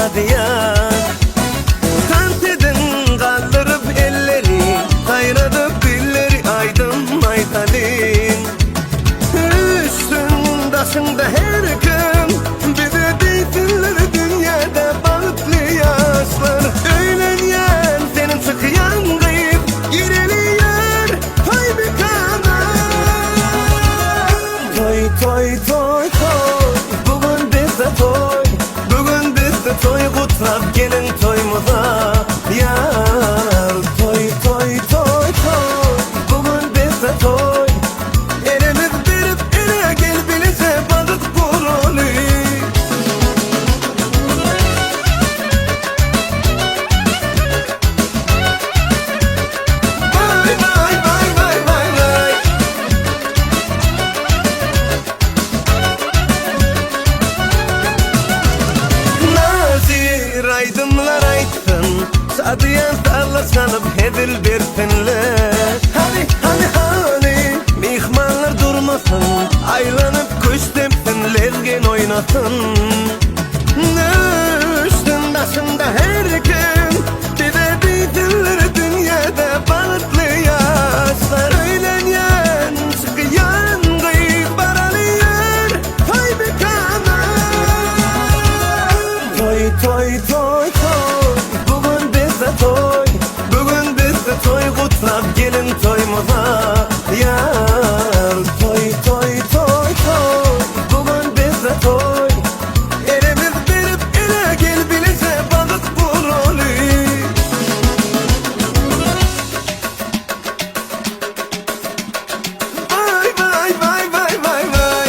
şadyýan. Tans ediň galdyryp elleri, Saýradyp dilleri aýdym aýdalyň. Üstün daşyňda her kim, Bize diýsinler dünýäde bagtly ýaşlar. Öýlenýän seniň çykýan gyz, Gireli ýör toý mekana. Toý toý toý toý, bu gün bizde toý, Bu gün bizde toý gutlap geliň toýumyza. Ýar toý toý toý toý, bu gün bizde toý, Elimiz berip ele gel bileje bagyt guraly. Vay vay vay vay vay vay. Nazir aýdymlar aýtsyn, Şadyýan sazlar çalyp hezil bersinler. Hany hany hany myhmanlar durmasyn, Aýlanyp küşt depsin, lezgin oýnasyn. Üstün daşynda her kim, Bize diýsinler dünýäde bagtly ýaşlar. Öýlenýän çykýan gyz baraly ýör toý mekana. Toý toý toý toý, bu gün bizde toý, Bu gün bizde toý gutlap geliň toýumyza. Ýar toý toý toý toý, bu gün bizde toý, Elimiz berip ele gel bileje bagyt guraly. Vay vay vay vay vay vay.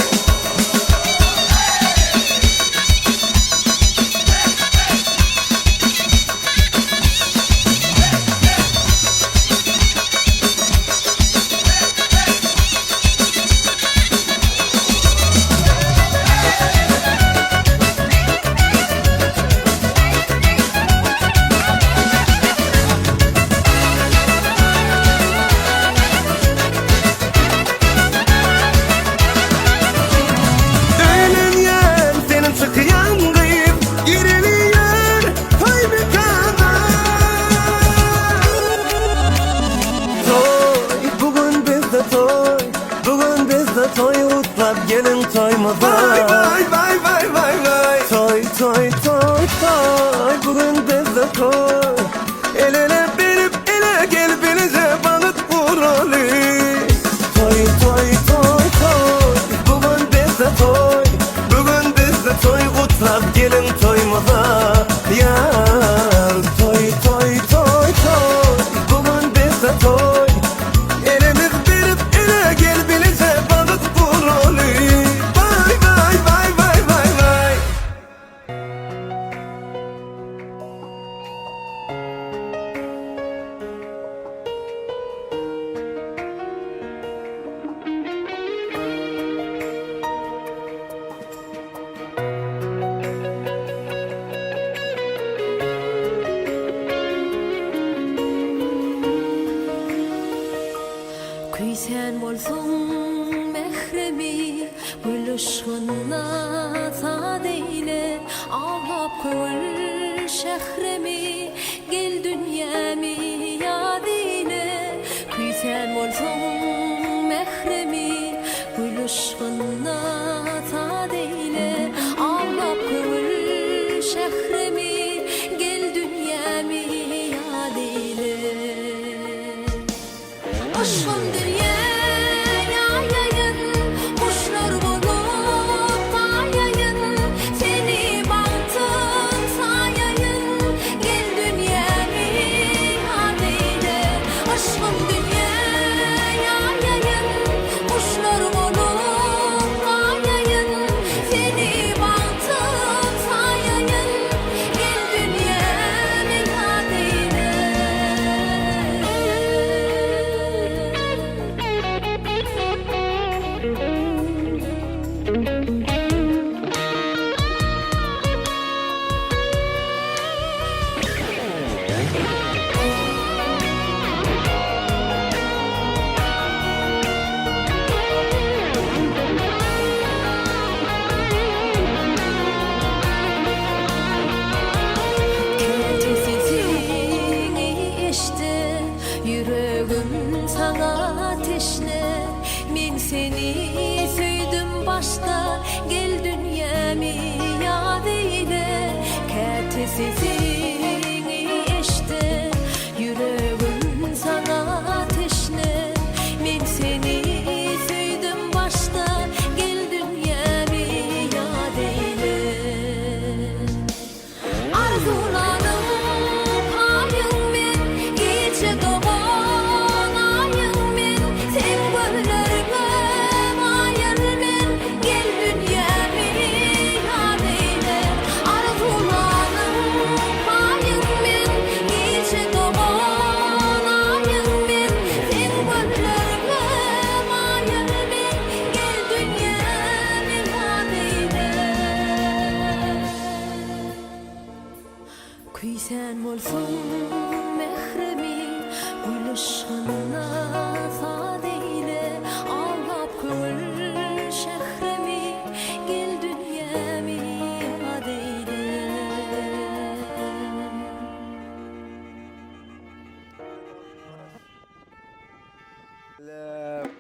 Öýlenýän seniň çykýan gyz, Gireli ýör toý mekana. Toý, bu gün bizde toý, Bu gün bizde toý gutlap geliň toýumyza. Vay vay vay vay vay vay. Toý toý toý toý, bu gün bizde toý, El ele berip ele gel bileje bagyt guraly. Toý toý toý toý, bu gün bizde toý, Bu gün bizde toý gutlap geliň toýumyza. Ýar toý toý toý toý, bu gün bizde toý, Elimiz berip ele gel bileje bagyt guraly. Vay vay vay vay vay vay. Küýsän bolsaň mähremi, Gül yşgyna saz eýle, Aglap köňül şährimi, Gel dünýämi ýaz eýle. Küýsän bolsaň mähremi, Gül yşgyna saz eýle, Aglap köňül şährimi, Gel dünýämi ýaz eýle. Yşgym dünýä ýaýaýyn, Guşlar bolup gaýaýyn, Seni bagtym saýaýyn, Gel dünýämi ýaz eýle. Yşgym dünýä ýaýaýyn, Guşlar bolup gaýaýyn, Seni bagtym saýaýyn, Sesini eşitip Yüreğim sana teşne Men seni süydüm başta Gel dünyamı yad eyle Arzularım payın men Gece doğan ayın men Sen güllerime mayıl men Gel dünyamı yad eyle Arzularım payın men Gece doğan ayın men Sen güllerime mayıl men Gel dünyamı yad eyle Kүйsen bolsun mehrimi Gül ışkına sad eyle Ağlap köngül şehrimi Gel dünyamı yad eyle.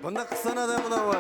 Bunda qilsana da bunavi.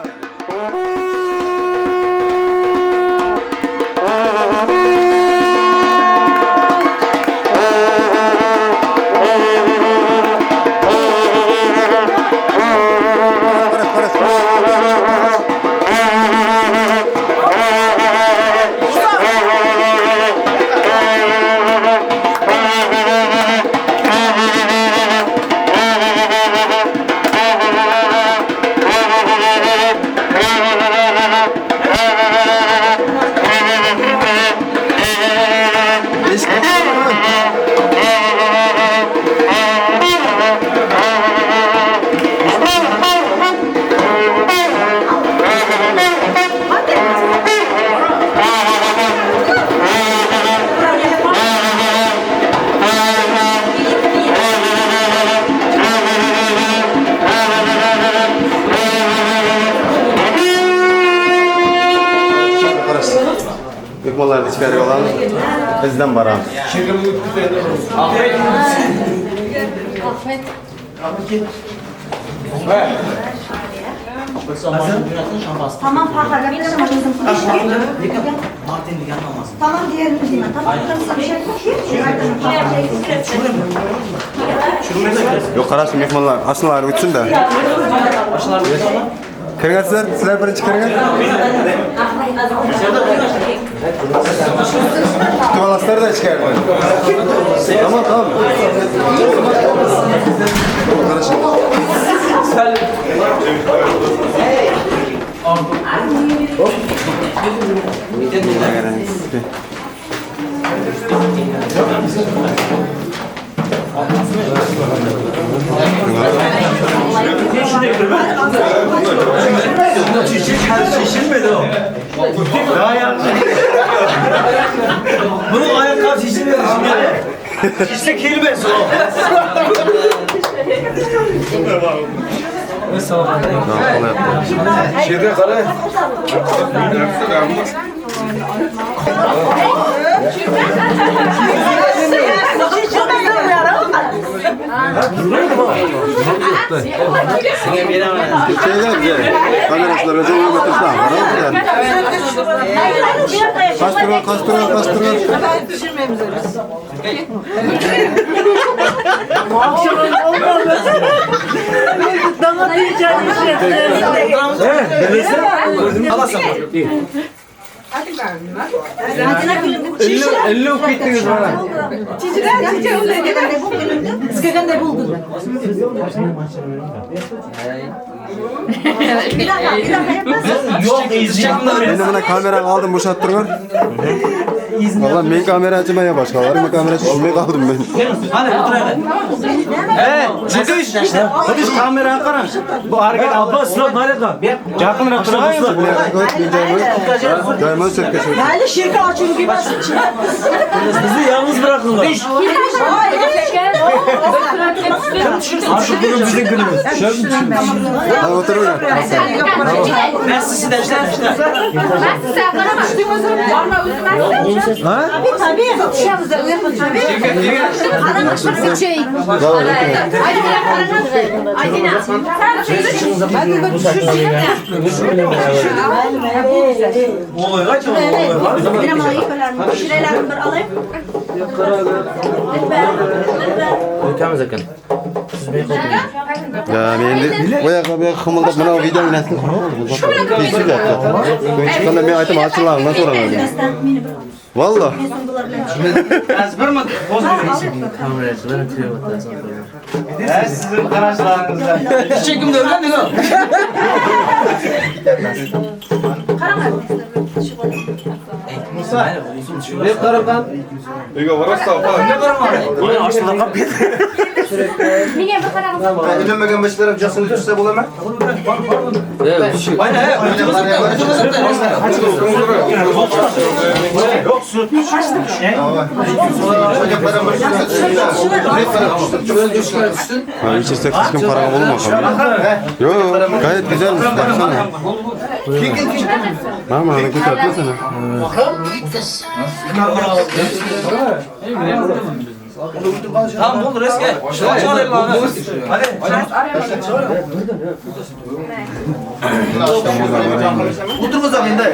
Mehmonlarni ichkariga olamiz. Bizdan boramiz. Tamam parklar. Tamam diğerini diyeyim. Tamam. Bir şey Yo'q, qarash mehmonlar, ashulalar o'tsin-da. Kirgansizlar, sizlar birinchi kirgan. Kutib olasizlar-da ichkaridan. Tamam, tamam. Tamam, qarash. Şişirmedi o. Daha yanlış. Bunun ayakkabı şişirmedi şimdi. Şişse kelmez o. Şeyler güzel. Kamerasılar özel götürsün. Kaç duran, kaç duran, kaç duran. Yok izleyecekler. Meni buna kamera aldım, bo'shattirgan. Valla men kamera açmaya başkaları mı kamera tushmay qoldim men. Hadi otur hadi. Çıkış. Hadi kameraya qarang. Bu hareket Abbas sıra nerede? Yaqinroq turgan. Joyma sirka shu. Yani şirka açın gibi. Bizi yalnız bırakınlar. Artık bugün bizim günümüz. Ha, o'tiravering. Ben sizi de işte. Tabii tabii. Olay kaç olay? Şurelerini bir alayım. O'tamiz ekan. Ya men endi bu yoqqa bu yoqqa qimildab mana bu videoni nasıl Kesilyapti. Chiqqanda men aytaman, achchiqlarimdan so'raman. Vallahi. Sizin qarashlaringizda. Kimda o'rganding o? Musa. Ne qaragan? Uyga borasiz, opa. Buni ochliqqa qolib ketdi. Menga bir qarang. Uylanmagan boshlarim jasini tushsa bo'ladimi? Ha, içirsek hiç kim qaragan bo'lmadi. Yo'q, gayet güzelmiş. Baksana. Ha, mana ko'tarib. Tamam oldu reske. Hadi. O'tirg'izam endi.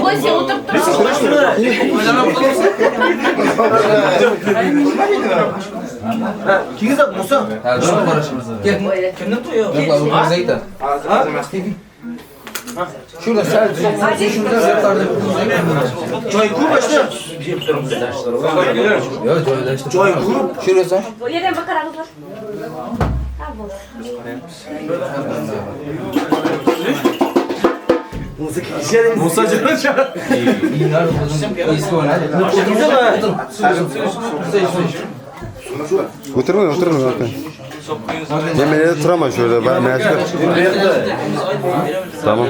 Qo'y sen o'tirib tur. Kiyizak Musa. Kimning to'yi? Şurada sadece şurada zıplardı. Joy ko'p işte. Yok joylaştı. Joy ko'p. Şurası. Yerdan bir qarangizlar. Ha, bo'ldi. Musa O'tirmang, o'tirmang aka. Men yerda turaman shu yerda, ben mecbur. Tamam.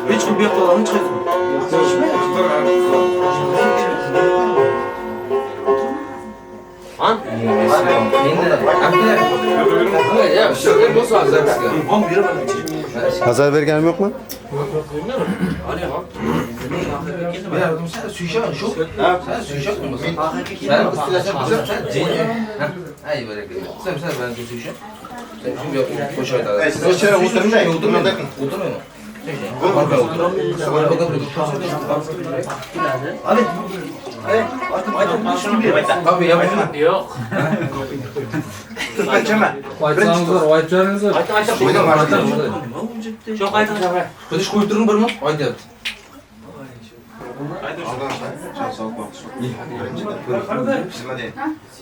Hech kim bu yoqda olamni chiqadi. Azar berganim yo'qmi?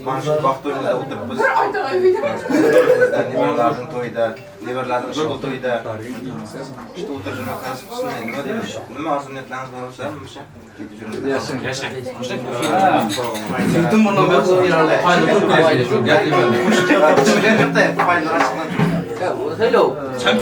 Mana shu baxt to'yimizda o'tiribmiz. Nevarlarning to'yida, nevarlarning ishqi to'yida. Ishda o'tirib nasib qilsin, nima deymiz? Nima orzu niyatlarimiz bor bo'lsa, o'sha ketib yuramiz. Yashang. Sen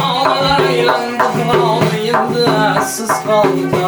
Ağlar eğlendik, ağlayındı, siz kaldı.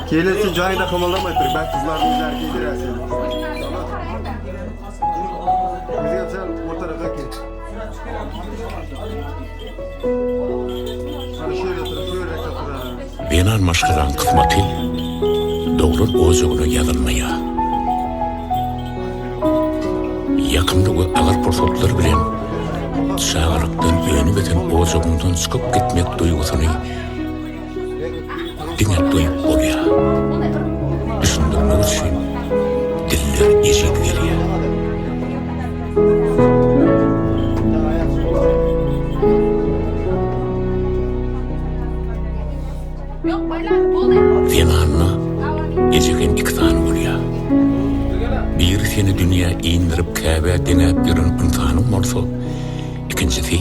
Kelin joyida qimirlamay tur, bak qizlarni o'zlari kiydirasiz. Bizga sal o'rtaroqqa kel. Mana shu yerda tur, shu yerda tur. Zenan maşgalaň kysmaty doglan ojagyna ýazylmaýar. Ýakymly we agyr pursatlar bilen Çagalykdan önüp-ösen ojagyňdan çykyp gitmek duýgusyny diňe duýup bolýar. Düşündirmek üçin diller ejiz gelýär. Zenanda eje hem iki sany bolýar. Biri seni dünýä indirip Käbä deňäp ýören ynsanyň bolsa, ikinjisi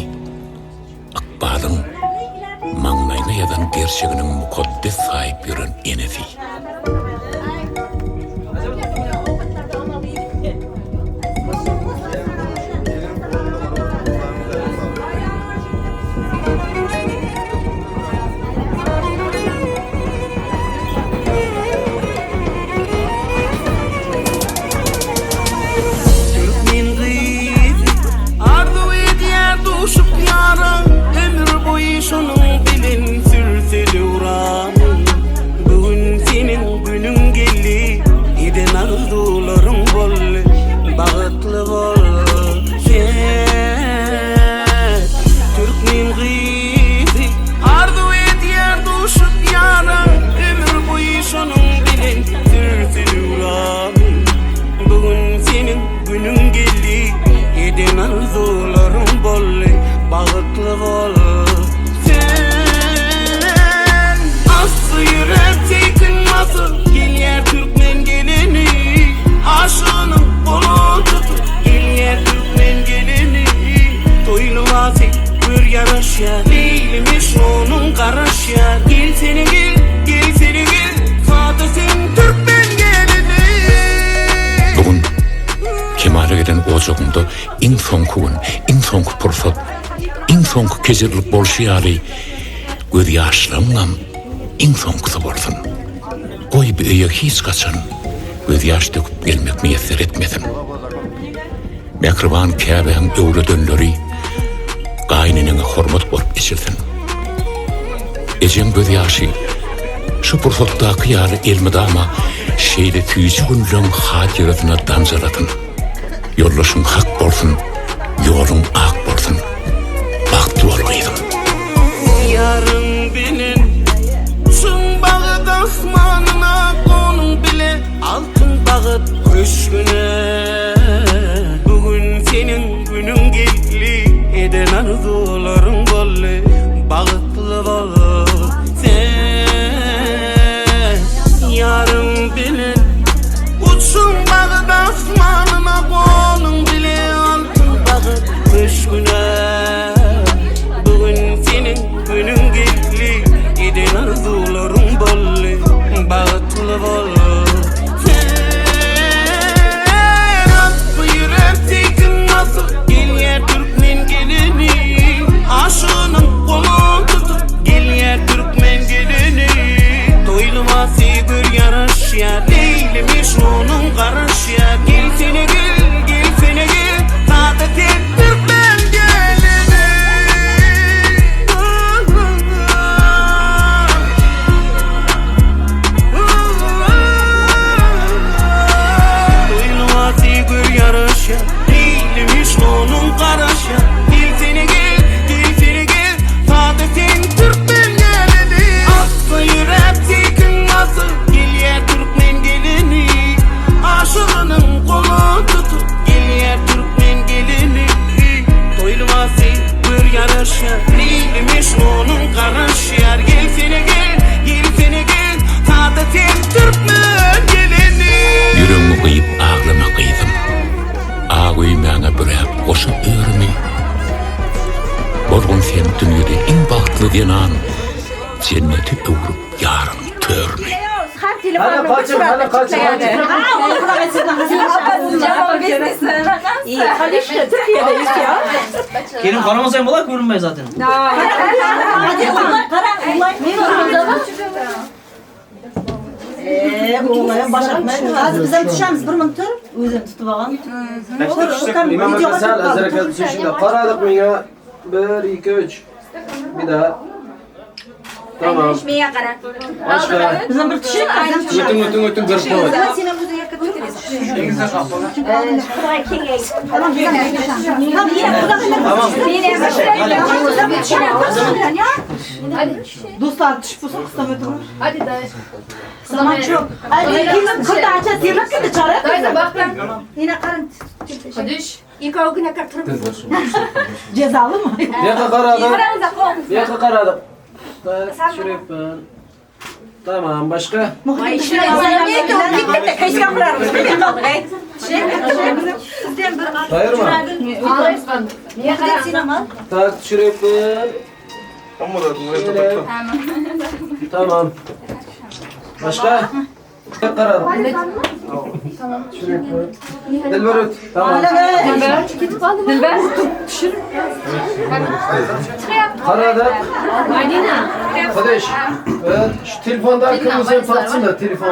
ykbalyň maňlaýyna ýazan gerçeginiň mukaddes saýyp ýören enesi. Türkmen gyzy arzuw edýär duşup ýara, Ömür boýy şonuň bilen sürse döwran. Bu gün seniň günüň geldi, eden arzuwlaryň boldy, Bagtly bol sen. Türkmen gyzy arzuw edýär duşup ýara, Ömür boýy şonuň bilen sürse döwran. Bu gün seniň günüň geldi, eden arzuwlaryň boldy, Bagtly bol sen. Asly ýürek tekin masyl, gelýär türkmen gelini, Aşygynyň goluny tutup, gelýär türkmen gelini. Toýly wasy gör ýaraşýar, Leýlimiş onuň garaşýar. Gelsene gel, gelsene gel, sada sen türkmen gelini. Bu gün kemala gelen ojagyňda iň soňky gün, iň soňky pursat, iň soňky kejirlik bolşy ýaly gözýaşlaryňam iň soňkusy bolsun. Goý bu öýe hiç haçan gözýaş döküp gelmek miýesser etmesin. Mähriban käbäň öwredenleri gaýyneneňe hormat bolup eçilsin. Ejeň gözýaşy şu pursatdaky ýaly elmydama şeýle süýji günleň hatyrasyna damjalasyn. Ýoldaşyň hak bolsun, ýoluň ak bolsun. Bagtly bol gyzym. Ýaryň bilen çuň bagyt asmanyna, Gonuň bile altyn bagyt köşgüne. Bu gün seniň günüň geldi, eden arzuwlaryň boldy, Bagtly bol sen. Ýaryň bilen uçuň bagyt asmanyna, Gonuň bile altyn bagyt köşgüne. Bu gün seniň günüň geldi, eden arzuwlaryň boldy, Bagtly bol sen. Bu ýürek tekin masyl, gelýär türkmen gelini, Aşygynyň goluny tutup, gelýär türkmen gelini. Toýly wasy gör ýaraşýar, Leýlimiş onuň garaşýar. Gelsene gel, gelsene gel, sada sen türkmen gelini. Toýly wasy gör ýaraşýar, Leýlimiş onuň garaşýar. Gelsene gel, gelsene gel, sada sen türkmen gelini. Asly ýürek tekin masyl, gelýär türkmen gelini, Aşygynyň goluny tutup, gelýär türkmen gelini. Toýly wasy gör ýaraşýar, Leýlimiş onuň garaşýar. Gelsene gel, gelsene gel, sada sen türkmen gelini. Ýüregiňi gyýyp aglama gyzym. Ak öýmäňe büräp goşa örüni. Bolgun sen dünýede iň bagtly zenan, Jennete öwrüp ýaryň törüni. Har telefonini Hadi kaçın, hadi kaçın, hadi. Türkiye'de istiyor. Gelin qaramasang bo'lar, ko'rinmaydi zaten. Hadi ulan qara, ulan. O'g'lim boshqatmaydi. Hozir biz ham tushamiz bir minut tur. O'zim tutib olgan. İmam sal azraka tushishda qaradik menga. 1 2 3. Bir daha. Tamam. Menga qara. Başka. Biz ham bir tushib, biz ham tushamiz. O'ting, o'ting, o'ting, bir qo'y. Sen ham o'zing. Do'stlar tushib bo'lsa qisam o'tirib. Hadi dayı. Zaman çok. Ay, kelin kirdi ancha terlab ketdi chora. Dayı bak lan. Yine qarang. Hadi. Ikkovgina turib. Jazolimi? Bu yoqqa qaradim. Qarangizlar, Bu yoqqa qaradim. Tushiribman. Tamam, başka? Tayyor mı? Tak tushiribman. Tamam. Başka? Qaradim. Tamam. Dilbar o't. Tamam. Dilber. Tushir. Qaradim. Madina. Xudosh. Evet, şu telefonda kırmızı tatsın da telefon.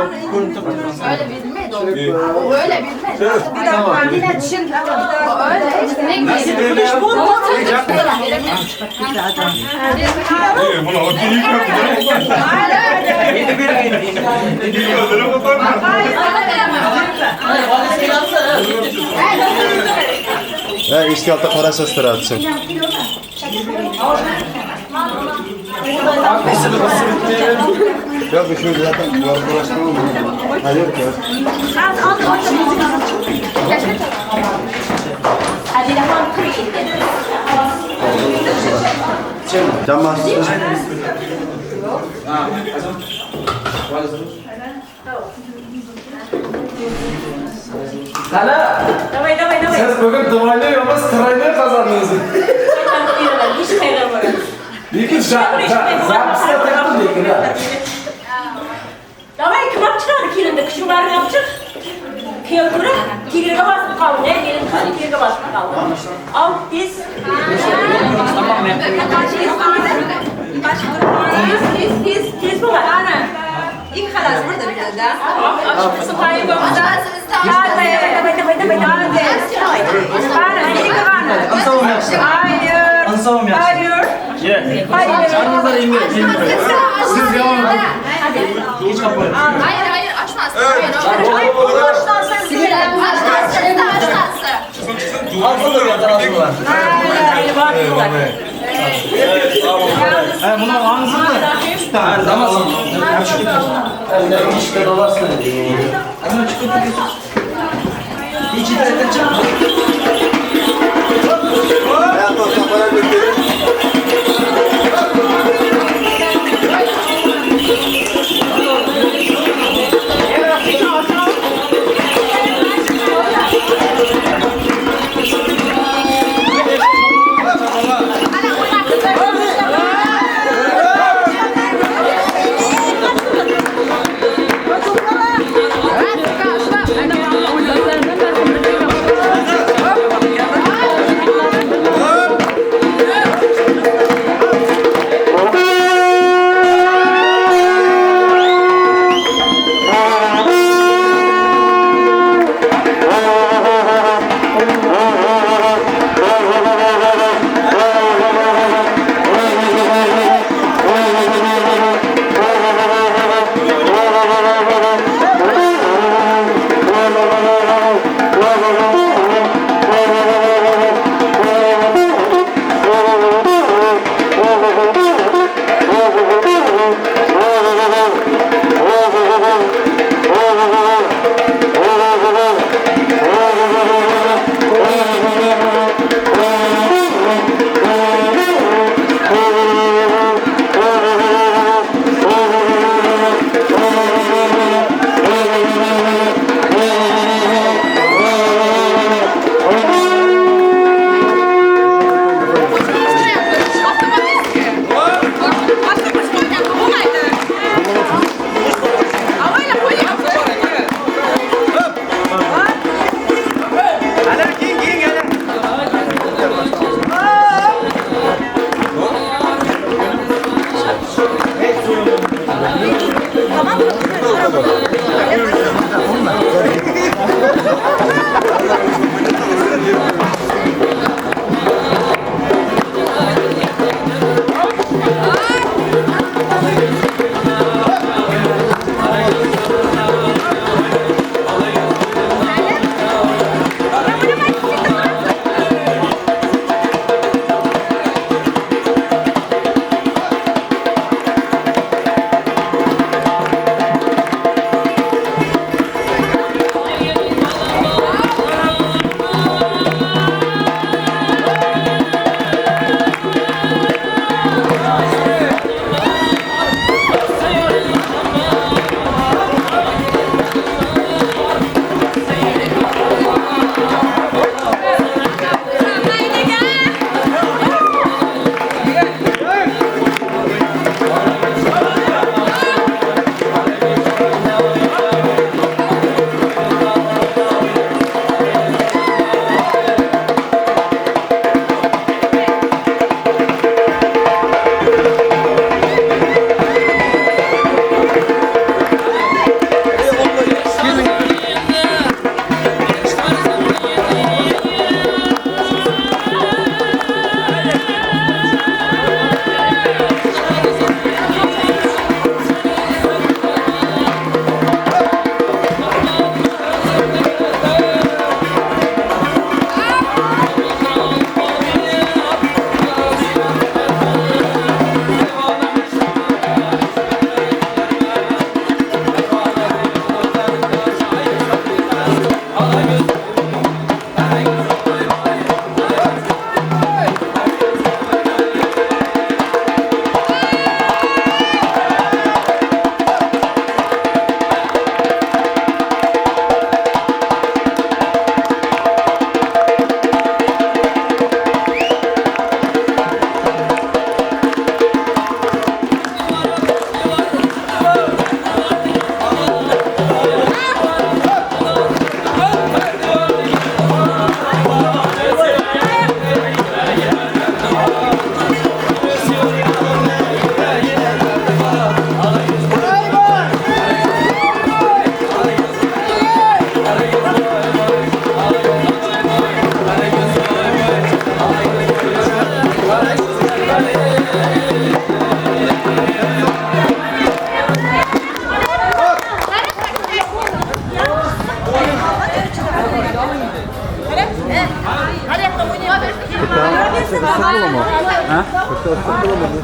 Öyle bilmedi o. O öyle bilmedi. Tamam. O öyle. Ne güzel. Ha, eshik oldida qarashasiz turadi. Yo'q, shu zaten Ha, yo'q, yo'q. Jamoasi. Qani? Давай, давай, давай. Siz bugun duayli emas, тройной qozondingiz. Hech qayg'urmang. Lekin запись da taqdim lekin ha. Давай, kim olib chiqadi kelinni? Kuchuklarni olib chiq. Kuyov ko'rib, kelinga bosib qoldi, kelin kelinga bosib qoldi. Al, tez. Tez, tez, tez bo'ladi. Ana. İlk halas burada bir de. Давай, давай, давай, давай, давай. Qani, qani. Hayır. Ansamam yaxshi. Hayır. Hayır. Canınızlar indir. Siz yomon. Hayır hayır açmazsın. Hayır. Açmazsın açmazsın. Ha, buni olmizmi? Tamam. İşte dolaşsın. Ichida chiq.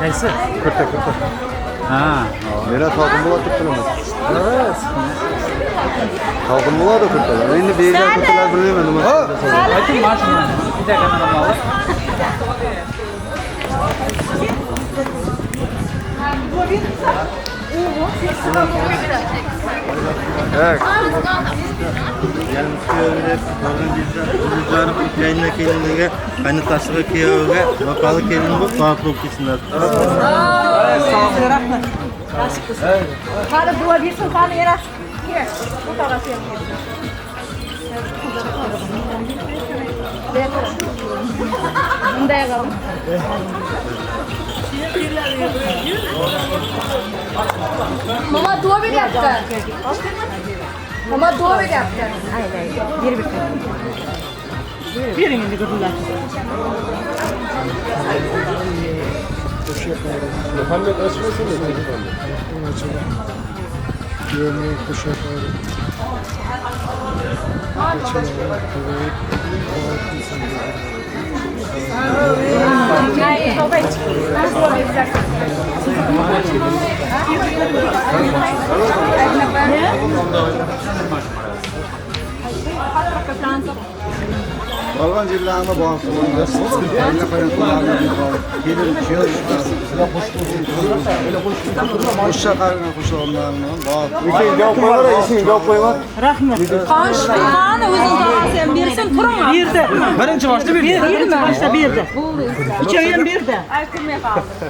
Qaysi? Kurta, kurta. Ha. Meni salqin bo'ladi deb bilaman. Salqin bo'ladi kurtalar. Endi berilgan kurtalar bilmayman nima. Ayting mana shuni. Bitta kameraman olib. Evet. Kuyovga, keliniga, qaynotasiga, kuyoviga, vaqali kelin bo'lib, baxtli bo'lib ketsinlar. Rahmat. Nasib qilsin. Qani duo bersin, qani yana. Bu tog'asi ham bunday qilib. Mama duo beryapti. Mama duo beryapti. Berib bering endi gurullar. Muhammed açmasın da telefonu. Kuyovning qo'shiqlari. Qolgan yerlarini borsin. Kelin kuyov Rahmat. Qonish qani o'zing tog'asi ham bersin, turing. Berdi. Birinchi boshda berdi. Birinchi boshda berdi. Uchovi ham berdi. Ay kirmay qoldi.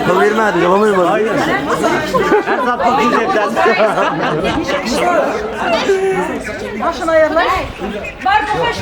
Pul bermadi, javob. Boshini ayirlash. Bor xudolar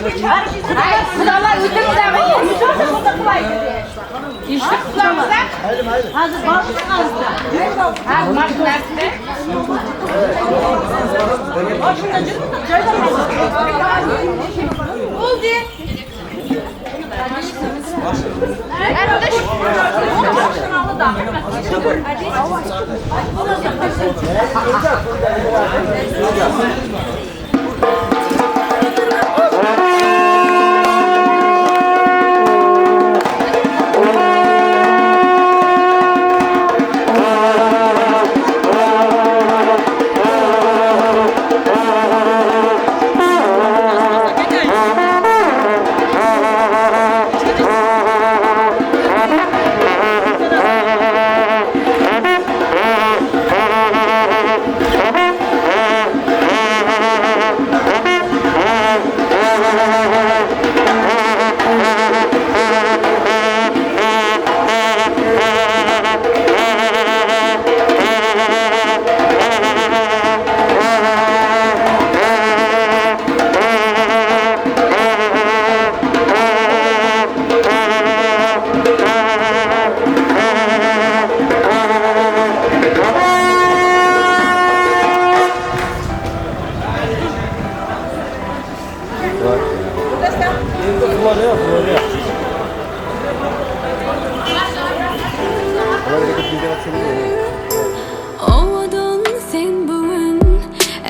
Owadan sen bugün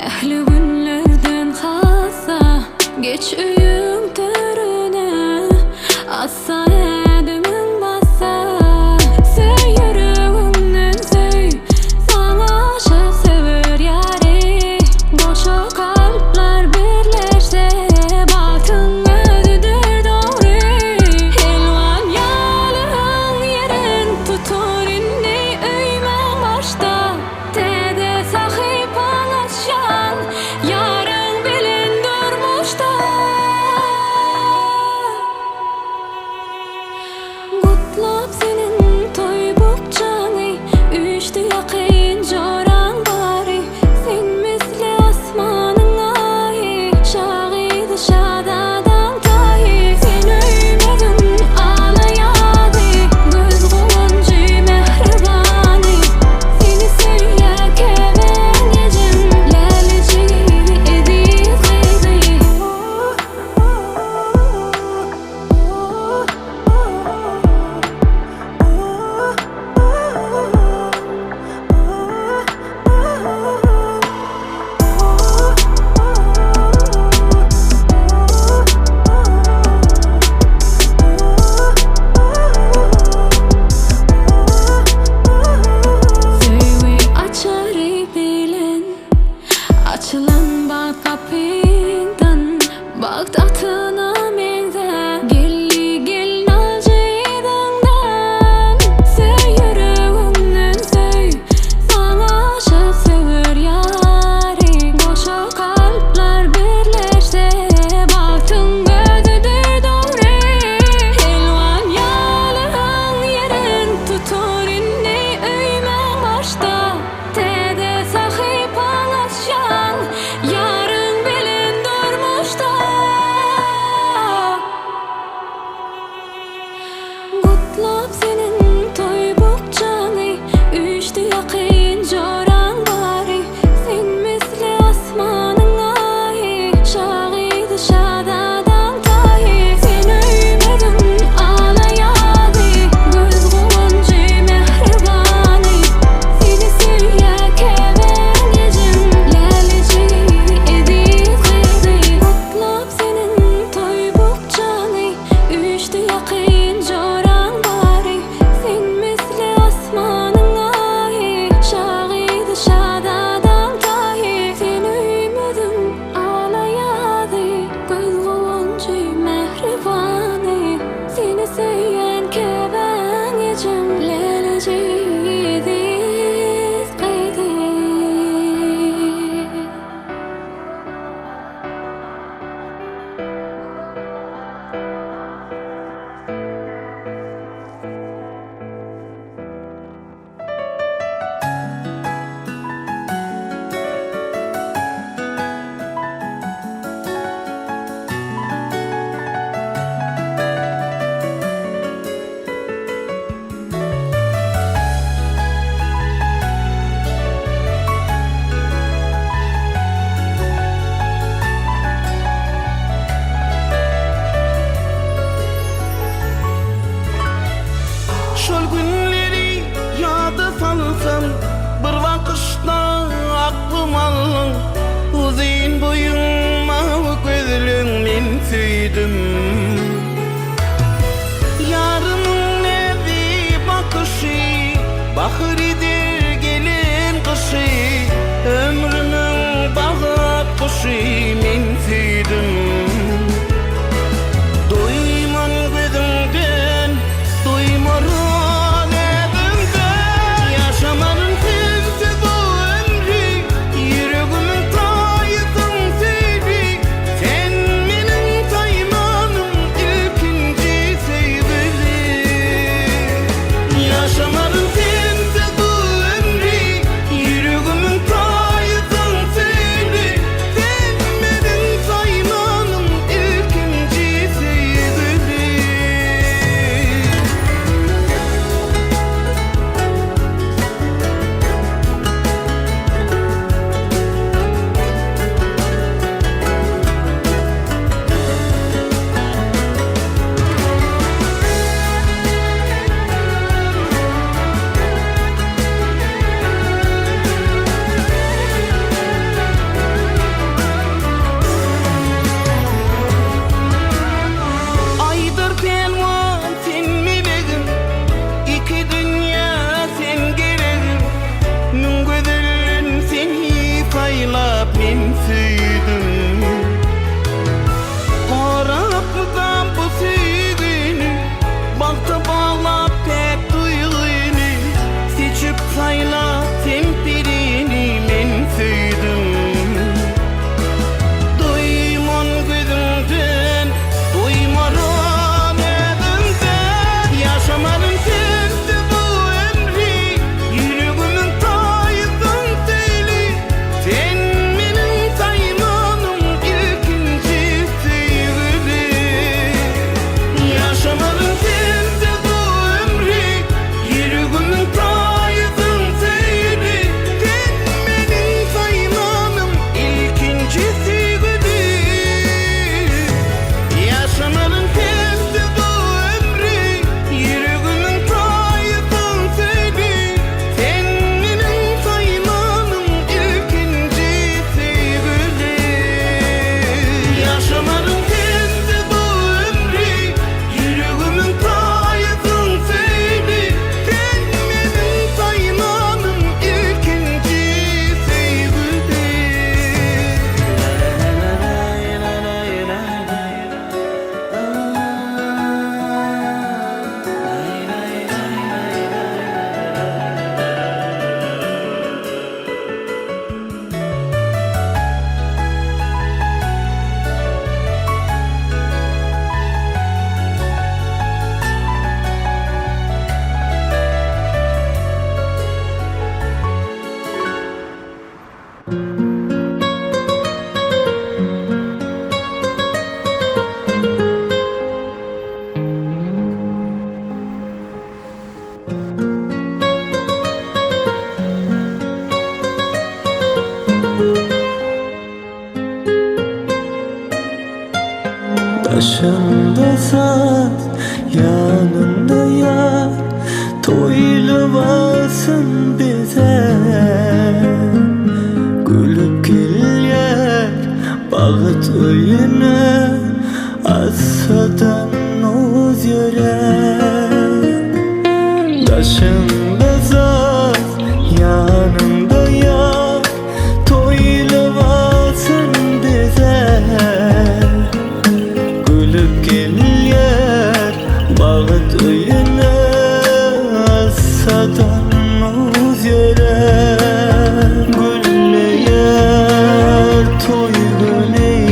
ähli günlerden hassa Geç öýüň törüne assa ädimiň bassa Söý ýüregiňden söý saňa aşyk söwer ýary Boşa kalplar birleşse bagtyň özüdir dogry Elwan ýalyň ýerin tutur indi öýmäň başda Täze sahypaň açýan ýaryň bilen durmuşda. Bagt atyna meňzä Geldi gelnaljy yzyňdan Söý ýüregiňden söý Saňa aşyk söwer ýary Goşa kalplar birleşse Bagtyň özüdir dogry Elwan ýalyň ýerin tutur indi öýmäň başda Täze sahypaň açýaň Ýaryň bilen durmuşda. Daşında saz, yanında yar, toylu alsın bize. Gülüp gelyer baxt uyini, asadan oz yere. Daşında saz, yanında yar, toylu alsın bize. Gülüp gelyer baxt uyini, asadan oz yere. Gülleyer toy güley,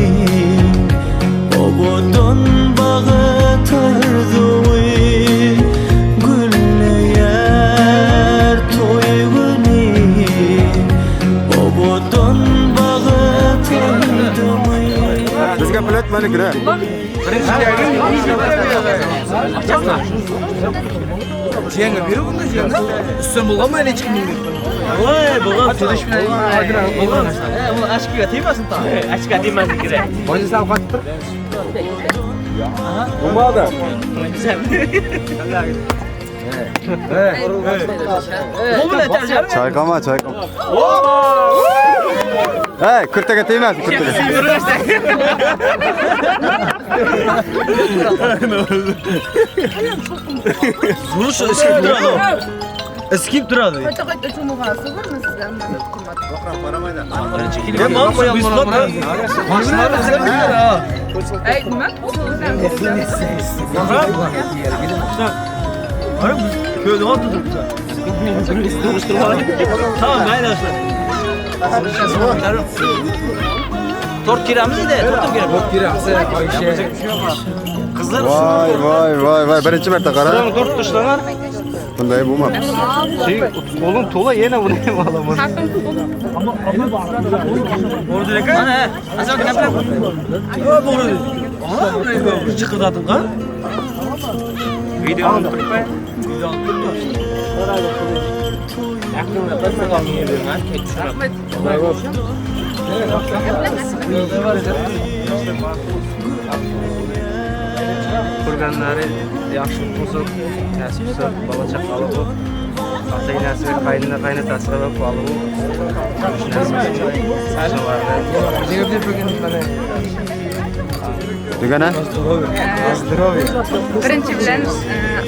obodon bağı tarzuy. Gülleyer toy güley, obodon bağı tarzuy. Bizga pul etmalik, ha. Jiyanга беру bunda jiyanга. Үстін болған ба, ешкім білмейді. Voy, bo'lgan. Bo'lgan. Bu ashkiga tegmasin ta. Ashkiga tegmasin kerak. Boyni sal qotib tur. Bo'lmadi. Chayqama, chayqama. Hey, kurtaga tegmasin, kurtaga. Buni shu iskib turadi. Iskib turadi. Qayta-qayta cho'milgan suv bormi sizda? Ey, nima? Tamam, mayli o'sha. Tort kiramiz edi, tort kerak. Tort kiramiz. Qizlar Voy, voy, voy, voy, birinchi marta qara. Tort tashlagan. Bunday bo'lmabdi. Qo'lim to'la, yana buni ham olaman. Ammo mana, Azamat gapirib. Bo'g'ri. Chiqirdadim-da. Video olib turibman. Video olib turibman. Ko'rganlari yaxshi bo'lsin, nasib bo'lsa, bola chaqali bo'lib, ota enasi va qaynona qaynotasi bo'lib olib, Degana? Birinchi bilan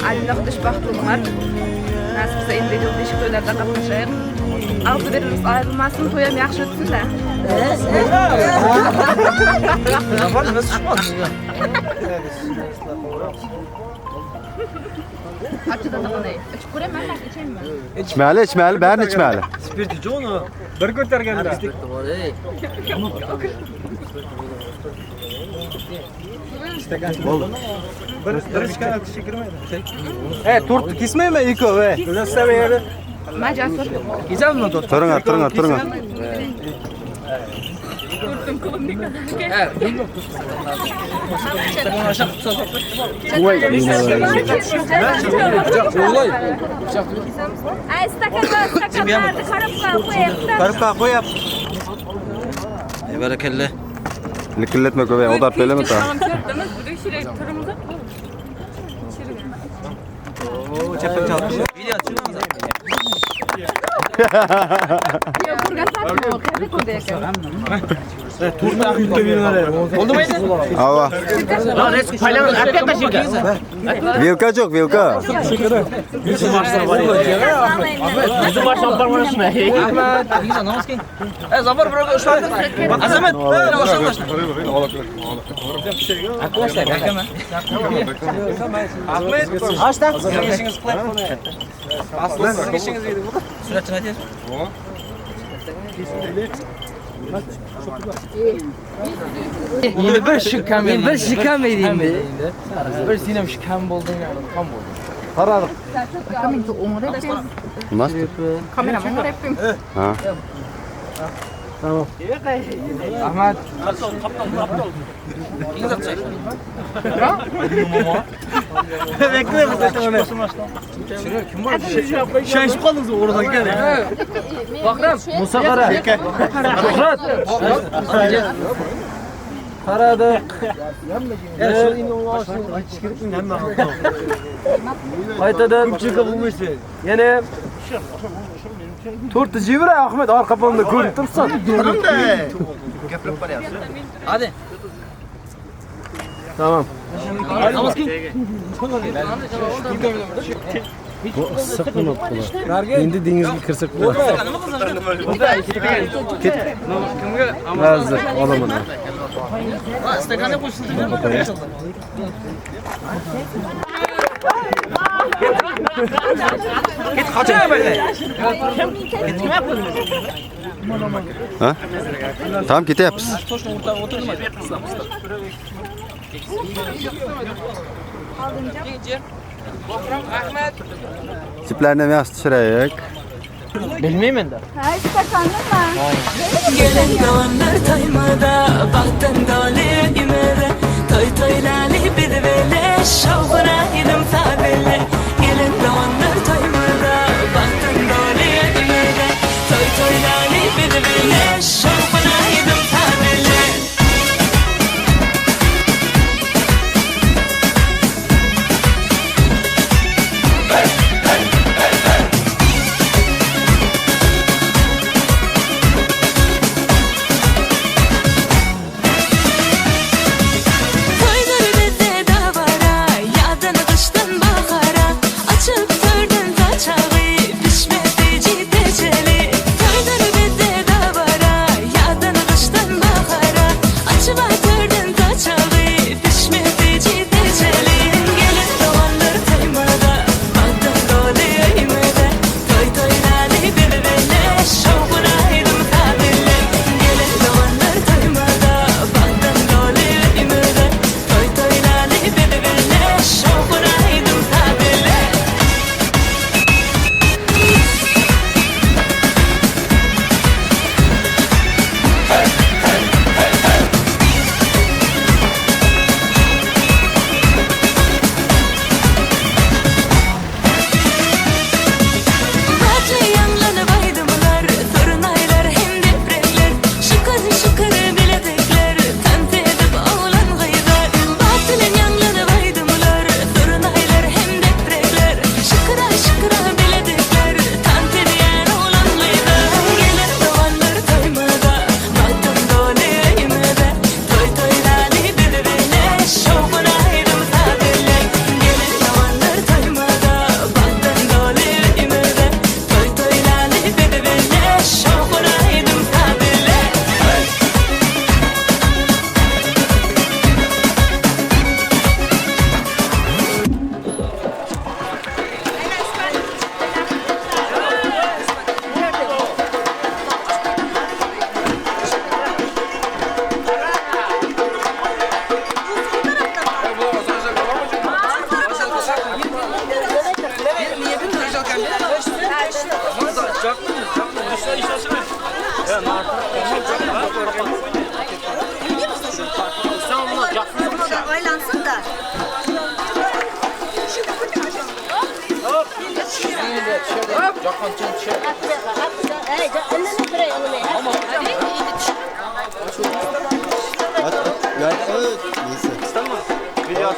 Alloh xushbaxt bo'linglar. Nasib bo'lsa endi beshik to'ylarda qatnashaylik. Og'zi birimiz ayrilmasin, to'y ham yaxshi o'tsin-da. Zafar nima tushmadi? Ichmali, ichmali, barini ichmali. Spirti jo'ni bir ko'targanda. Bo'ldi. Bir ishga kirmaydi. Ey, tortni kesmayman ikov, ey. Majasur. Kesamizmi tort? Turinglar, turinglar, turinglar. Voy. Ay, stakanlarni korobka qo'yapti. Korobka qo'yapti. Barakalla. Likillatma ko'pay, odab berami ta. Video tushiramiz. Bo'ldimi endi? Ava. Vilka yo'q, vilka. Zafar birovga ushladi. Azamat, Ahmet, ochda. Ishingiz qilay. Aslida sizning ishingiz edi bu. Suratchini aytyapsiz. Endi bir shikam, bir shikam edingmi? Bir sen ham shikam bo'lding, qon bo'lding. Qaradik. Kameraman o'rayapman. Ha. Tamam. Ahmad. Kim bor? Shashib qoldingiz o'rtaga keling. Bahram, Musa qara. Shuhrat. Qaradik. Qaytadan yana to'rtta jevra Ahmed orqa tomda ko'rib turibsan. Gapirib boryapsiz. Hadi. Tamam. Bu issiq nima bo'ladi? Endi dengizga kirsak bo'ladi. Kimga? Mazza olaman. Stakanda qo'shildi. Ket qochib böyle. Ha? Tamam ketyapmiz. Tiplarni ham yaxshi tushiraylik. Bilmayman da. Ha, stakanmi? Gelin doğanlar toymada, baxtdan doli imada, toy toylali bilbele, şovquna idim tabele. Gelin doğanlar toymada, baxtdan doli imada, toy toylali bilbele, şovquna idim tabele.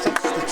Tepkiler.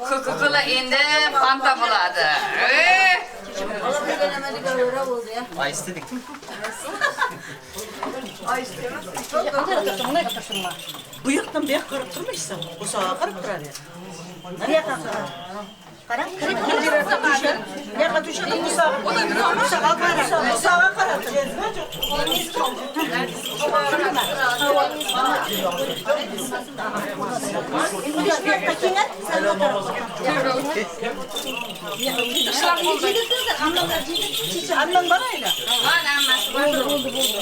Coca-Cola endi Fanta bo'ladi. Ay istedik. Bu yoqdan bu yoqqa qarab turmaysan. Bu soğa qarab turadi. Bu yoqqa qarab. Qarang, bu yoqqa tushadi, bu soğa. Bu soğa qarab. Bu soğa qarab. Ammam bor ayla. Mana ammasi bor. Bo'ldi, bo'ldi.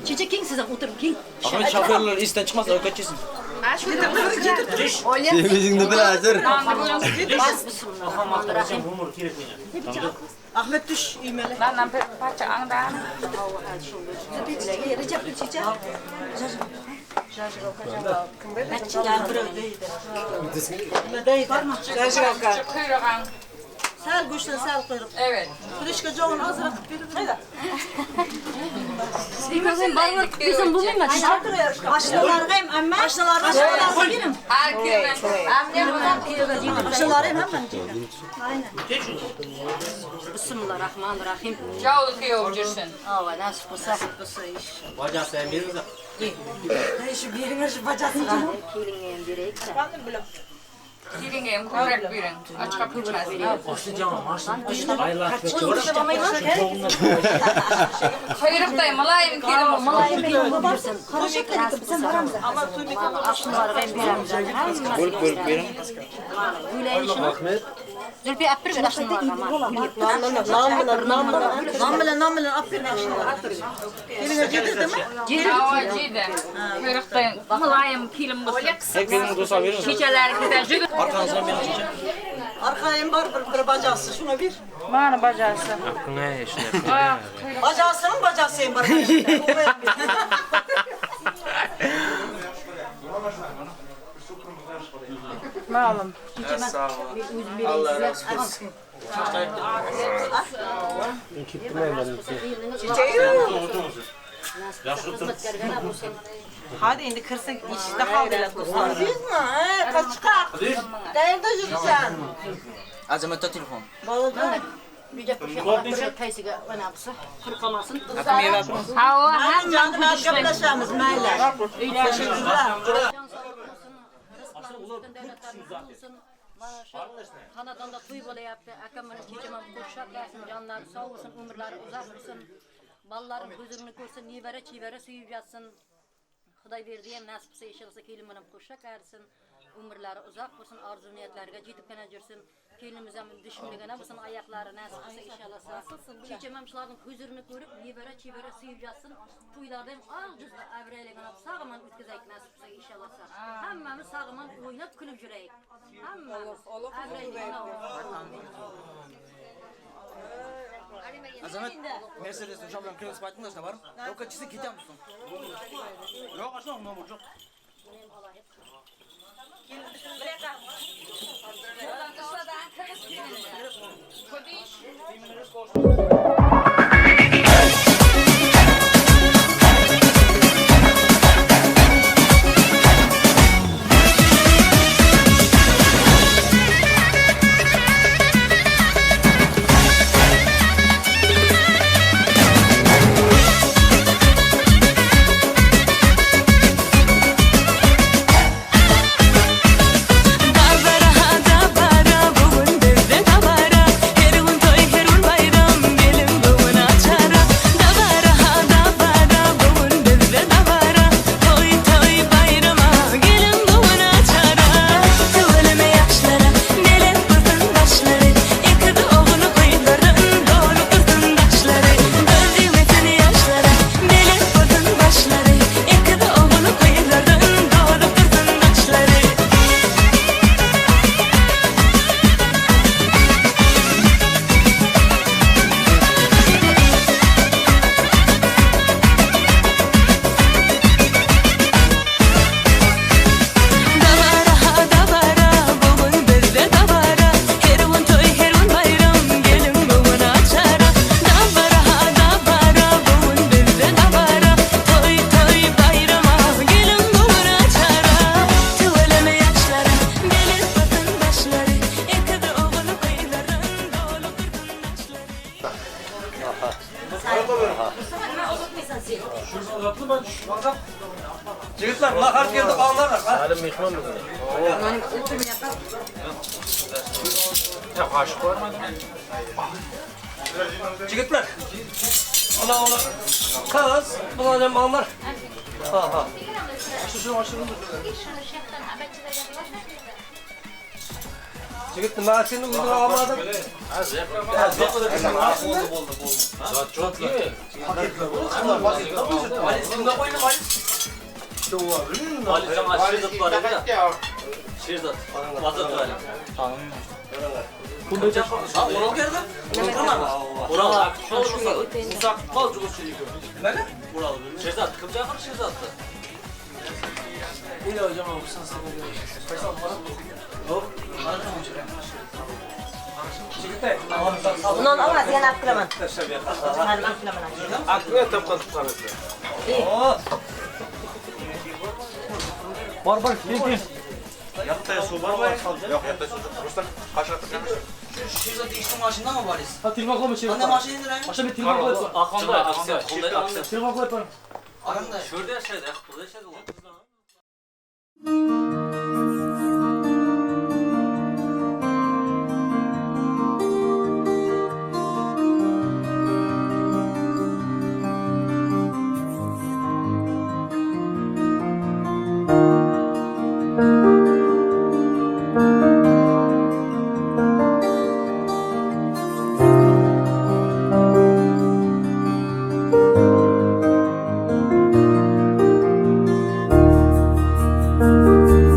Çiçek king siz oturup king. Ahmet şoförler işten çıkmaz ovqat yesin. Semizingni bir hazır. Ahmet düş iymeli. Lan parça andan. Recep çiçek. Sal go'shtdan sal quyruq. Evet. Qilishga joni ozroq qilib berib. Bizim barlar bizim bulmayman. Oshnalarga ham amma, oshnalarga berim. Har kuni. Oshnalarga ham hammani jeyman. Aynen. Bismillahirrahmanirrahim. Javlik yo'q yursin. Ava nasip bo'lsa. Bojasi ham beramiz. Shu beringlar shu bojasiga. Kelinga ham beraylik. Kelinga ham ko'proq bering. Ochqa ko'chmasin. Quyruqday muloyim kelin bo'lsin. Muloyim kelin bo'lsin. Oshnalarga ham beramiz. Bo'lib bo'lib bering. Gulayni shuni. Zulfiya olib ber oshnalarga. Non bilan olib ber oshnalarga. Kelinga yedirdimi? Ava jeydi. Quyruqday muloyim kelin bo'lsin. Kechalari juda Arkanızdan beri çiçek. Arkayım var bir bacası, şuna bir. Bana bacası. Aklına şuna. Bacasının bacasıyım var. Malum. Sağ ol. Allah razı olsun. Hadi endi kirsak eshikda qoldilar do'stlar. Sizmi? Ha, chiqaq. Qayerda yuribsan? Azamatda telefon. Bolajon. Qaysiga mana bo'lsa, quruq qolmasin. Havo, hamma gaplashamiz, mayli. Xonadonda to'y bo'layapti. Akam bilan checham ham qo'shib bersin, jonlari sog' bo'lsin, umrlari uzoq bo'lsin. Bolalarim huzurini ko'rsin, nevara chevara suyib yotsin. Xudoy berdi ham nasib qilsa, inshaalloh kelin bilan qo'sha qarsin, umrlari uzoq bo'lsin, orzu niyatlariga yetib yursin. Kelinimiz ham dushmanligini bo'lsin, oyoqlari nasib qilsa inshaalloh. Checham ham shularning huzurini ko'rib, nevara chevara suyib yotsin. To'ylarda ham oq juzli avrayligini sog' omon o'tkazaylik nasib qilsa inshaalloh. Hammamiz Hammamiz sog'man o'ynab kulib yuraylik. Hammamiz. Alloh huzur bersin. Azamat, Mercedes o'sha bilan kirib aytdinglar, borib. Yo'qqa chiqsa ketamiz. Yo'q, aslo nomer yo'q. Yigitlar, nahar keldi, qolinglar. Hali mehmon bugun. Ya qoshiq bormadi. Yigitlar. Allah Allah. Qiz, bularni alinglar. Ha, ha. Shuni oshirdim. Yigit, nima seni o'zing olmadim? Bo'ldi, bo'ldi, bo'ldi. Valiz kimga qo'ydi, valiz? Valiz jamoa Sherzod bor edi. Sherzod. Azat vali. Ha, Oral keldi? Oral. Musa qol jug'uchi. Nimaga? Oral. Sherzod kim chaqirdi Sherzodni? Ila jamoa Hop. Undan olmaz, yana olib kiraman. Olib kiraman. Aqlga topgan tutqanisi. Bor, bor, keyin, keyin. Yoqda suv bormi? Yo'q, yoqda suv yo'q. Rustam, qoshiq turganmiz. Sherzod eshitdim mashinadami Valiz? Ha, telefon qilma Sherzod. Qanday mashina endi? O'sha men telefon qilib. Qanday aksiya? Qanday aksiya? Telefon qilib. Qanday? Shu yerda yashaydi, burada yashaydi ular. Thank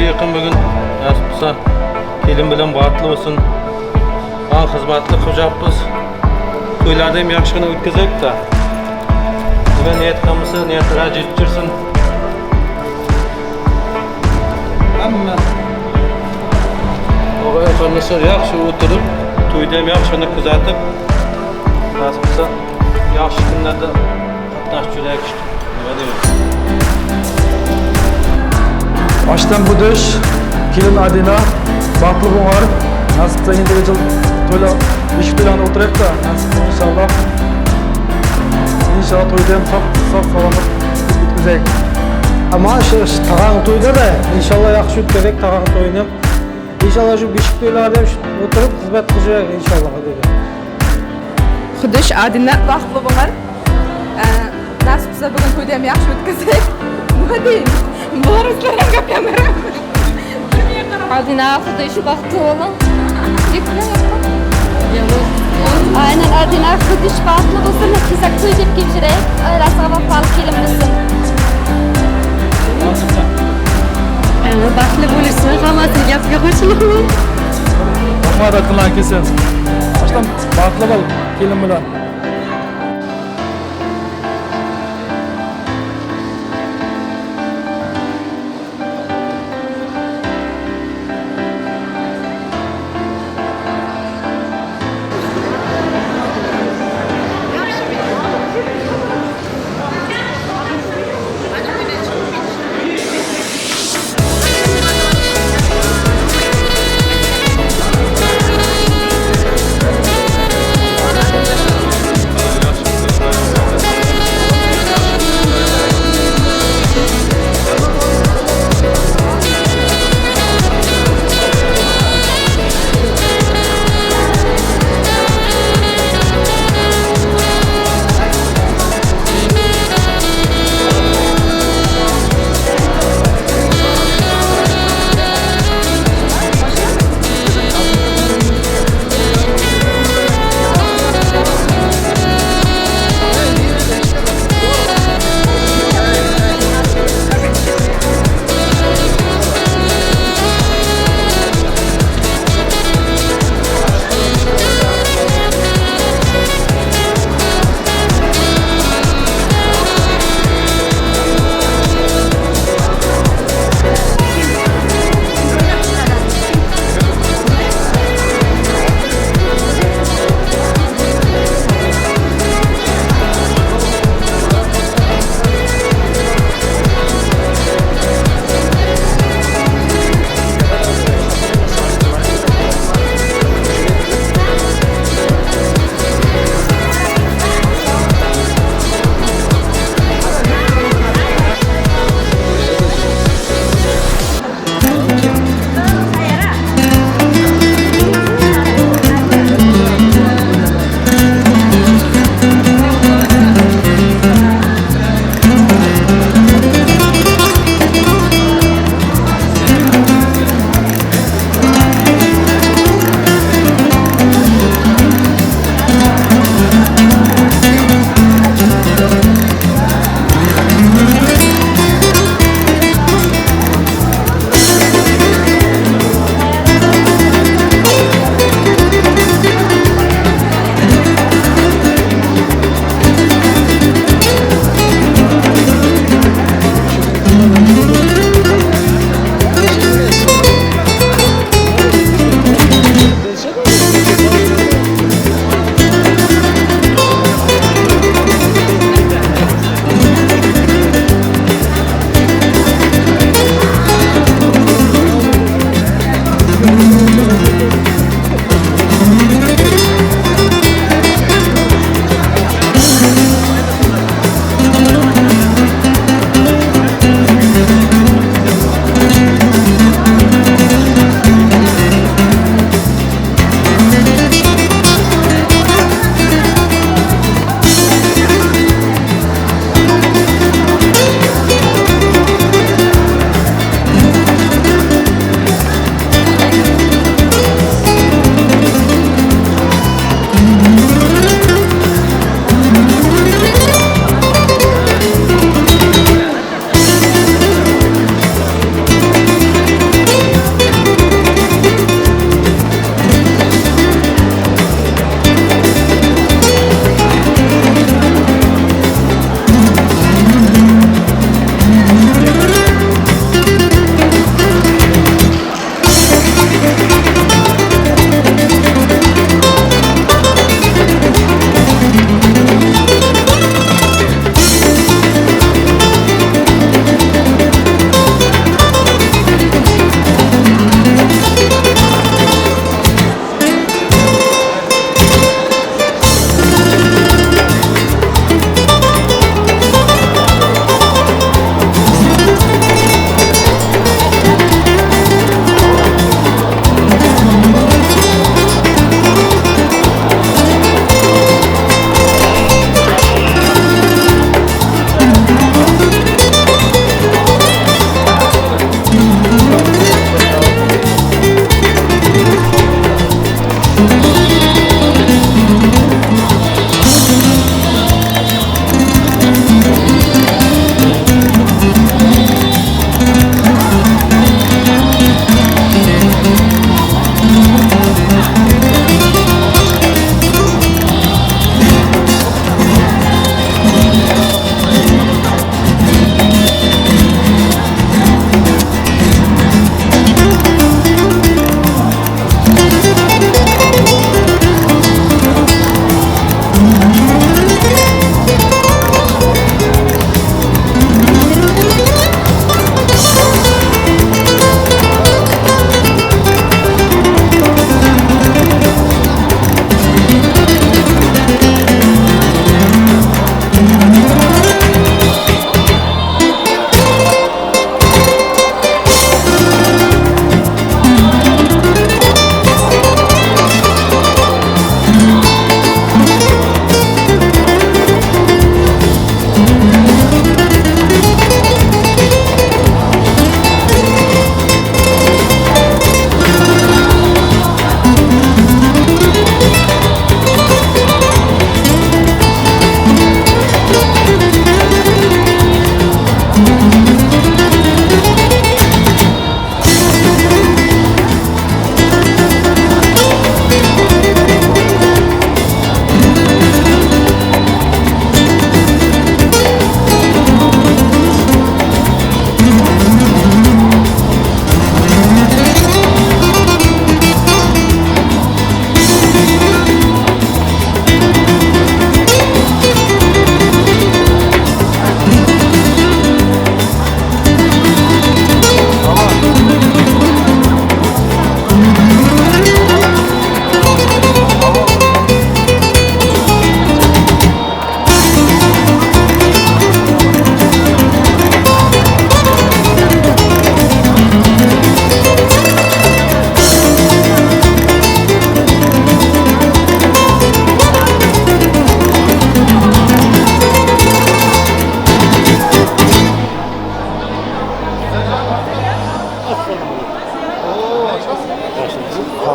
Yaqin bugun nasib qilsa kelin bilan baxtli bo'lsin. Man xizmatli qilyapmiz. To'ylarni ham yaxshigina o'tkazaylik-da. Nima niyat qilmasa, niyati raj ettirsin. Hamma og'ay qarindoshlar yaxshi o'tirib, to'yda ham yaxshigina kuzatib, nasib qilsa yaxshi kunlarda qatnashib yuraylik. Nima deyman? Oshdan budish, kelin Adina, baxtli bo'lar. Nasib qilsa endigi yil to'ylar, beshik to'ylarni o'tiraylik-da, nasib qilsa inshaalloh. Inshaalloh to'yda ham sog' salomat o'tkazaylik. Ammo shu tog'ang to'yda-da inshaalloh yaxshi o'tkazaylik tog'ang to'yini. Inshaalloh shu beshik to'ylarda ham o'tirib xizmat qilishaylik inshaalloh degan. Xudish Adina baxtli bo'lar. Nasib qilsa bugun to'yda ham yaxshi o'tkazaylik. Nima deyim? Bular ham gap yamirim. Adina Xudish baxtli bo'ling. Aynan Adina Xudish baxtli bo'lsin, tezak to'y deb kelib yuraylik. Oilasiga vafoli kelin bo'lsin. Baxtli bo'lishsin, hammasini gapiga qo'shilaman. Rahmat aytqilan kelsin. Boshdan baxtli bo'l kelin bilan.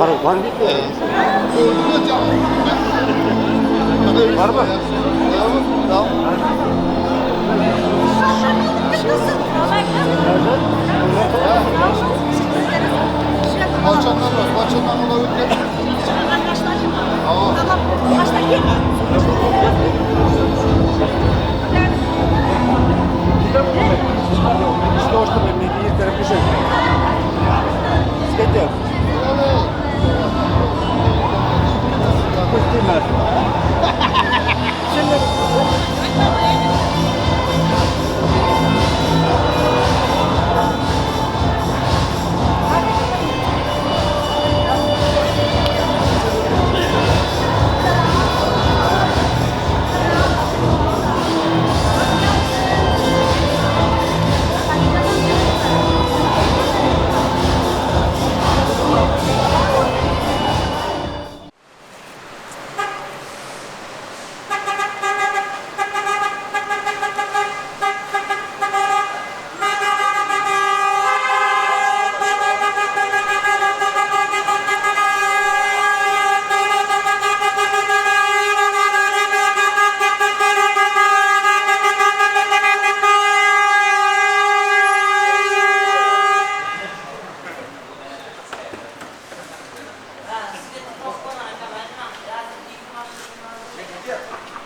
Var mı? Var mı?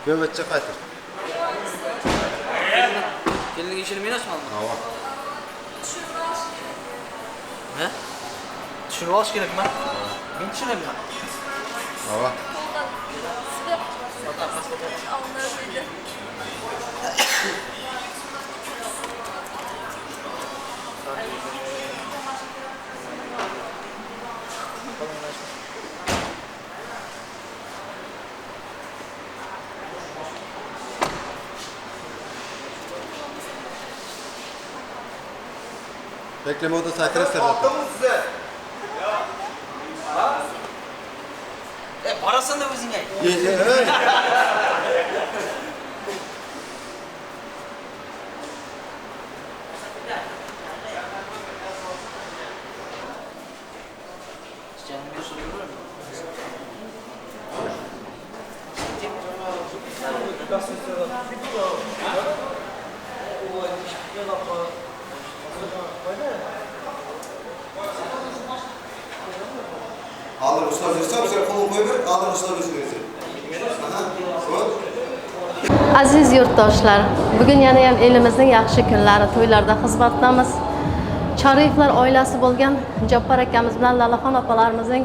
Növbetçi qaytır. Kelinning eshigini men ochmadimmi? Ava. Ne? Tushirib olish kerakmi? Men tushiraman. Ava. Bekleme odası arkadaşlar zaten. Size. Parasını da o'zing ayt. Evet. Alır usta yursa, sen qo'lini qo'yib ber, alır usta yursa. Aziz yurtdoshlar, bugun yana ham elimizning yaxshi kunlari, to'ylarda xizmatdamiz. Choriyevlar oilasi bo'lgan Jappar akamiz bilan Lalaxon opalarimizning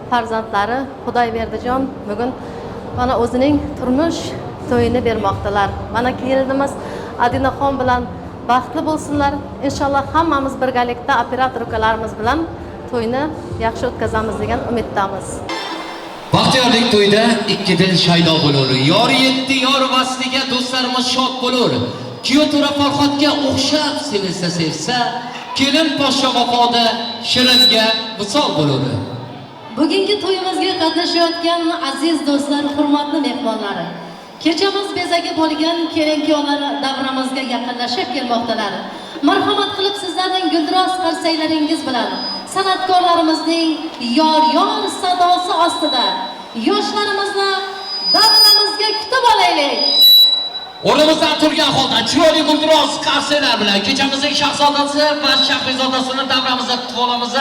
farzandlari Xudoyberdijon bugun mana o'zining turmush to'yini bermoqdalar. Mana kelinimiz Adinaxon bilan baxtli bo'lsinlar. Inshaalloh hammamiz birgalikda operator ukalarimiz bilan to'yni yaxshi o'tkazamiz degan umiddamiz. Baxtiyorlik to'yda ikki dil shaydo bo'lur. Yor yetti yor vasliga do'stlarimiz shod bo'lur. Kuyov to'ra Farhodga o'xshab sevilsa sevsa, kelin poshsho vafoda shiringa visol bo'lur. Bugungi to'yimizga qatnashayotgan aziz do'stlar, hurmatli mehmonlar. Kechamiz bezagi bo'lgan kelin-kuyovlar davramizga yaqinlashib kelmoqdalar. Marhamat qilib sizlarning guldiroz qarsaklaringiz bilan san'atkorlarimizning yor-yor sadosi ostida yoshlarimizni davramizga kutib olaylik. O'rnimizdan turgan holda chiroyli guldiroz qarsaklar bilan kechamizning shahzodasi va shahrizodasini davramizga kutib olamiz.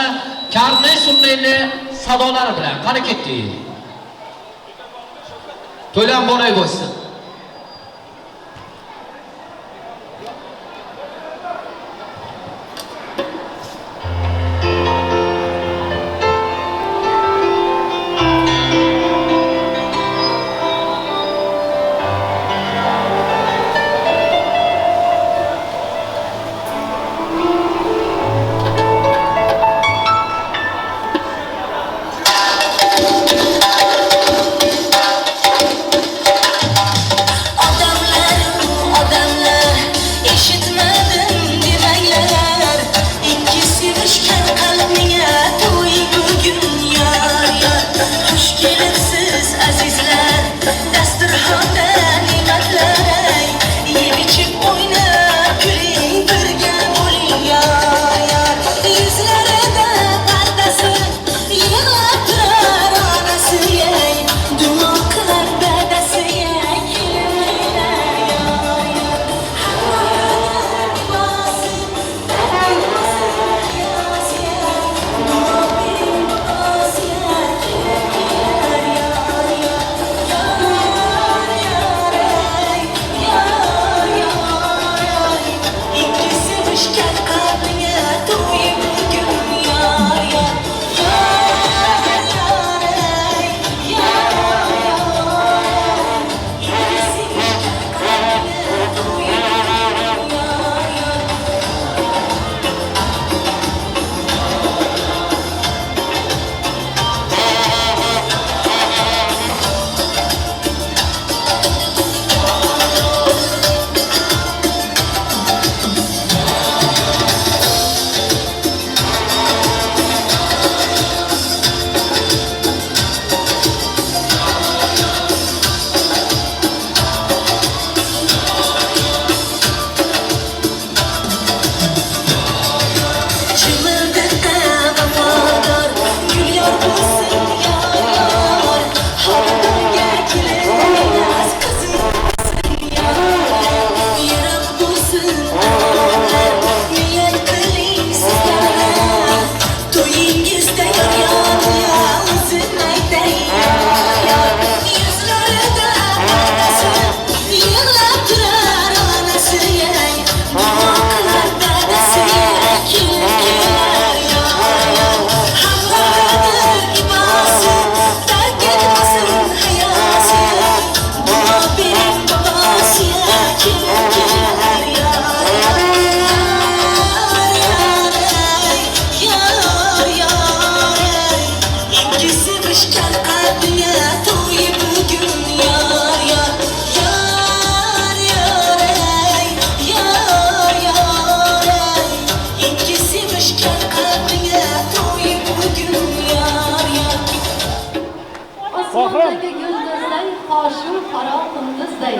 Karnay surnayli sadolari bilan qani ketdik. To'ylar muborak bo'lsin. Osmondagi yulduzday, qoshu qora qunduzday.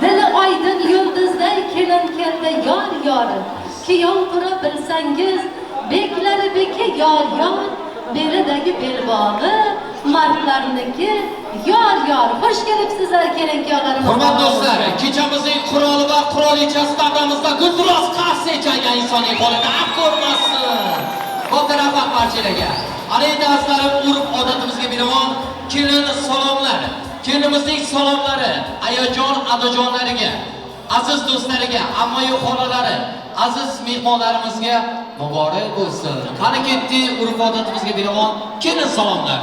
Dili oydin yulduzday kelin keldi yor yor. Kuyov tura bilsangiz, beklari beki yor yor, belidagi belbog'i mardlarniki yor yor. Xush kelibsizlar kelin kuyovlarimiz. Hurmatli do'stlar, kechamizning quroli va qurolichasi davramizda gulduros qarsak chalgan insonning qo'lini haq ko'rmasin. Katta rahmat barchalarga. Ana endi azizlarim, urf odatimizga binoan kelin salomlar, kelinimizning salomlari ayajon adajonlariga, aziz do'stlariga, ammayu xolalari, aziz mehmonlarimizga muborak bo'lsin. Qani ketdi urf odatimizga binoan kelin salomlar.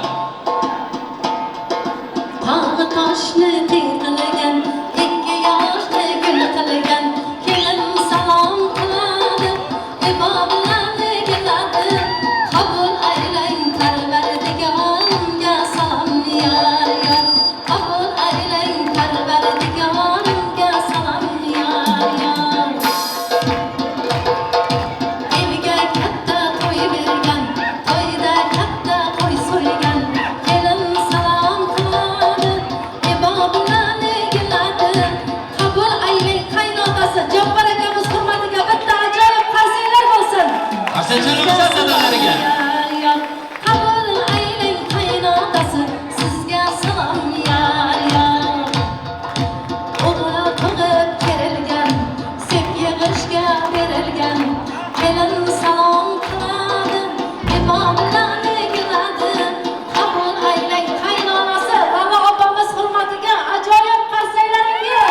Tog'i toshni teng qilgan, ikki yoshni gul qilgan, kelin salom qiladi, iboblarni keladi, qabul aylang parvardigorimga salom yor yor, qabul aylang parvardigorimga salom yor yor. Evga katta to'y bergan, to'yda katta qo'y so'ygan, kelin salom qiladi, iboblarni keladi, qabul aylang qaynotasi Jabbor akamiz hurmatiga bitta ajoyib qarsaklar bo'lsin. Qarsaklarimiz adalariga. Qabul aylang qaynotasi sizga salom yor yor. O'g'li tug'ib kerilgan, sep yig'ishga berilgan, kelin salom qiladi, iboblarni keladi, qabul aylang qaynonasi Lala opamiz hurmatiga ajoyib qarsaklaringiz.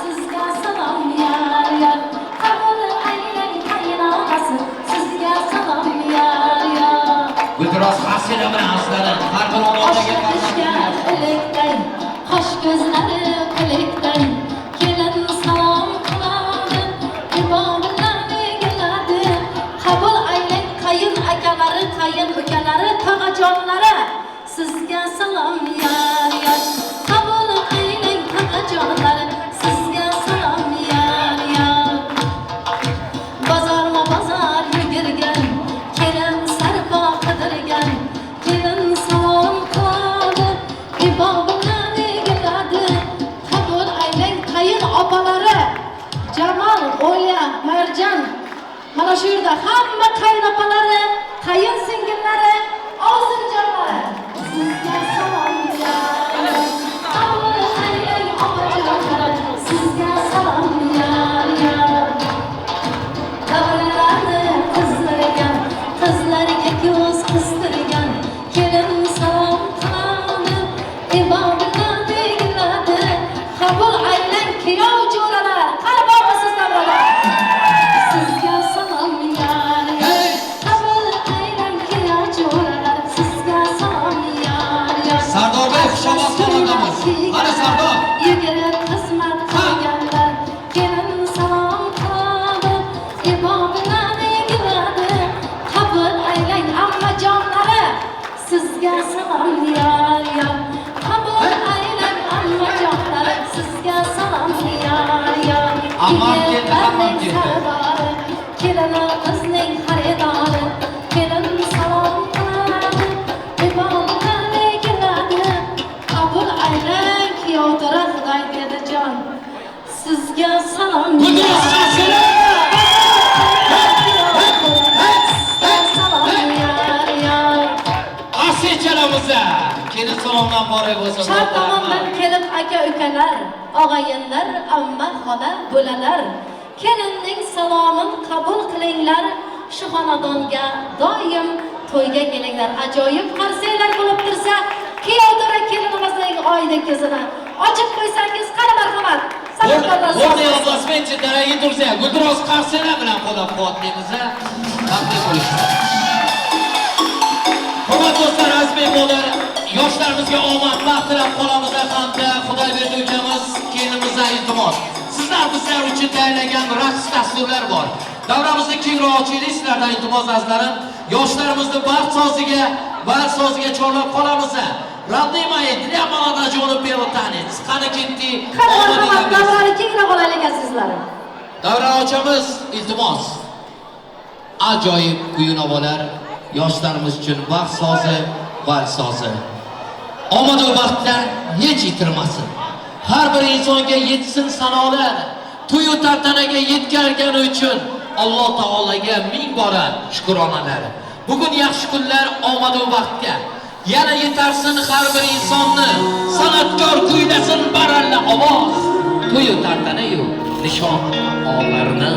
Sizga salom yor yor, qabul aylang qaynonasi sizga salom yor yor. Gulduros qarsaklar bilan azizlarim, har bir oilaga Oshga ilikday, qosh ko'zlari pilikday, kelin salom qiladi, iboblarni keladi, qabul aylang qayin akalari, qayin ukalari, tog'ajonlari sizga salom yor yor, qabul aylang tog'ajonlari sizga salom yor yor. Bozorma bozor yugurgan, kelin sarpo qidirgan, kelin salom qiladi, iboblarni keladi, qabul aylang qayin opalari Jamol, O'lya, Marjan, mana shu yerda hamma qaynopalari, qayin singillari, osinjonlari sizga salom yor yor, qabul aylang opajonlari sizga salom yor yor. Davralarni qizdirgan, qizlarga ko'z qistirgan, kelin salom qiladi, iboblarni keladi, qabul aylang kuyov jo'ralar, qani bormisiz davralar? Sizga salom yor yor, qabul aylang kuyov jo'ralar, sizga salom yor yor. Sardorbek Xushovoz xonadonimiz. Qani Sardor? Yugurib xizmat qilganlar, kelin salom qiladi, iboblarni keladi, qabul aylang ammajonlari, sizga salom yor yor, qabul aylang ammajonlari, sizga salom yor yor. Ammam keldi, ammam keldi. Sardori, kelini qizning xaridori, kelin salom qiladi, iboblarni keladi, qabul aylang kuyovtura Xudoyberdijon, sizga salom Gulduros qarsaklar. Sizga salom yor yor. Qarsak chalamiz. Kelin salomdan muborak bo'lsin. Char tomondan kelib aka ukalar, og'ayinlar, amma xola bo'lalar, kelinning salomin qabul qilinglar, shu xonadonga doim to'yga kelinglar. Ajoyib qarsaklar bo'lib tursa, kuyovtura kelinimizning oyda ko'zini ochib qo'ysangiz, qani marhamat. San'atkorlar O'rni aplodismentchi darayi tursa, gulduros qarsaklar bilan qo'llab-quvvatlaymiz. Baxtli bo'lishsin. Hurmatli do'stlar, aziz mehmonlar, yoshlarimizga omad, baxt tilab qolamiz hamda Xudoyberdi ukamiz kelinimizdan iltimos. Sizlar bizlar uchun tayyorlangan raqs dasturlar bor. Davramizni kengroq ochaylik, sizlardan iltimos azizlarim, yoshlarimizni baxt soziga chorlab qolamiz. Родные мои, для молодоженов первый танец. Qani ketdi? Qani marhamat, davrani kengroq olaylik azizlarim. Davra ochamiz, iltimos. Ajoyib kuy-navolar Yoshlarimiz uchun baxt sozi, vals sozi. Omad va baxtlar hech yitirmasin. Har bir insonga yetsin sanolar. To'y tantanaga yetkazgani uchun Alloh taolaga ming bora shukronalar. Bugun yaxshi kunlar omad va baxtga yana yetarsin har bir insonni. San'atkor kuylasin baralla ovoz. To'y tantana-yu nishon olarni.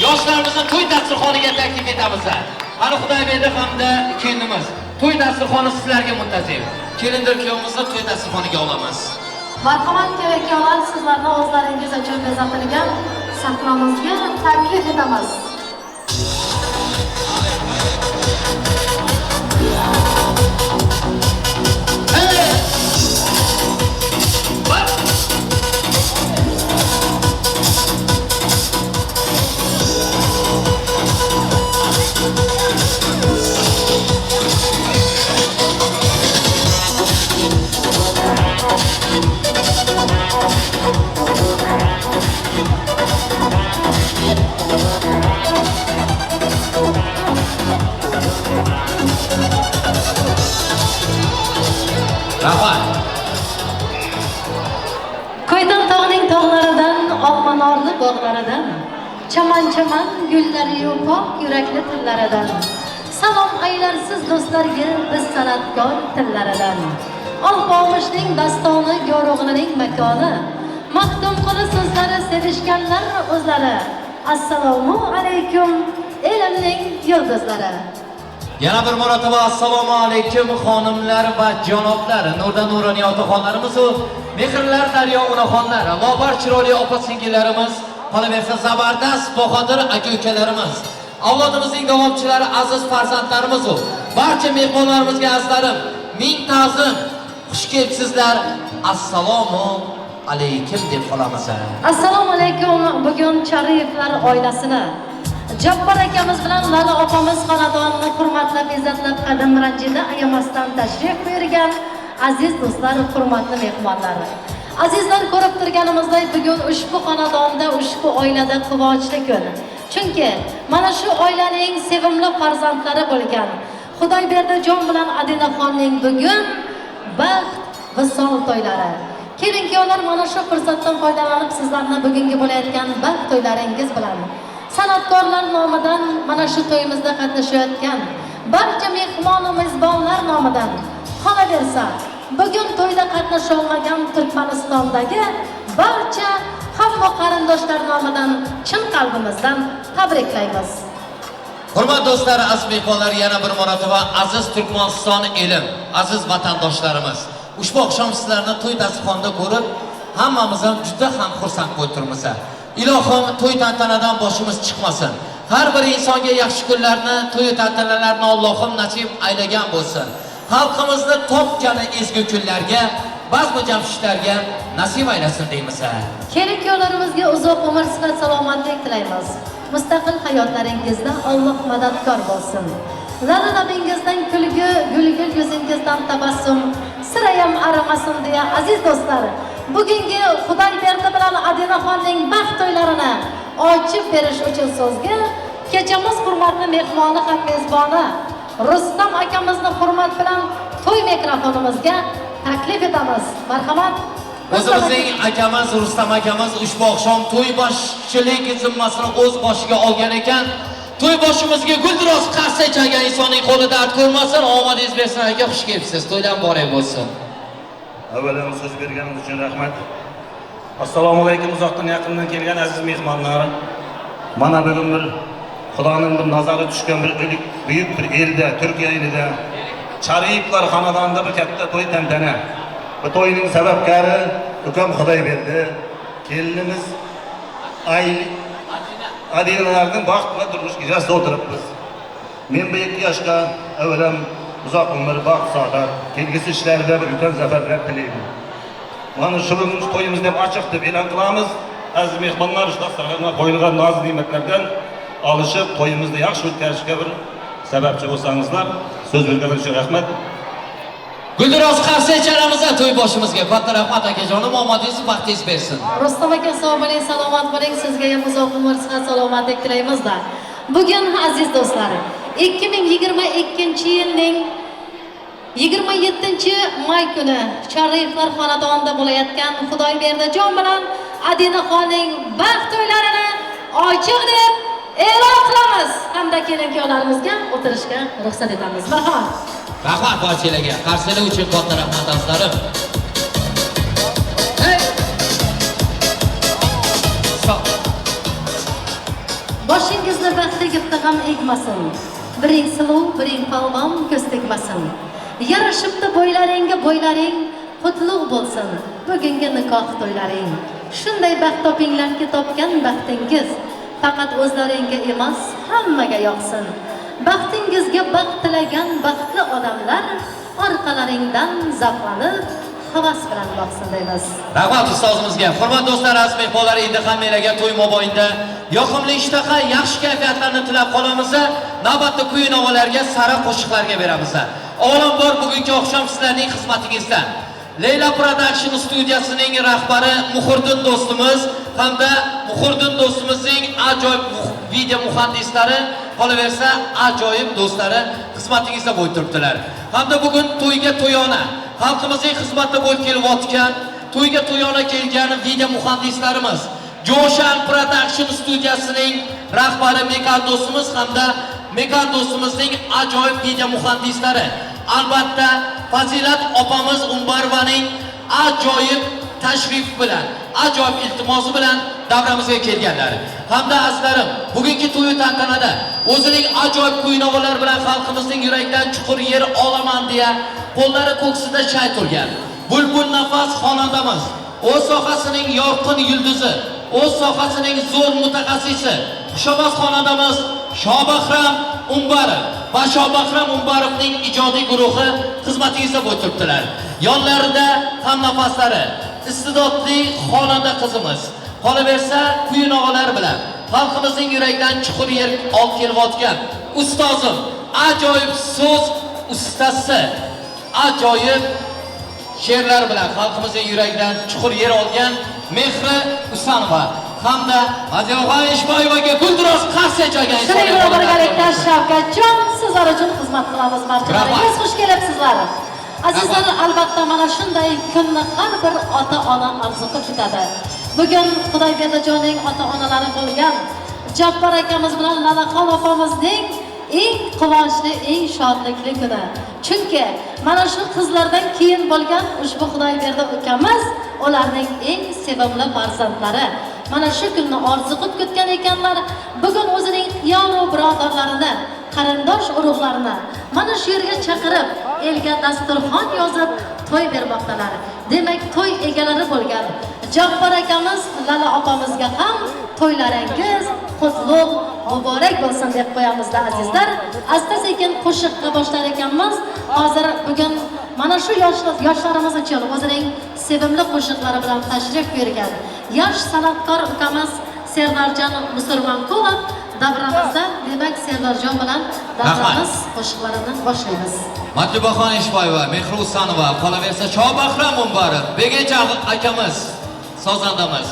Yoshlarimizni to'y dasturxoniga taklif etamiz. Qani Xudoyberdi hamda kelinimiz. To'y dasturxoni sizlarga muntazir. Kelindir kuyovimizni to'y dasturxoniga olamiz. Marhamat keraklar, sizlarni o'zlaringiz uchun bezatilgan sahnamizga taklif etamiz. Rahmat. Ko'ydan tog'ning tog'laridan, olmanorli bog'laridan, chaman-chaman gullari-yu pok yurakli tillaridan. Salom aylarsiz do'stlarga biz san'atkor tillaridan. Alpomishning dastoni, Go'ro'g'lining makoni, maqtov so'zlari, sevishganlar o'zlari. Assalomu alaykum elimning yulduzlari. Yana bir marotaba assalomu alaykum xonimlar va janoblar, nurdan nuroniy otaxonlarimiz va mehrlar daryo onaxonlar, lobar chiroyli opa singillarimiz, qolaversa zabardast bahodir aka ukalarimiz, avlodimizning davomchilari, aziz farzandlarimiz va barcha mehmonlarimizga azizlarim ming ta'zim, xush kelibsizlar. Assalomu alaykum deb qolamiz. Assalomu alaykum. Bugun Chariyevlar oilasini Jabbor akamiz bilan Lala opamiz xonadonini hurmatlab, izzatlab, qadam ranjida ayamasdan tashrif buyurgan aziz do'stlar, hurmatli mehmonlar. Azizlar, ko'rib turganimizdek bugun ushbu xonadonda, ushbu oilada quvonchli kun. Chunki mana shu oilaning sevimli farzandlari bo'lgan Xudoyberdijon bilan Adinaxonning bugun baxt visol to'ylari. Kelin kuyovlar, mana shu fursatdan foydalanib sizlarni bugungi bo'layotgan baxt to'ylaringiz bilan san'atkorlar nomidan mana shu to'yimizda qatnashayotgan barcha mehmon va mezbonlar nomidan, qolaversa bugun to'yda qatnasha olmagan Turkmanistondagi barcha hamma qarindoshlar nomidan chin qalbimizdan tabriklaymiz. Hurmatli do'stlar, aziz mehmonlar, yana bir marotaba aziz Turkmaniston elim, aziz vatandoshlarimiz, ushbu oqshom sizlarni to'y dasturxonida ko'rib hammamiz ham juda ham xursand bo'lib turmiz. Ilohim to'y tantanadan boshimiz chiqmasin. Har bir insonga yaxshi kunlarni, to'y tantanalarni Allohim nasib aylagan bo'lsin. Xalqimizni topgani ezgu kunlarga, bazmi jamshidlarga nasib aylasin deymiz. Kelin kuyovlarimizga uzoq umr, sihat, salomatlik tilaymiz. Mustaqil hayotlaringizda Alloh madadkor bo'lsin. Lala labingizdan kulgi, gulgul yuzingizdan tabassum sirayam arimasin deya aziz do'stlar, bugungi Xudoyberdi bilan Adinaxonning baxt to'ylarini ochib berish uchun so'zga kechamiz hurmatli mehmoni ham mezboni Rustam akamizni hurmat bilan to'y mikrofonimizga taklif etamiz. Marhamat. O'zimizning akamiz Rustam akamiz ushbu oqshom to'y boshchilik zimmasini o'z boshiga olgan ekan. To'y boshimizga guldiroz qarsak chalgan insonning qo'li dard ko'rmasin, omadingiz bersin aka, xush kelibsiz. To'ydan muborak bo'lsin. Avvalambor so'z berganingiz uchun rahmat. Assalomu alaykum uzoqdan yaqindan kelgan aziz mehmonlar. Mana bugun bir Xudoning bir nazari tushgan bir buyuk bir elda, Turkiya elida Chariyevlar xonadonida bir katta to'y tantana. Bu to'yning sababkori ukam Xudoyberdi, kelinimiz Adinalarning baxt va turmush kechasida o'tiribmiz. Men bu 2 yoshga avvalam uzoq umr, baxt, saodat, kelgusi ishlarida bir ulkan zafarlar tilayman. Mana shu bugungi to'yimizni ham ochiq deb e'lon qilamiz. Aziz mehmonlar, shu dasturxonga qo'yilgan noz ne'matlardan olishib, to'yimizni yaxshi o'tkazishga bir sababchi bo'lsangizlar, so'z berganingiz uchun rahmat. Guldiroz qarsak chalamiz to'y boshimizga. Katta rahmat akajonim, omadingiz, baxtingiz bersin. Rustam aka, sog' bo'ling, salomat bo'ling. Sizga ham uzoq umr, sihat, salomatlik tilaymiz-da. Bugun aziz do'stlar, 2022-yilning 27 may kuni Chariyevlar xonadonida bo'layotgan Xudoyberdijon bilan Adinaxonning baxt to'ylarini ochiq deb e'lon qilamiz hamda kelin kuyovlarimizga o'tirishga ruxsat etamiz. Marhamat. Rahmat barchalarga. Qarshilik uchun katta rahmat azizlarim. Hey! Boshingizni baxt egibdi g'am egmasin. Biring suluv, biring palvon ko'z tegmasin. Yarashibdi bo'ylaringga bo'ylaring, qutlug' bo'lsin bugungi nikoh to'ylaring. Shunday baxt topinglarki, topgan baxtingiz faqat o'zlaringga emas, hammaga yoqsin. Baxtingizga baxt tilagan baxtli odamlar orqalaringdan zavqlanib, havas bilan boqsin deymiz. Rahmat ustozimizga. Hurmatli do'stlar, aziz mehmonlar, endi hammanglarga to'y mobaynida yoqimli ishtaha, yaxshi kayfiyatlarni tilab qolamiz. Navbatda kuy navolarga, sara qo'shiqlarga beramiz. Avvalambor bugungi oqshom sizlarning xizmatingizda Leyla Production studiyasining rahbari Muhriddin do'stimiz hamda Muhriddin do'stimizning ajoyib video muhandislari, qolaversa ajoyib do'stlari xizmatingizda bo'lib turibdilar. Hamda bugun to'yga to'yona, xalqimizning xizmatida bo'lib kelayotgan, to'yga to'yona kelgan video muhandislarimiz Joshan Production studiyasining rahbari Mekan do'stimiz hamda Mekan do'stimizning ajoyib video muhandislari, albatta Fazilat opamiz Umbarovaning ajoyib tashrif bilan ajoyib iltimosi bilan davramizga kelganlar. Hamda azizlarim, bugungi to'y tantanada o'zining ajoyib kuy-navolar bilan xalqimizning yuragidan chuqur yer olaman deya qo'llari ko'ksida shay turgan Bulbul nafas xonandamiz, o'z sohasining yorqin yulduzi, o'z sohasining zo'r mutaxassisi, xushovoz xonandamiz Shobahram Umbarov va Shobahram Umbarovning ijodiy guruhi xizmatingizda bo'lib turibdilar. Yonlarida hamnafaslari, iste'dodli xonanda qizimiz, qolaversa kuy-navolar bilan xalqimizning yuragidan chuqur yer olib kelayotgan ustozim, ajoyib so'z ustasi, ajoyib she'rlar bilan xalqimizning yuragidan chuqur yer olgan Mehri Usanova hamda Madinaxon Eshboyevaga guldiroz qarsak chalgan. Shuning bilan birgalikda Shavkatjon, sizlar uchun xizmat qilamiz barchalaringiz. Xush kelibsizlar. Azizlar, albatta mana shunday kunni har bir ota-ona orzu qilib kutadi. Bugun Xudoyberdijonning ota-onalari bo'lgan Jabbor akamiz bilan Lalaxon opamizning eng quvonchli, eng shodlikli kuni. Chunki mana shu qizlardan keyin bo'lgan ushbu Xudoyberdi ukamiz ularning eng sevimli farzandlari. Mana shu kunni orzu qilib kutgan ekanlar. Bugun o'zining yoru birodarlarini, qarindosh urug'larini mana shu yerga chaqirib, elga dasturxon yozib to'y bermoqdalar. Demak, to'y egalari bo'lgan Jabbor akamiz, Lala opamizga ham to'ylaringiz qutlug' muborak bo'lsin deb qo'yamizda azizlar. Asta-sekin qo'shiqqa boshlar ekanmiz. Hozir bugun mana shu yoshlarimiz uchun o'zining sevimli qo'shiqlari bilan tashrif buyurgan yosh san'atkor ukamiz Serdorjon Musurmonqulov davramizda. Demak, Serdorjon bilan davramiz qo'shiqlarini boshlaymiz. Matlubaxon Eshboyeva, Mehri Usanova, qolaversa Shobahram Umbarov, Begech akamiz, sozandamiz.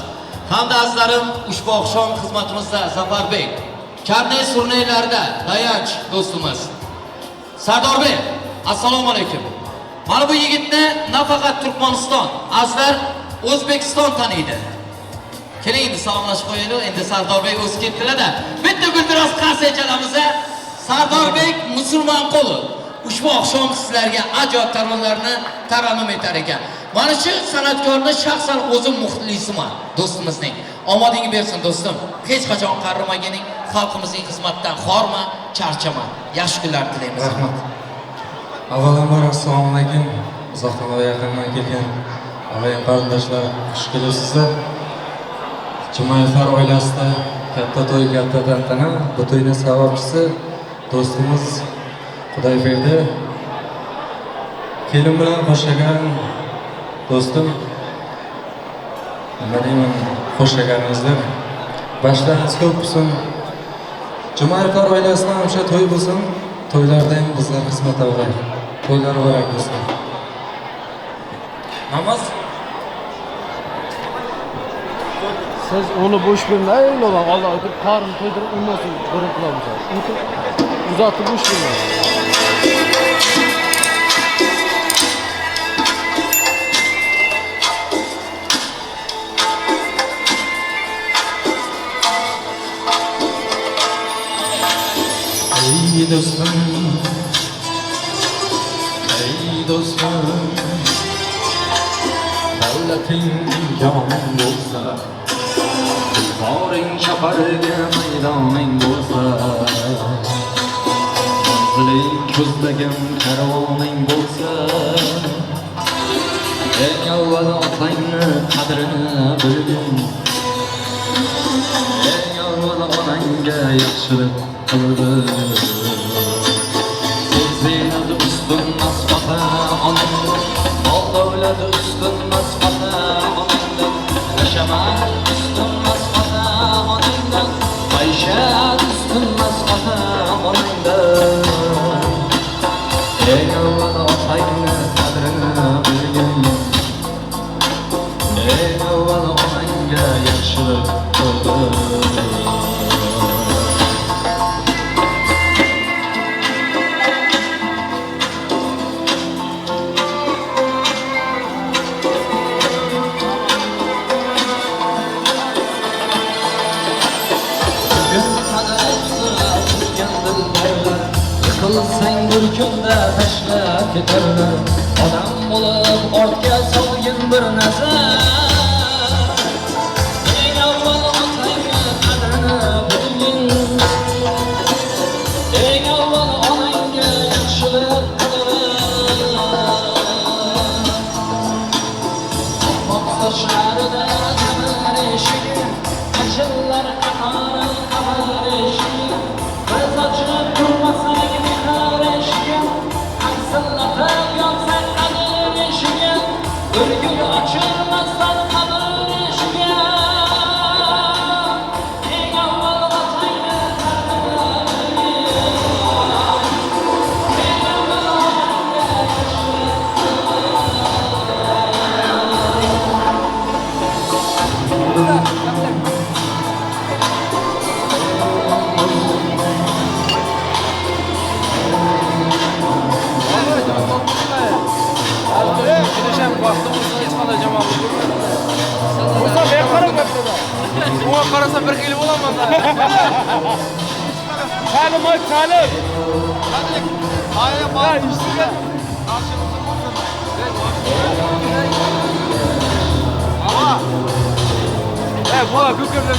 Hamda azizlarim, ushbu oqshom xizmatimizda Zafarbek, karnay surnaylarda dayanch do'stimiz Sardorbek, assalomu alaykum. Mana bu yigitni nafaqat Turkmaniston, azizlar O'zbekiston taniydi. Keling endi salomlashib qo'yaylik. Endi Sardorbek o'zi ketdilar-da. Bitta guldiroz qarsak chalamiz. Sardorbek Musulmonqulov ushbu oqshom sizlarga ajoyib taronalarni tarannum etar ekan. Mana shu san'atkorni shaxsan o'zim muxlisiman do'stimizning. Omadingni bersin do'stim. Hech qachon qarrimaganing, xalqimizning xizmatidan xorma, charchama. Yaxshi kunlar tilaymiz. Rahmat. Avvalambor assalomu alaykum. Uzoqdan va yaqindan kelgan og'ayin qarindoshlar, xush kelibsizlar. Jumayevlar oilasida katta to'y, katta tantana. Bu to'yning sababchisi do'stimiz Xudoyberdi. Kelin bilan qo'shagan do'stim, nima deyman, qo'shaganingizlar bashlaringiz ko'p bo'lsin. Jumayevlar oilasidan o'sha to'y bo'lsin, to'ylarda ham bizlar xizmat qilaylik. To'ylar muborak bo'lsin. Namoz. Siz uni bo'sh bermang, Alloh o'tirib qorin to'ydirib, undan so'ng g'urur qilamiz. Uzatib bo'sh bermang. Ey do'stim, ey do'stim, davlating imkoning bo'lsa, boring chaparga maydoning bo'lsa, manziling ko'zlagan karvoning bo'lsa, eng avval otangni qadrini bilgin, eng avval onangga yaxshilik qilgin. Ziynat ustunmas ota onangdan, mol davlat ustunmas ota onangdan, hashamat ustunmas ota onangdan, maishat ustunmas ota onangdan. Eng avval otangni qadrini bilgin, eng avval onangga yaxshilik qilgin. Yiqilsang bir kunda tashlab ketarlar, odam bo'lib ortga solgin bir nazar. Qarasam bir xil bo'laman. Ta'lim oy, ta'lim. Bu ko'plar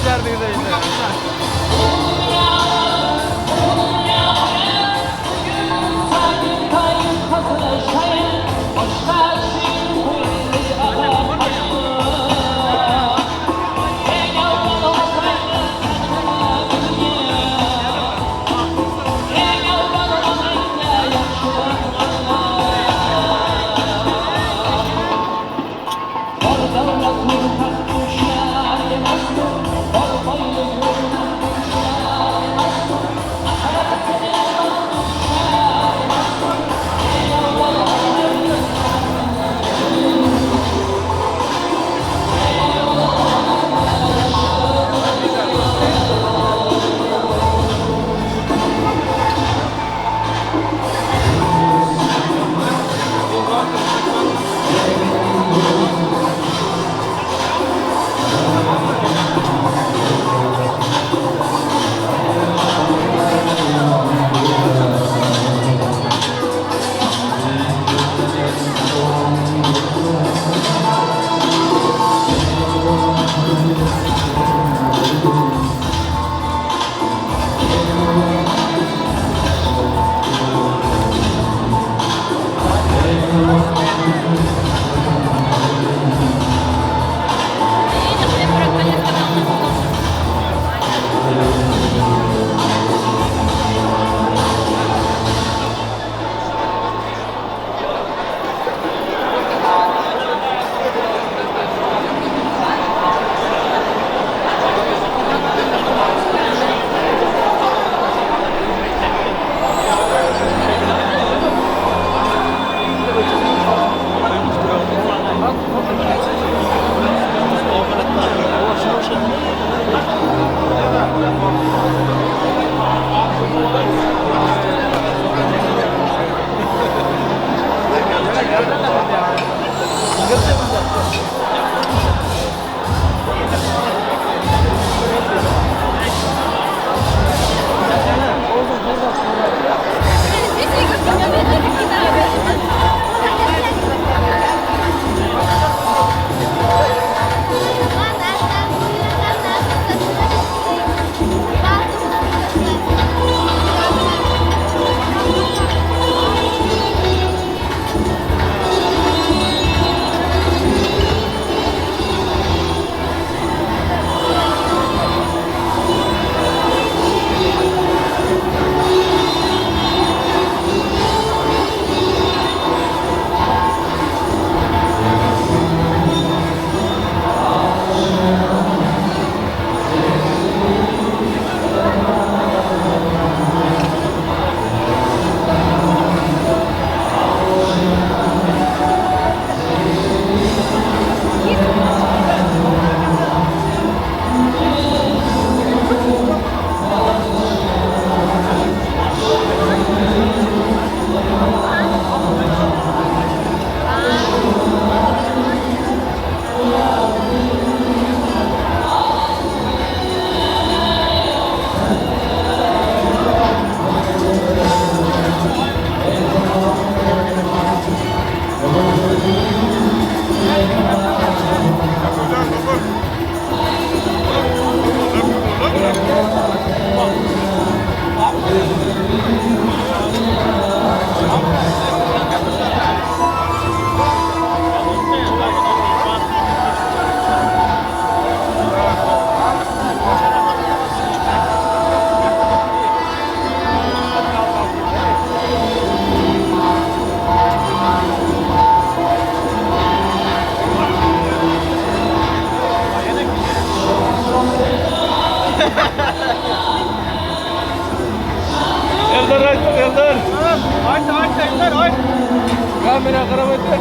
Kamera qarab o'tdi.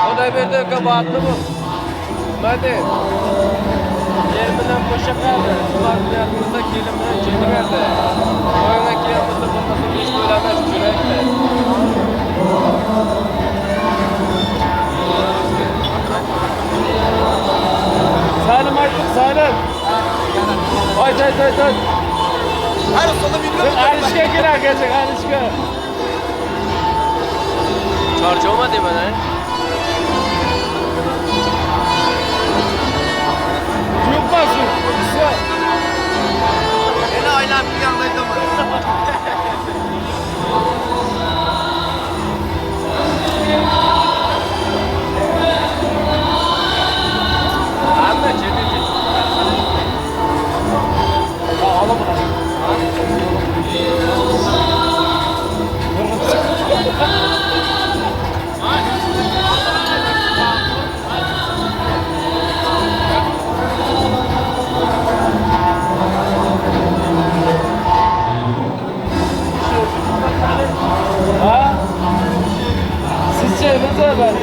Xudoy berdi, baxtli bo'l. Nima dey? Yer bilan qo'shiqadi. Ular bo'lsa kelin bilan ketaverdi. To'ydan keyin bo'lsa bo'lmasa besh to'ylarda jurakda. Salim aytdik, Salim. Ayt, ayt, ayt, ayt. Alishga kerak, alishga. Charchama deyman, a? Yo'qma shu. Meni aylanib kelganda aytaman. Hamma chetga. Ha, olib. Ha? Sizce ne zaman?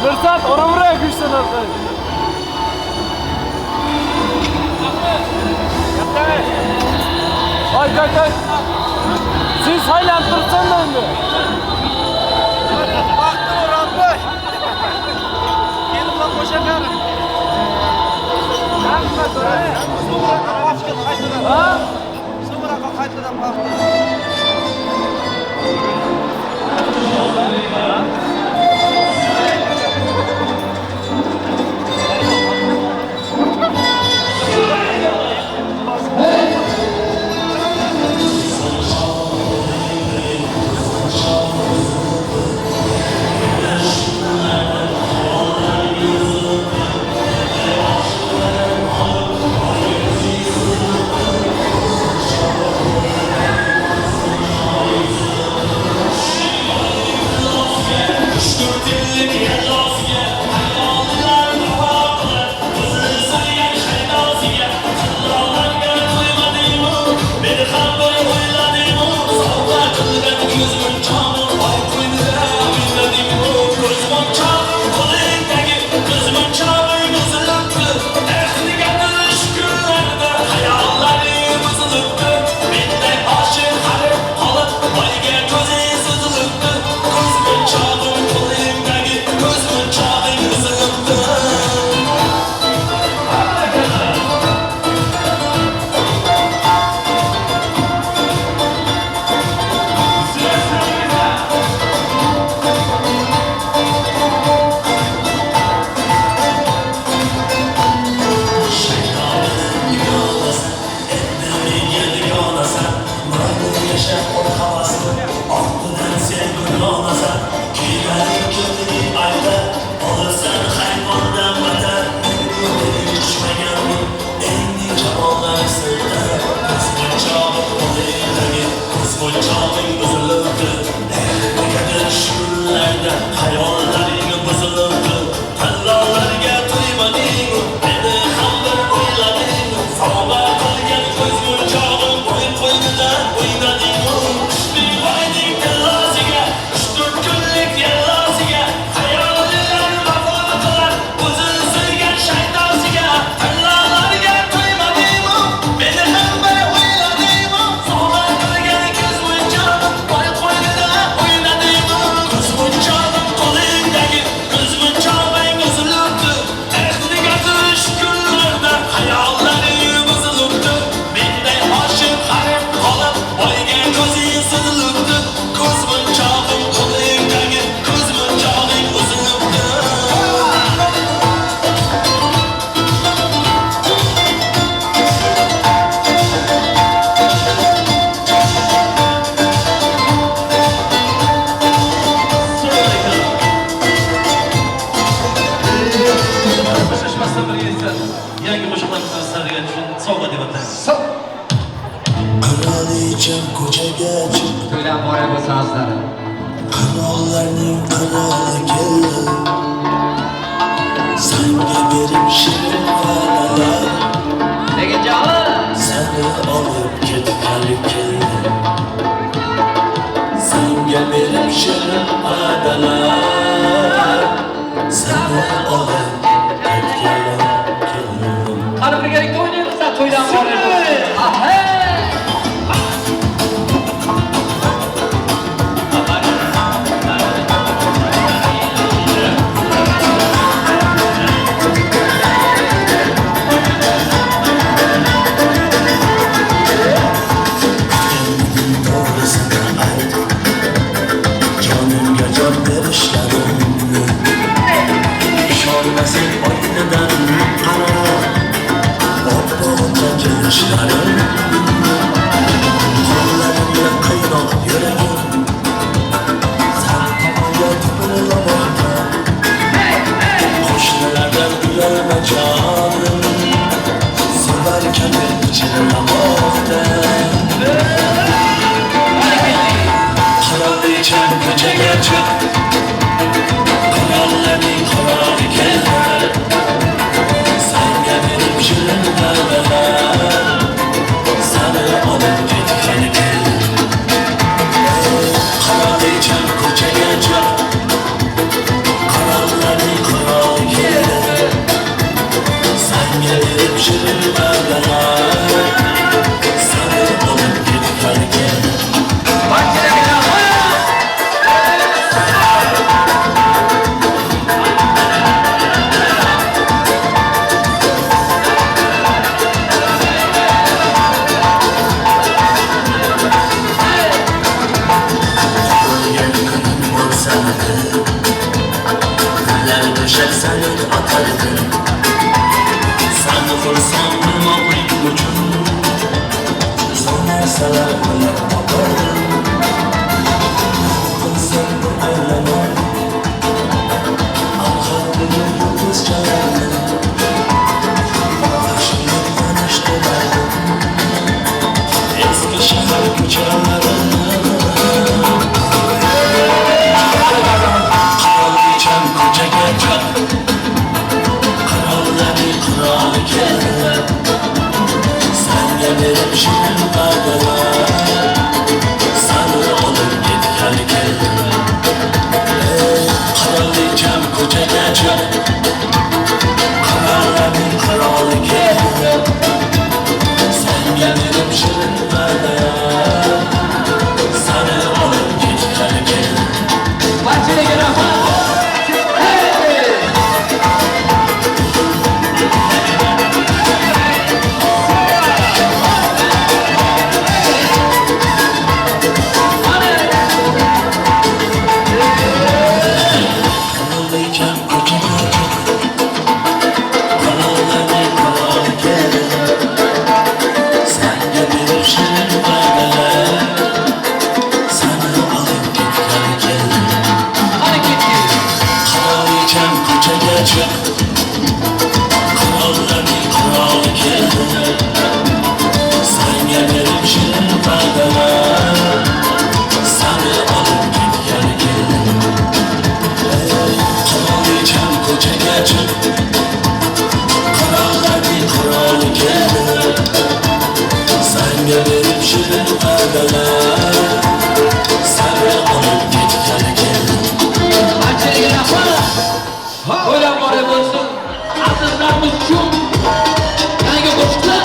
Fırsat ona buraya güçten artık. Ay ay ay. Siz haylan tursan da endi. Baxtli O'ronboy. Kelin bilan qo'shaqari. Ha? Sumraqa qaytadan baxtli. Yes! Qirolicham ko'chaga chiq. To'ylar muborak bo'lsin azizlarim. Qirollarning qiroli keldi. Sanga berib shirin va'dalar. Lekin javob seni olib ketgani keldi. Sanga berib shirin va'dalar. Seni olib ketgani keldi. Qani birgalikda o'ynaymiz, to'ylar muborak bo'lsin. Aha! Yoshlar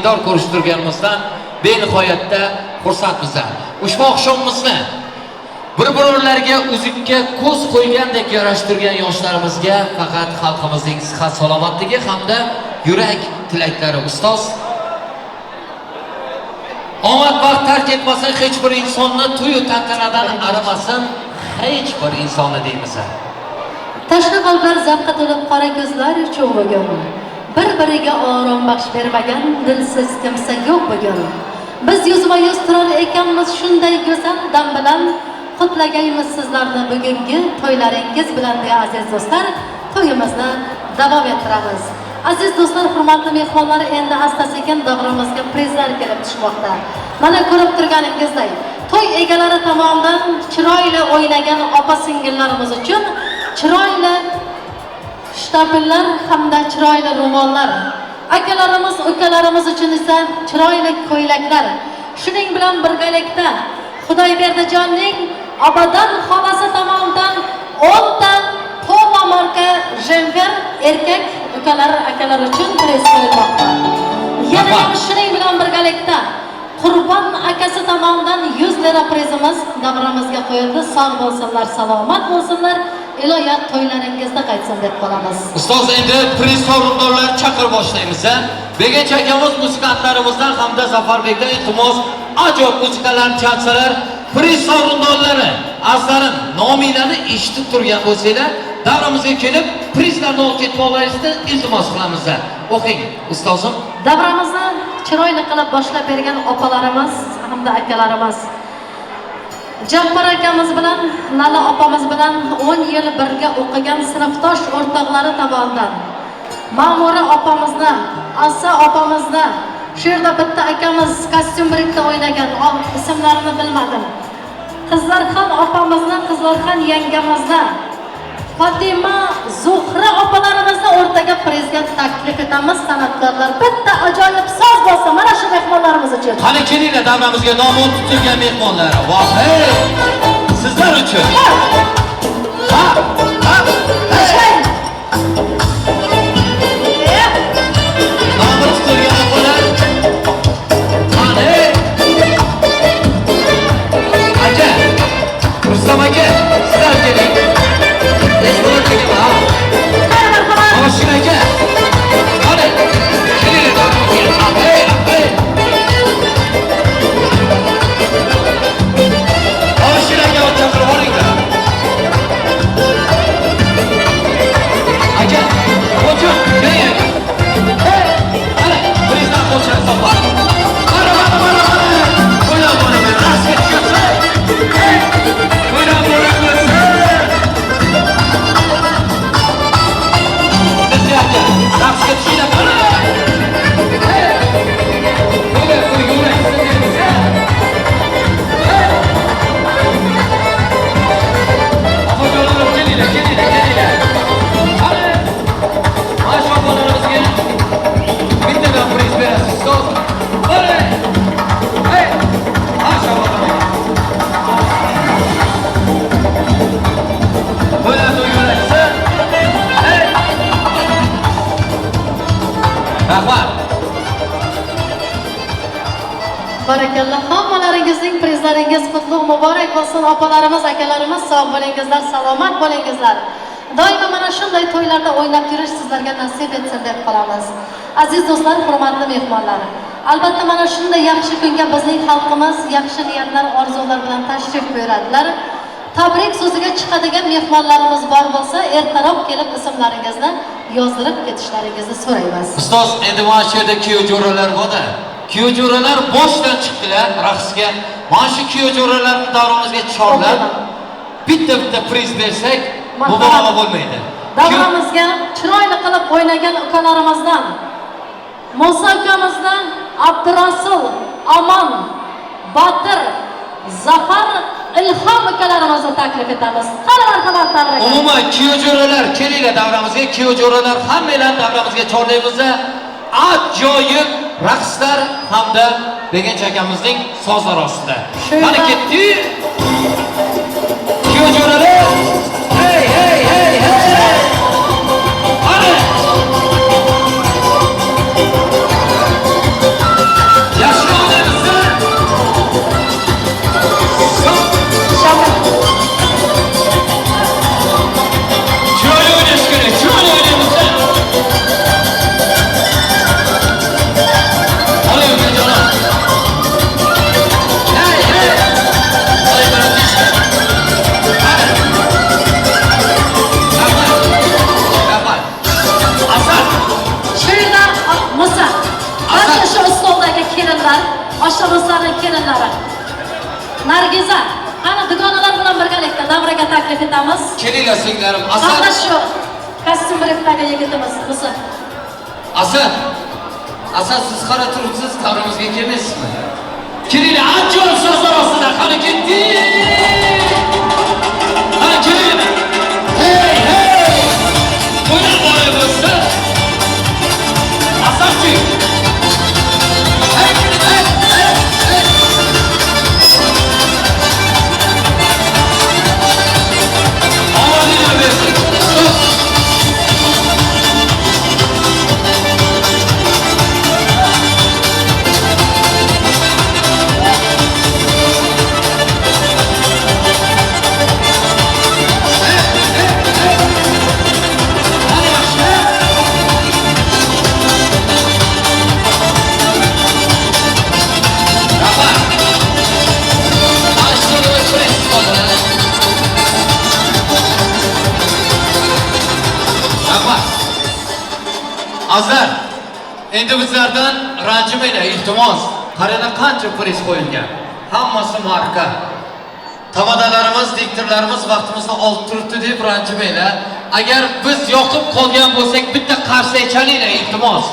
diydor ko'rishtirganimizdan benihoyatda xursandmiz. Ushbu oqshomimizni bir-birlariga uzukka ko'z qo'ygandek yarashtirgan yoshlarimizga faqat xalqimizning sihat salomatligi hamda yurak tilaklari. Ustoz, omad baxt tark etmasin hech bir insonni, to'yu tantanadan arimasin hech bir insonni deymiz. Tashna qalblar zavqqa to'lib, qora ko'zlar cho'g' bugun. Bir-biriga orom baxsh bermagan dilsiz kimsa yo'q bugun. Biz yuzma-yuz turar ekanmiz shunday go'zal dam bilan, qutlagaymiz sizlarni bugungi to'ylaringiz bilan deya aziz do'stlar, to'yimizni davom ettiramiz. Aziz do'stlar, hurmatli mehmonlar, endi asta-sekin davramizga prizlar kelib tushmoqda. Mana ko'rib turganingizdek, to'y egalari tomonidan chiroyli o'ynagan opa-singillarimiz uchun chiroyli shtapellar hamda chiroyli ro'mollar, akalarimiz, ukalarimiz uchun esa chiroyli ko'ylaklar. Shuning bilan birgalikda Xudoyberdijonning Obadan xonasi tomonidan 10 ta Puma marka jemper erkak ukalar, akalar uchun priz qo'yilmoqda. Yana ham shuning bilan birgalikda Qurbon akasi tomonidan 100 lira prizimiz davramizga qo'yildi. Sog' bo'lsinlar, salomat bo'lsinlar. Iloyat to'ylaringizda qaytsin deb qolamiz. Ustoz, endi priz sovrindorlarni chaqirib boshlaymiz. Begench akamiz muziqantlarimizdan hamda Zafarbekdan iltimos, ajoyib musiqalarni chalsalar, priz sovrindorlari azlarim nominglarni eshitib turgan bo'lsanglar, davramizga kelib prizlarni olib ketmoqlaringizni iltimos qilamiz. O'qing, ustozim. Davramizni chiroyli qilib boshlab bergan opalarimiz hamda akalarimiz, Jaffar akamiz bilan Lala opamiz bilan 10 yil birga o'qigan sinfdosh o'rtoqlari tomonidan Ma'mura opamizni, Asa opamizni, shu yerda bitta akamiz kostyum birikda o'ynagan, ismlarini bilmadim. Qizlarxon opamizni, Qizlarxon yangamizni, Fatima, Zuhra opalarimizni o'rtaga prizga taklif etamiz. San'atkorlar bitta ajoyib soz bo'lsa mana shu mehmonlarimiz uchun. Qani kelinglar davramizga nomi tutilgan mehmonlar. Voh, hey! Sizlar uchun. Ha, ha, hey! Nomi tutilgan opalar. Qani? Aka, Rustam aka, sizlar keling. Barakallah, hammalaringizning prizlaringiz qutlug' muborak bo'lsin. Opalarimiz, akalarimiz, sog' bo'lingizlar, salomat bo'lingizlar. Doimo mana shunday to'ylarda o'ynab yurish sizlarga nasib etsin deb qolamiz. Aziz do'stlar, hurmatli mehmonlar, albatta mana shunday yaxshi kunga bizning xalqimiz yaxshi niyatlar, orzular bilan tashrif buyuradilar. Tabrik so'ziga chiqadigan mehmonlarimiz bor bo'lsa, ertaroq kelib ismlaringizni yozdirib ketishlaringizni so'raymiz. Ustoz, endi mana shu yerda kuyov jo'ralar bor-da. Kuyov jo'ralar boshdan chiqdilar raqsga. Mana shu kuyov jo'ralarni davramizga chorlab, bitta-bitta priz bersak, mubolag'a bo'lmaydi. Davramizga chiroyli qilib o'ynagan ukalarimizdan Musa ukamizdan Abdurasul, Omon, Botir, Zafar, Ilhom ukalarimizni taklif etamiz. Qani marhamat davraga. Umuman kuyov jo'ralar kelinglar davramizga, kuyov jo'ralar hammanglar davramizga chorlaymiz. Ajoyib raqslar hamda Begench akamizning sozlari ostida. Qani ketdik. Kuyov jo'ralar. Hey, hey, hey, hey. Qani. Nargiza, qani dugonalar bilan birgalikda davraga taklif etamiz. Kelinglar singlarim. Asal. Hamda shu kostyum rifdagi yigitimiz Musa. Asal. Asal siz qara turibsiz, davramizga kelmaysizmi? Kelinglar, ajoyib so'zlar ostida qani ketdik. Qani kelinglar. Hey, hey! O'ynab borayapmiz. Asalchi. Hey, hey, hey, hey. Omadinglar bersin. Azizlar, endi bizlardan ranjimanglar, iltimos. Qaranglar qancha priz qo'yilgan. Hammasi marka. Tamadalarimiz, diktorlarimiz vaqtimizni olib turibdi deb ranjimanglar. Agar biz yoqib qolgan bo'lsak, bitta qarsak chalinglar, iltimos.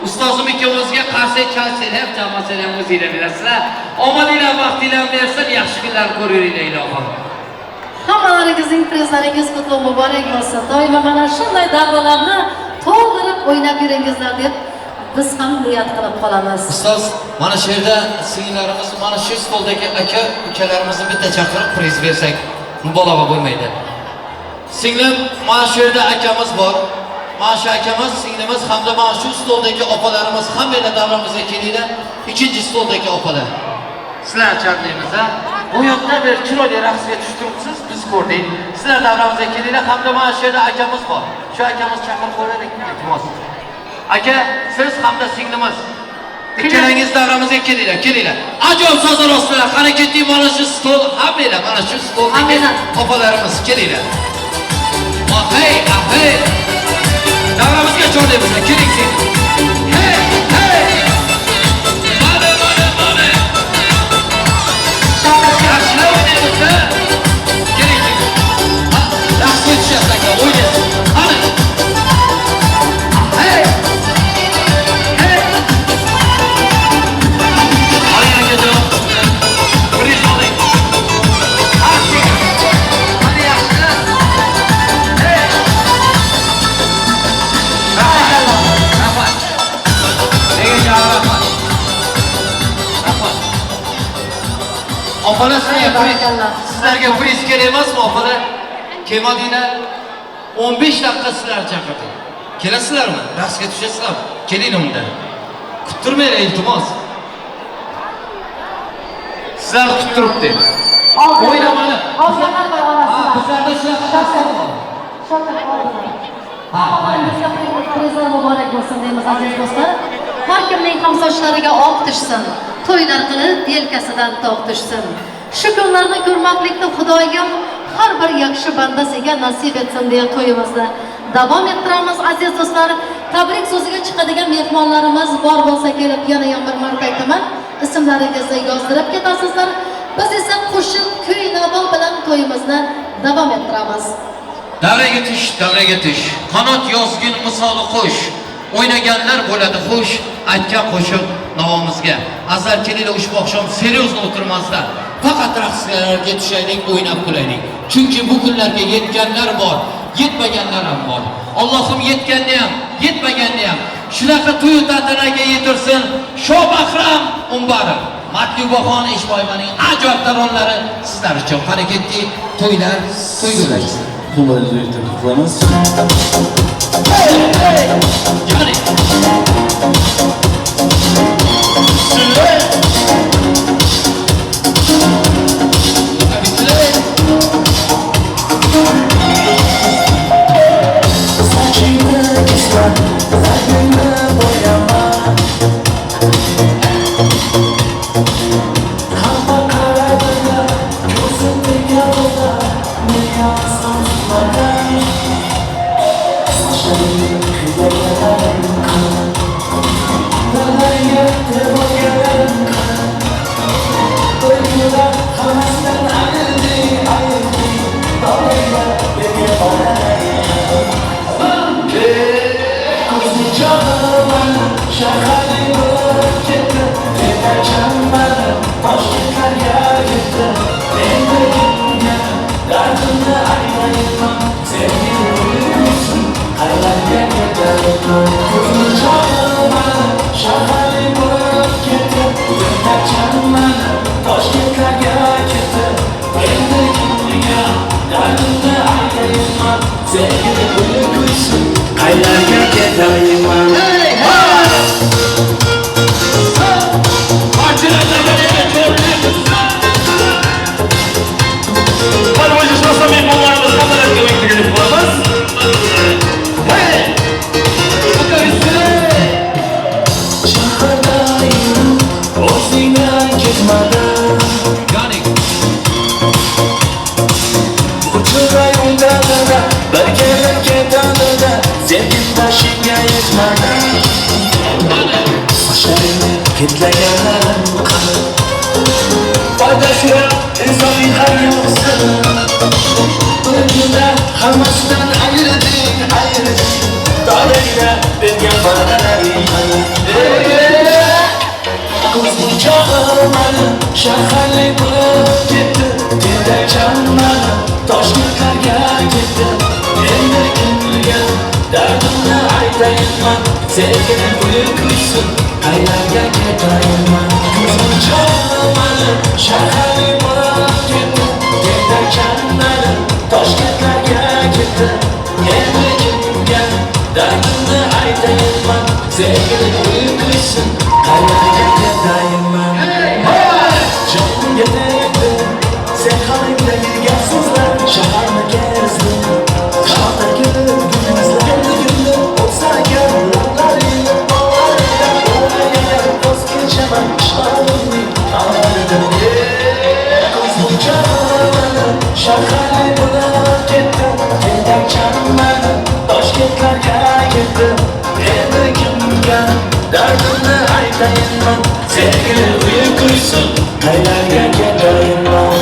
Ustozim ikkovimizga qarsak chalsanglar ham, chalmasanglar ham o'zinglar bilasizlar. Omadinglar, baxtinglar bersin, yaxshi kunlar ko'ringlar ilohim. Hammalaringizning prizlaringiz qutlug' muborak bo'lsin. Doimo mana shunday davralarni to'ldirib o'ynab yuringizlar deb biz ham niyat qilib qolamiz. Ustoz, mana shu yerda singillarimiz, mana shu stoldagi aka ukalarimizni bitta chaqirib priz bersak, mubolag'a bo'lmaydi. Singlim, mana shu yerda akamiz bor. Mana shu akamiz, singlimiz hamda mana shu stoldagi opalarimiz hammanglar davramizga kelinglar. Ikkinchi stoldagi opalar. Sizlar chaqiramiz, ha? Bu yoqda bir chiroyli raqsga tushtiribsiz, biz ko'rdik. Sizlar davramizga kelinglar hamda mana shu yerda akamiz bor. Shu akamiz chaqirib qo'yaylik, iltimos. Aka, siz hamda singlimiz ikkalangiz davramizga kelinglar, kelinglar. Ajoyib so'zlar ostida qani ketdik mana shu stol, hammanglar mana shu stoldagi opalarimiz kelinglar. Ahey, ahey. Davramizga chorlaymiz, keling sen. Hey, hey. Mana, mana, mana. Yaxshilab o'ynaymiz, ha? Keling, keling. Ha, raqsga tushasiz aka, o'ynaysiz. Qani. Hey! Hey! Oling akajon. Priz oling. Qani yaxshi. Hey! Rahmat. Rahmat. Nega rahmat? Rahmat. Opalar, sizlarga priz kerak emasmi, opalar? Kelmadinglar. 15 daqiqa sizlar chaqirdim. Kelasizlarmi? Raqsga tushasizlarmi? Kelinglar unda. Kuttirmanglar, iltimos. Sizlar kuttiribdi. O'ynamani. Oldiga qarab olasizlar. Bizlarda shunaqa narsa bor. Ha, bizga prizlar muborak bo'lsin deymiz aziz do'stlar. Har kimning ham sochlariga oq tushsin, to'ylar qilib yelkasidan tog' tushsin. Shu kunlarni ko'rmoqlikni Xudoyim har bir yaxshi bandasiga nasib etsin deya to'yimizni davom ettiramiz aziz do'stlar. Tabrik so'ziga chiqadigan mehmonlarimiz bor bo'lsa kelib yana ham bir marta aytaman, ismlaringizni yozdirib ketasizlar. Biz esa qo'shiq, kuy, navo bilan to'yimizni davom ettiramiz. Davraga tush, davraga tush. Qanot yozgin misoli qo'sh. O'ynaganlar bo'ladi xush, aytgan qo'shiq navomizga. Azizlar, kelinglar ushbu oqshom seriozli o'tirmasdan faqat raqslarga tushaylik, o'ynab kulaylik. Chunki bu kunlarga yetganlar bor, yetmaganlar ham bor. Allohim yetganni ham, yetmaganni ham shunaqa to'y tantanaga yetirsin. Shobahram Umbarov, Matlubaxon Eshboyevaning ajoyib taronalari sizlar uchun. Qani ketdik, to'ylar to'ygular. Qo'llaringizni tabrik qilamiz. Hey, hey! Ya'ni Saçlarını kıza Shaharli bo'lib ketdi, tentakchanmani Toshkentlarga ketdi. Endi kimga dardimni aytayman, sevgim uyusin, qaylarga ketayman. Ko'zmunchog'imani shaharli bo'lib ketdi, tentakchanmani Toshkentlarga ketdi. Endi kimga dardimni aytayman, sevgim uyusin, qaylarga ketayman. Shahardayim, o'zingdan ketmadim. Bu chiroy undan-da bir kelib ketadi-da, sevgim boshingga yetmadi. Sochlaringni ketlaganlarim qani? Foydasi yo'q insonning hayosi. Bir kunda hammasidan ayrirding, ayrirding. Doiragina bergan va'dalaring qani? Ko'zmunchog'im mani shaharli bo'lib ketdi, tentakcham mani Toshkentlarga ketdi. Endi kimga dardimni aytayman, sevgim uyi kuysin, qaylarga ketayman. Ko'zmunchog'im mani shaharli bo'lib ketdi, tentakcham mani Toshkentlarga ketdi. Endi kimga dardimni aytayman, sevgim uyi kuysin, qaylarga ketayman. Jonimga tegdi sen halimdagi gap so'zlar, shaharni kezdim, qishloqda kelib gulmizlar. Endi gulni o'tsa agar lablaringni o'ragan voz kechaman qishlog'imning qamaridan. Ko'zmunchog'im shaharli bo'lib ketdi, tentakcham mani Toshkentlarga ketdi. Endi kimga dardimni aytayman, sevgili uyi kuysin, qaylarga ketayman.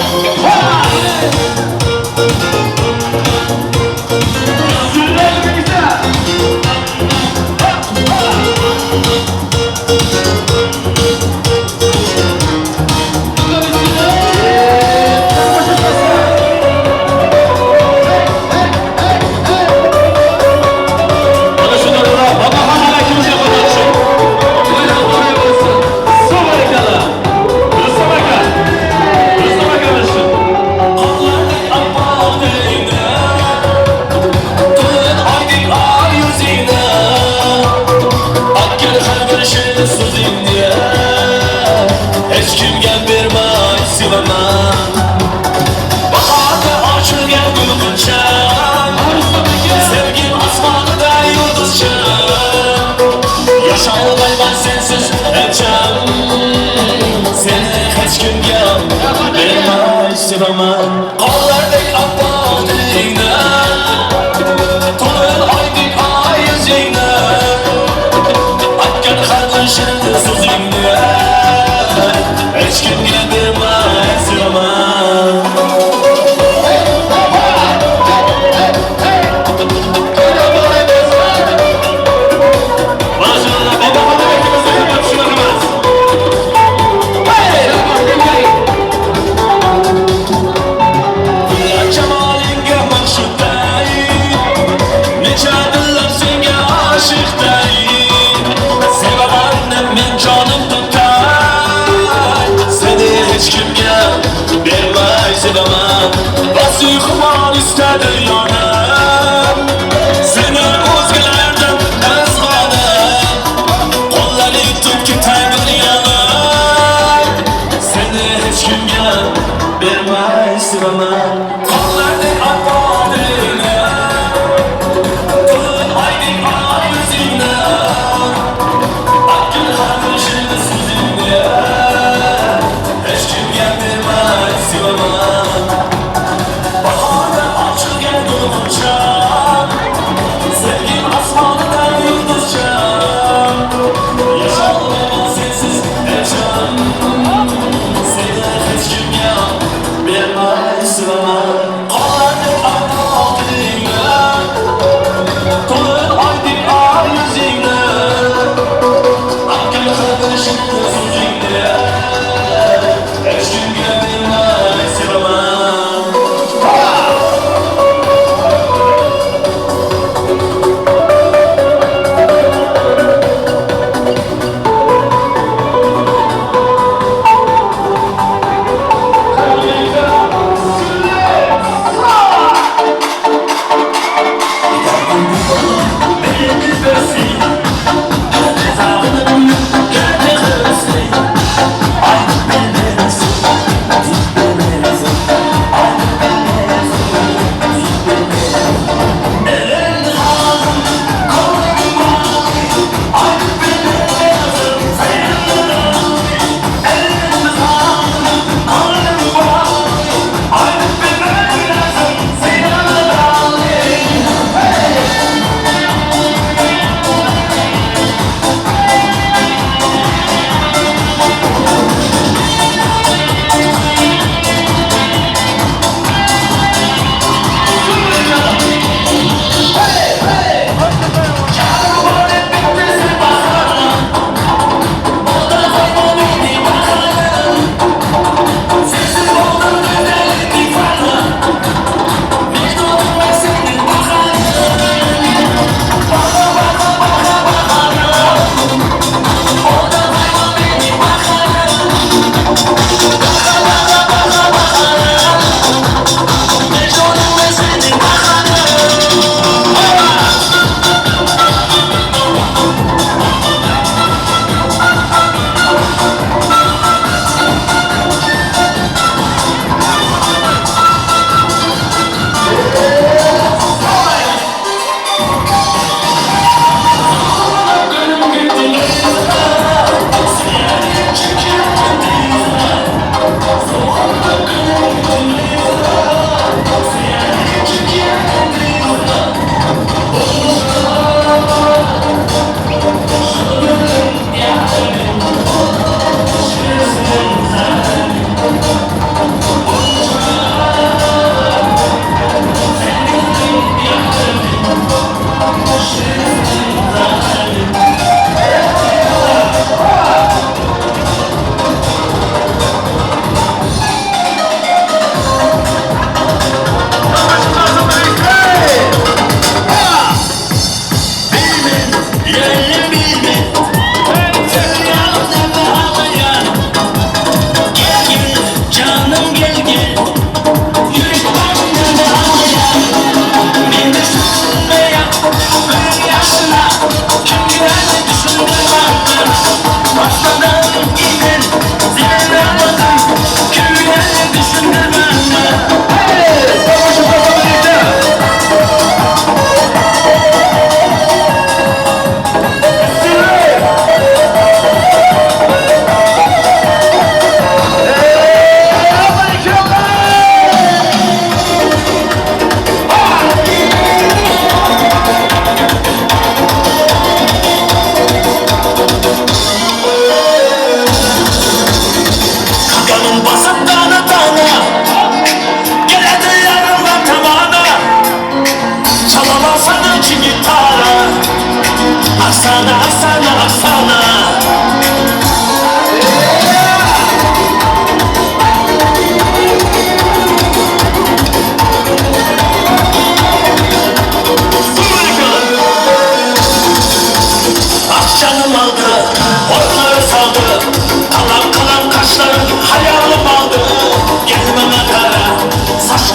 Hech kimga bermay sevaman. Bahorda ochilgan gul g'uncham, sevgim osmonida yulduzcham. Yasholmayman sensiz hecham, seni hech kimga bermay sevaman. Qorlardek oppoq dilingni, to'lin oydek oy yuzingni, aytgan har bir shirin so'zingni hech kimga bermay sevaman. Jamolingga maqsudday, necha dillar senga oshiqday. Sevaman deb men jonim to'ktay, seni hech kimga bermay sevaman. Rosti xumor istadi yonim, seni o'zgalardan qizg'onib, qo'llari tutib ketay yanim, seni hech kimga bermay sevaman. Qorlardek oppoq dilingni, to'lin oydek oy yuzingni, aytgin har bir shirin so'zingni, hech kimga bermay sevaman. Bahorda ochilgan gul g'uncham, sevgim osmonida yulduzcham. Yasholmayman sensiz hecham, seni hech kimga bermay sevaman. Qorlardek oppoq dilingni, to'lin oydek oy yuzingni,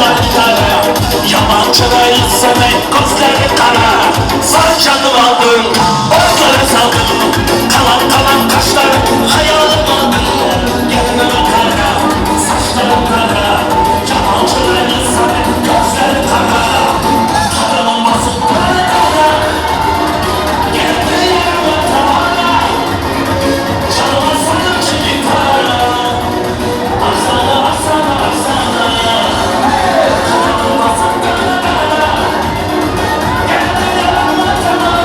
Sochlari qara, yomon chiroyli sanang, ko'zlari qara. Sanchadib oldim, o'tlara saldim, qalam qalam qoshlari xayolim oldim. Gapini qara, sochlari qara, yomon chiroyli sanang, ko'zlari qara. Qadamim bosib qara, geldi yarama tavana, canıma sanıcı gitara. Arsana, arsana, arsana. Qadamim bosib qara, geldi yarama tavana.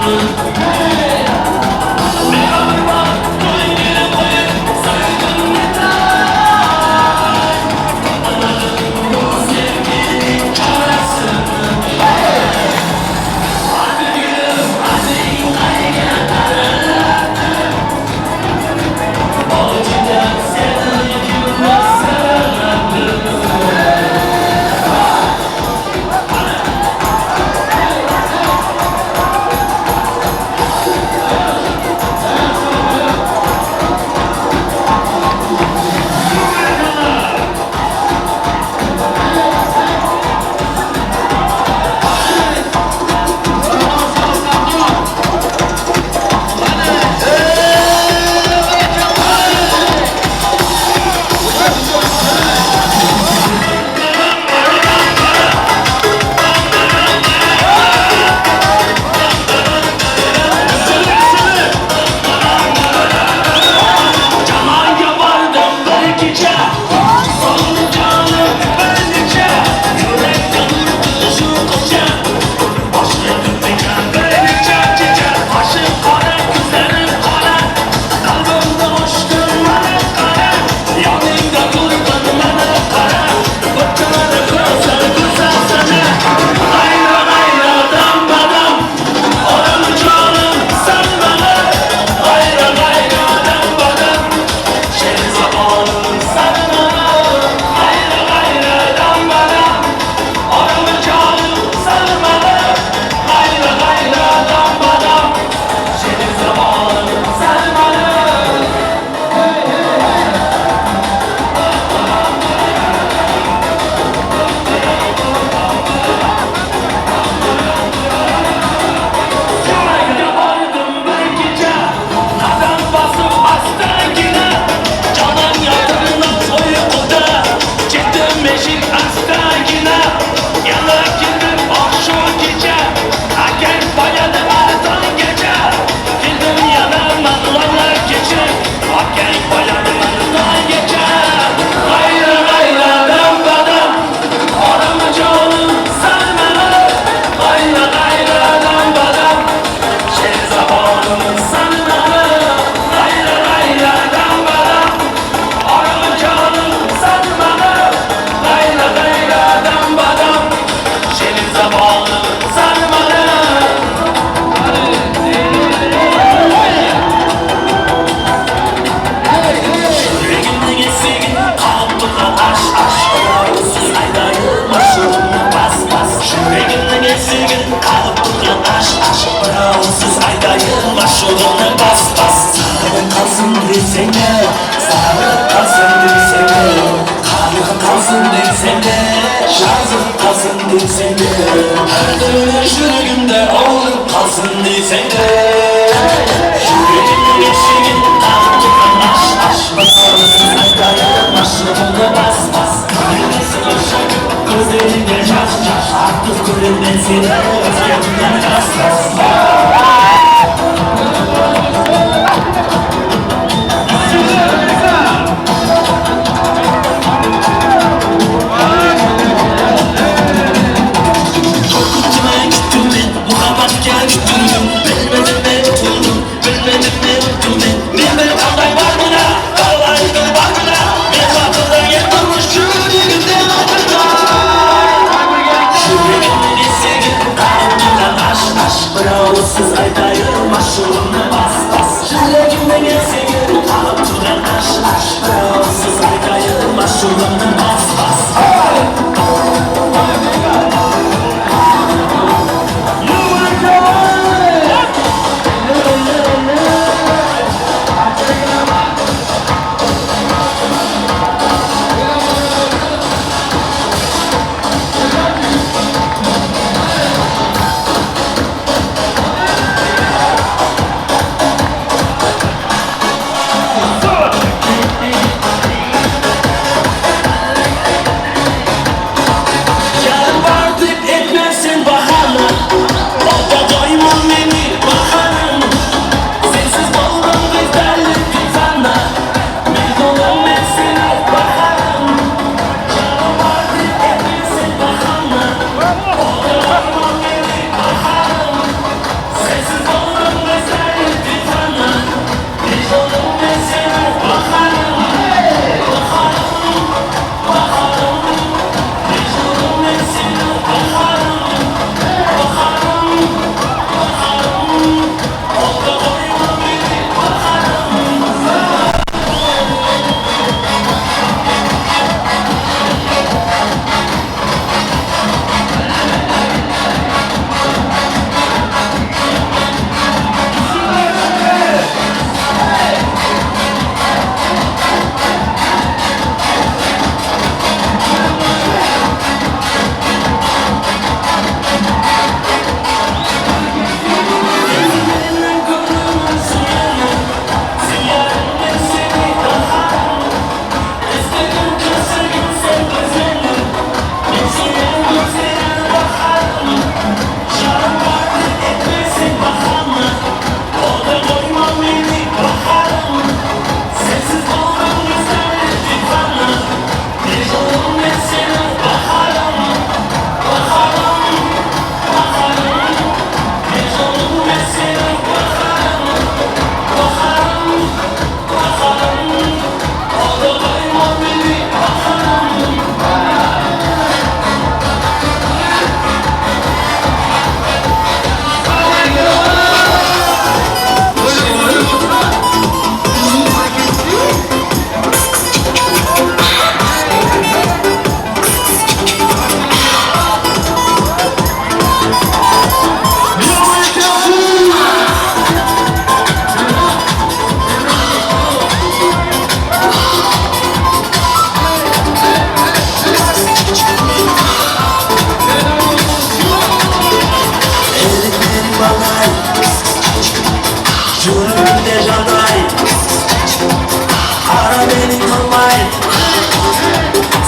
You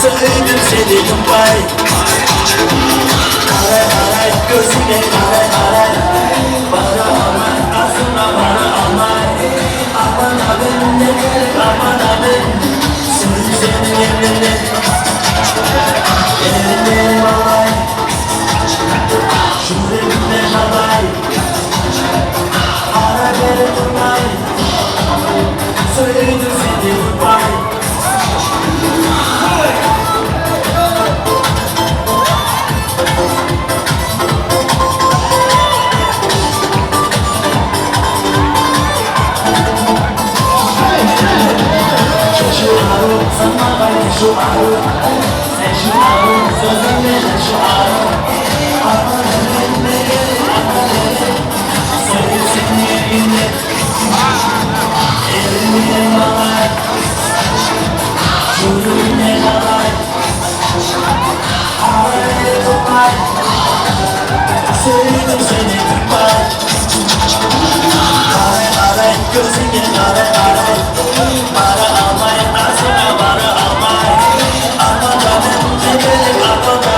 Sevdim seni kumpay. Qaray qaray ko'zingga qaray qaray. Bara olmay aslida bara olmay. Aman abim ne gerek aman abim. Sevdim seni elimle. Elimle balay. Şurimle halay. Ara beri durmay. Sevdim seni kumpay. Sevdim seni kumpay. Qaray qaray ko'zingga qaray qaray. Bara almay aslida bara almay. Aman abim ne gerek aman.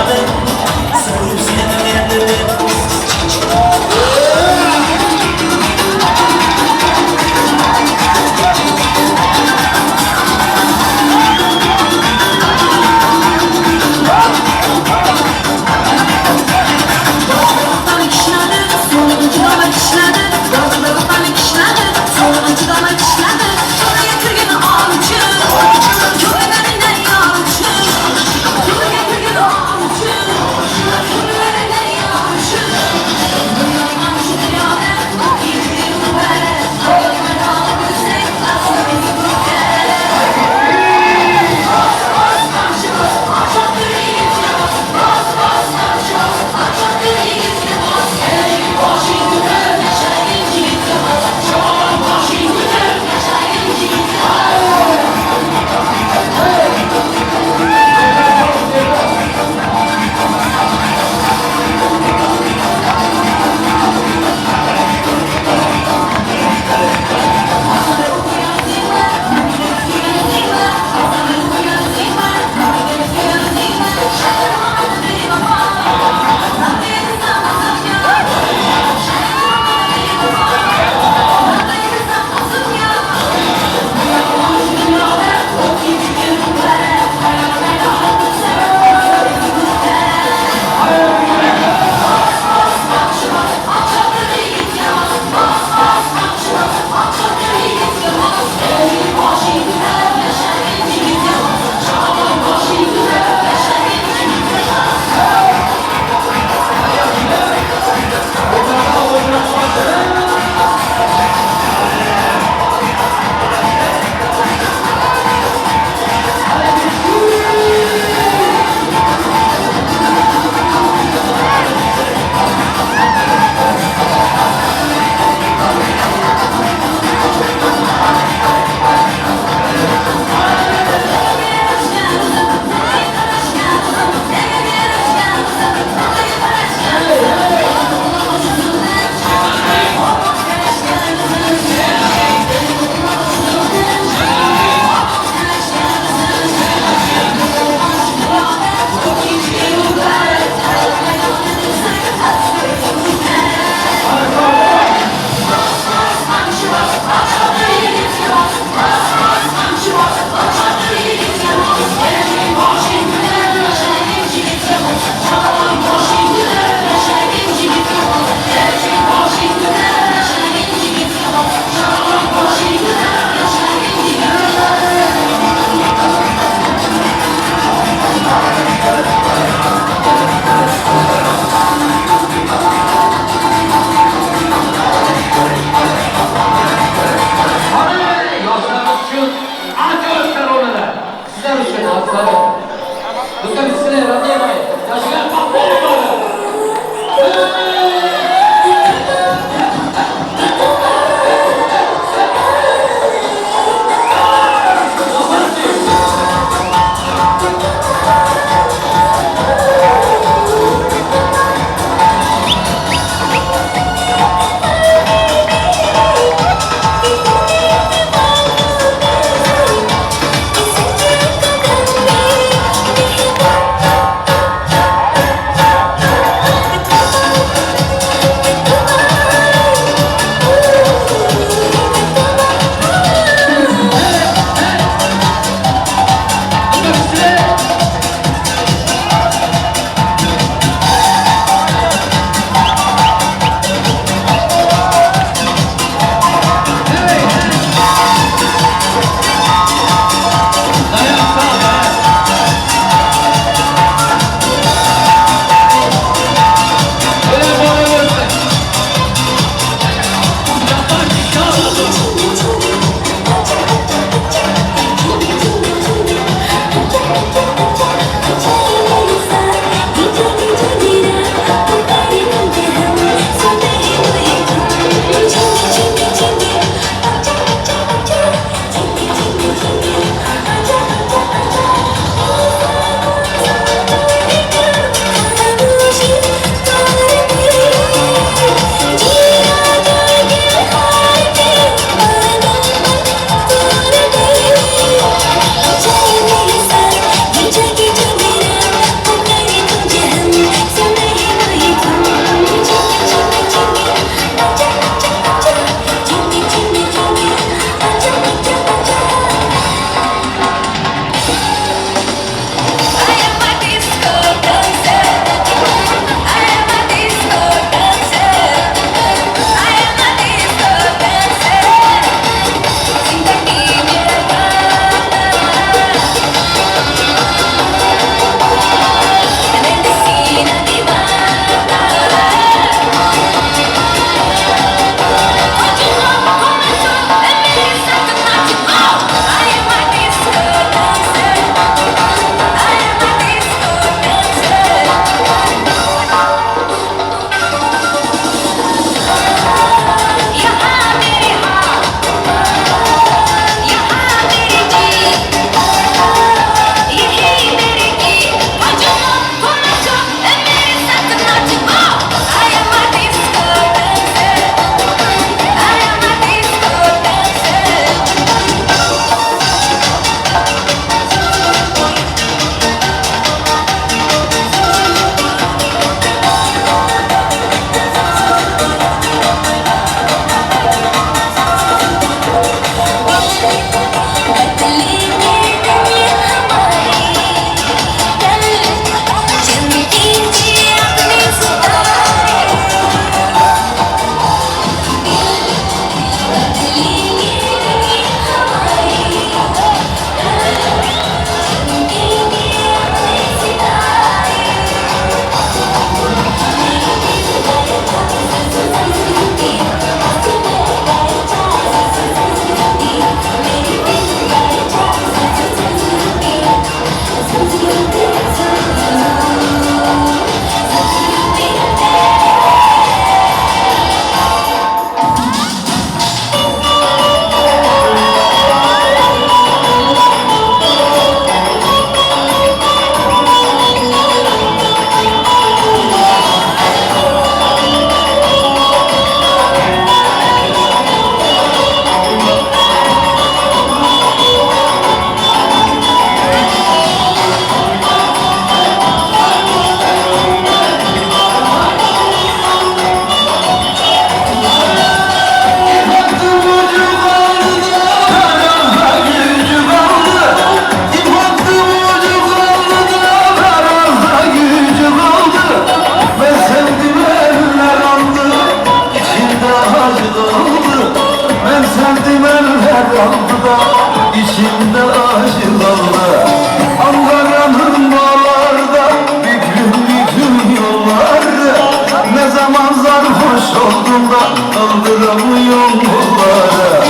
sarhoş oldum da kaldıramıyorum kolları.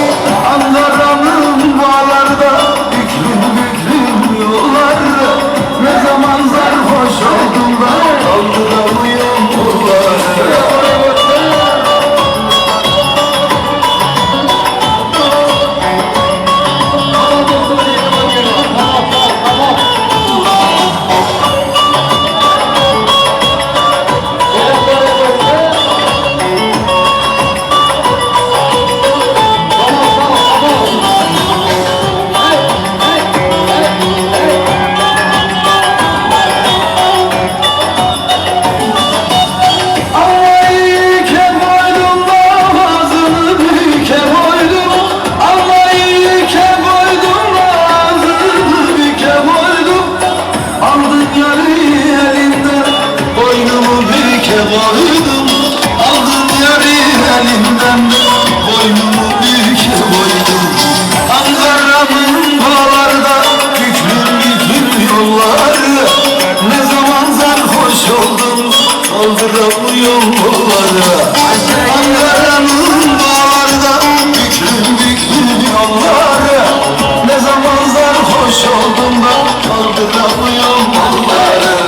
Ankara'nın bağlarda büklüm büklüm yolları. Ne zaman sarhoş oldum da kaldıramıyorum kolları. Koydum, aldın yarı elimden, boynumu büke koydum. Ankara'nın bağlarda büklüm büklüm yolları. Ne zaman sarhoş oldum, kaldıramıyorum kolları. Ankara'nın bağlarda büklüm büklüm yolları. Ne zaman sarhoş oldum da kaldıramıyorum kolları.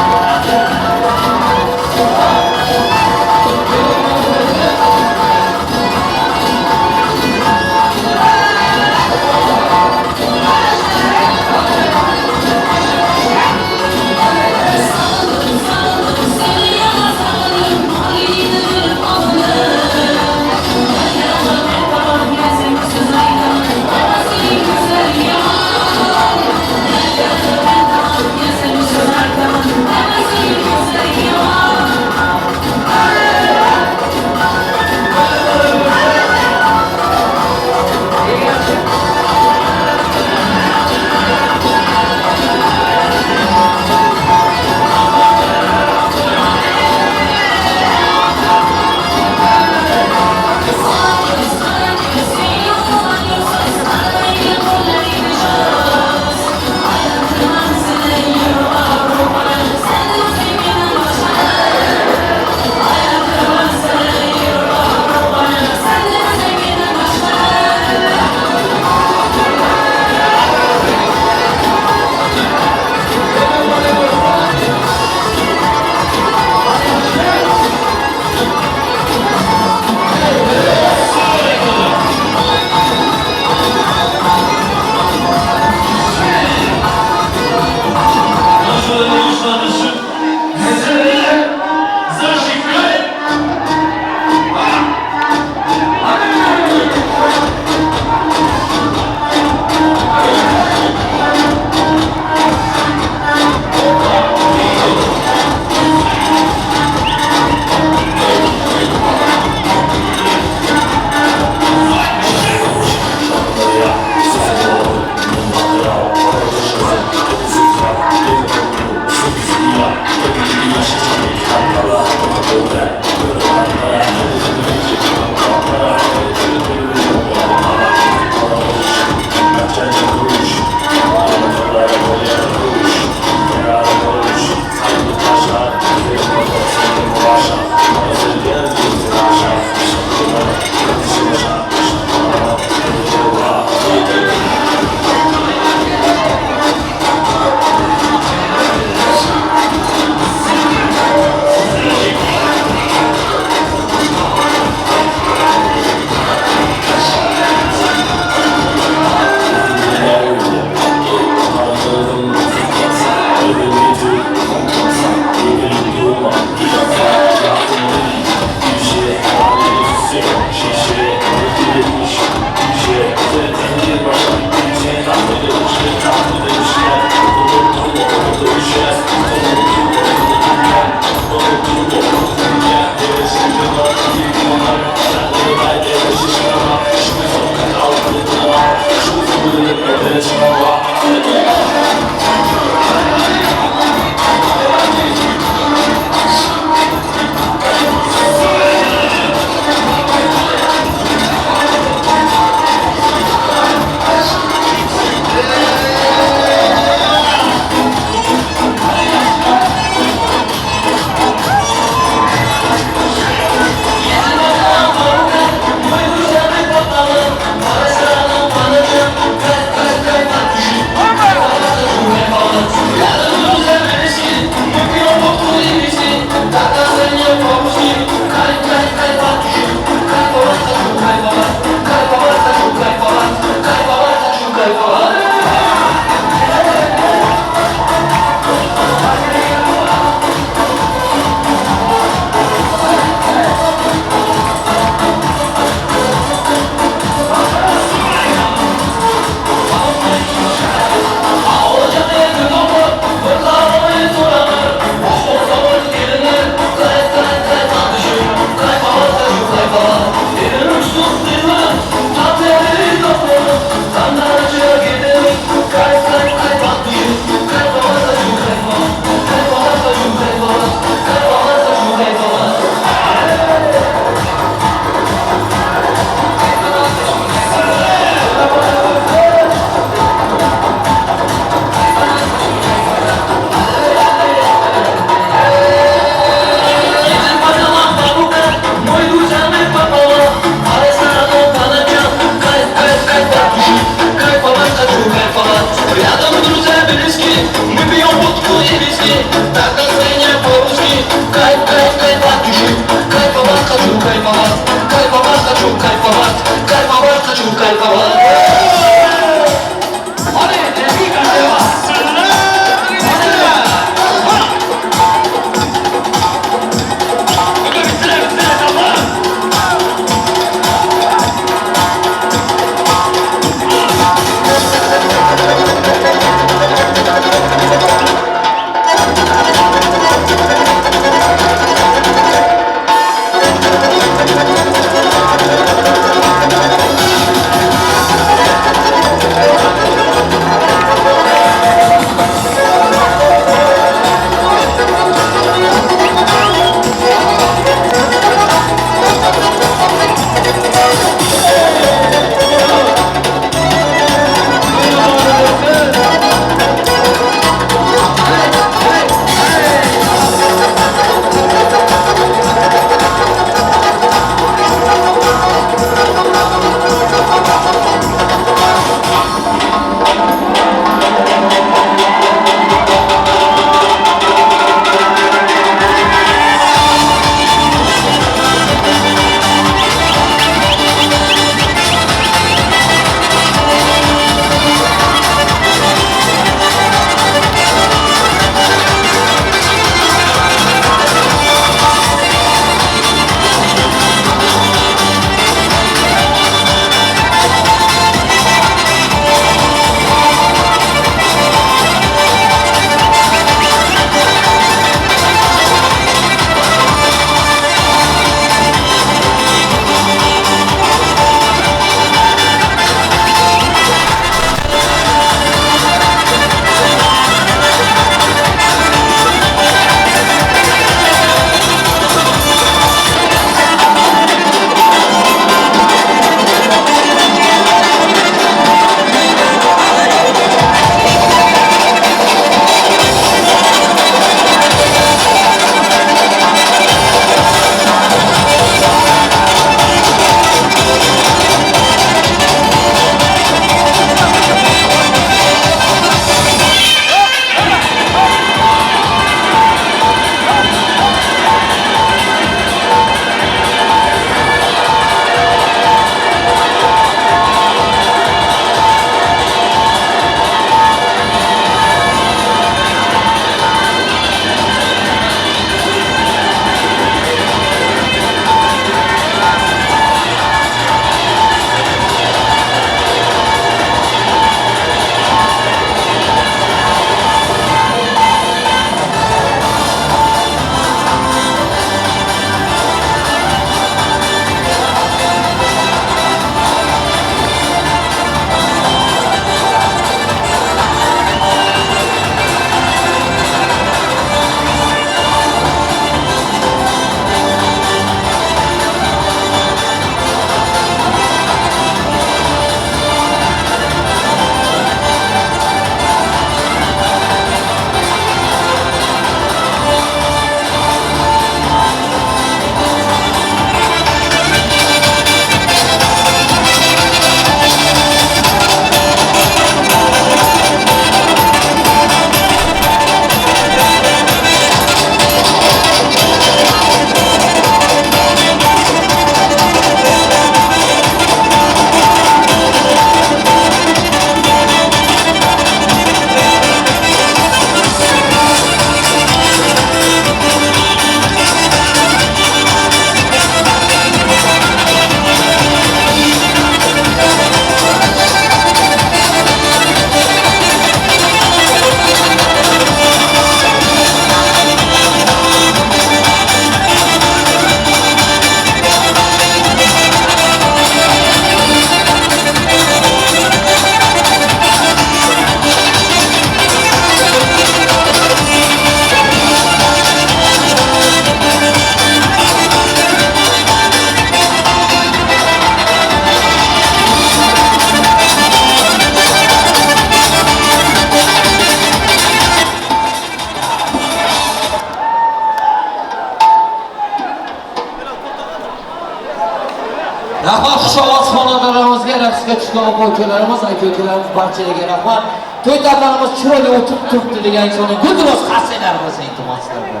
raqsga tushgan opa ukalarimiz, aka ukalarimiz barchalarga rahmat. To'y tantanamiz chiroyli o'tib turibdi degan insonning gulduros qarsaklarimiz iltimos sizlarga.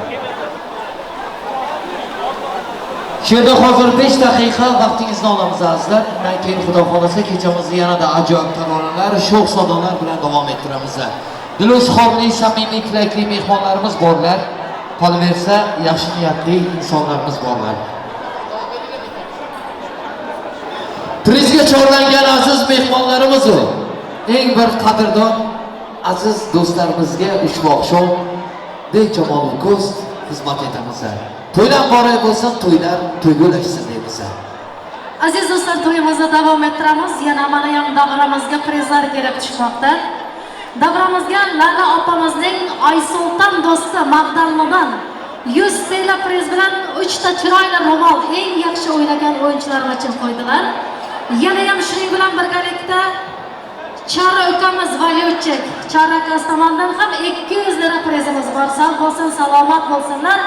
Shu yerda hozir 5 daqiqa vaqtingizni olamiz azizlar. Undan keyin Xudo xolasa kechamizni yanada ajoyib taronalar, sho'x sadolar bilan davom ettiramiz. Dilozxonli, samimiy tilakli mehmonlarimiz borlar. Qolaversa, yaxshi niyatli insonlarimiz borlar. Prizga chorlangan aziz mehmonlarimiz u. Eng bir qadrdon aziz do'stlarimizga ushbu oqshom Bekamol ko'z xizmat etamiz. To'ylar muborak bo'lsin, to'ylar to'yga ulashsin deymiz. Aziz do'stlar, to'yimizni davom ettiramiz. Yana mana ham davramizga prizlar kelib tushmoqda. Davramizga Lala opamizning Aysulton do'sti Mag'danlidan 100 TL priz bilan 3 ta chiroyli ro'mol eng yaxshi o'ynagan o'yinchilar uchun qo'ydilar. Yana ham shuning bilan birgalikda Chari ukamiz Valyutchik, Chari akasi tomonidan ham 200 lira prizimiz bor. Sog' bo'lsin, salomat bo'lsinlar.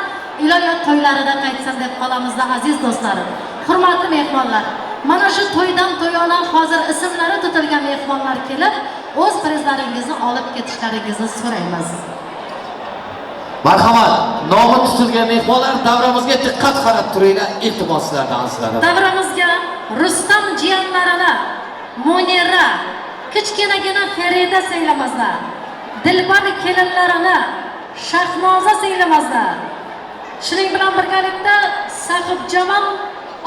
Iloyo to'ylarida qaytsin deb qolamizda aziz do'stlarim. Hurmatli mehmonlar, mana shu to'ydan to'yona hozir ismlari tutilgan mehmonlar kelib, o'z prizlaringizni olib ketishlaringizni so'raymiz. Marhamat, nomi tutilgan mehmonlar davramizga diqqat qarab turinglar, iltimos sizlardan azizlarim. Davramizga Rustam jiyanlarini, Munira, kichkinagina Ferida singlimizlar, Dilbar kelinlarini, Shahnoza singlimizlar, shuning bilan birgalikda Sahibjamol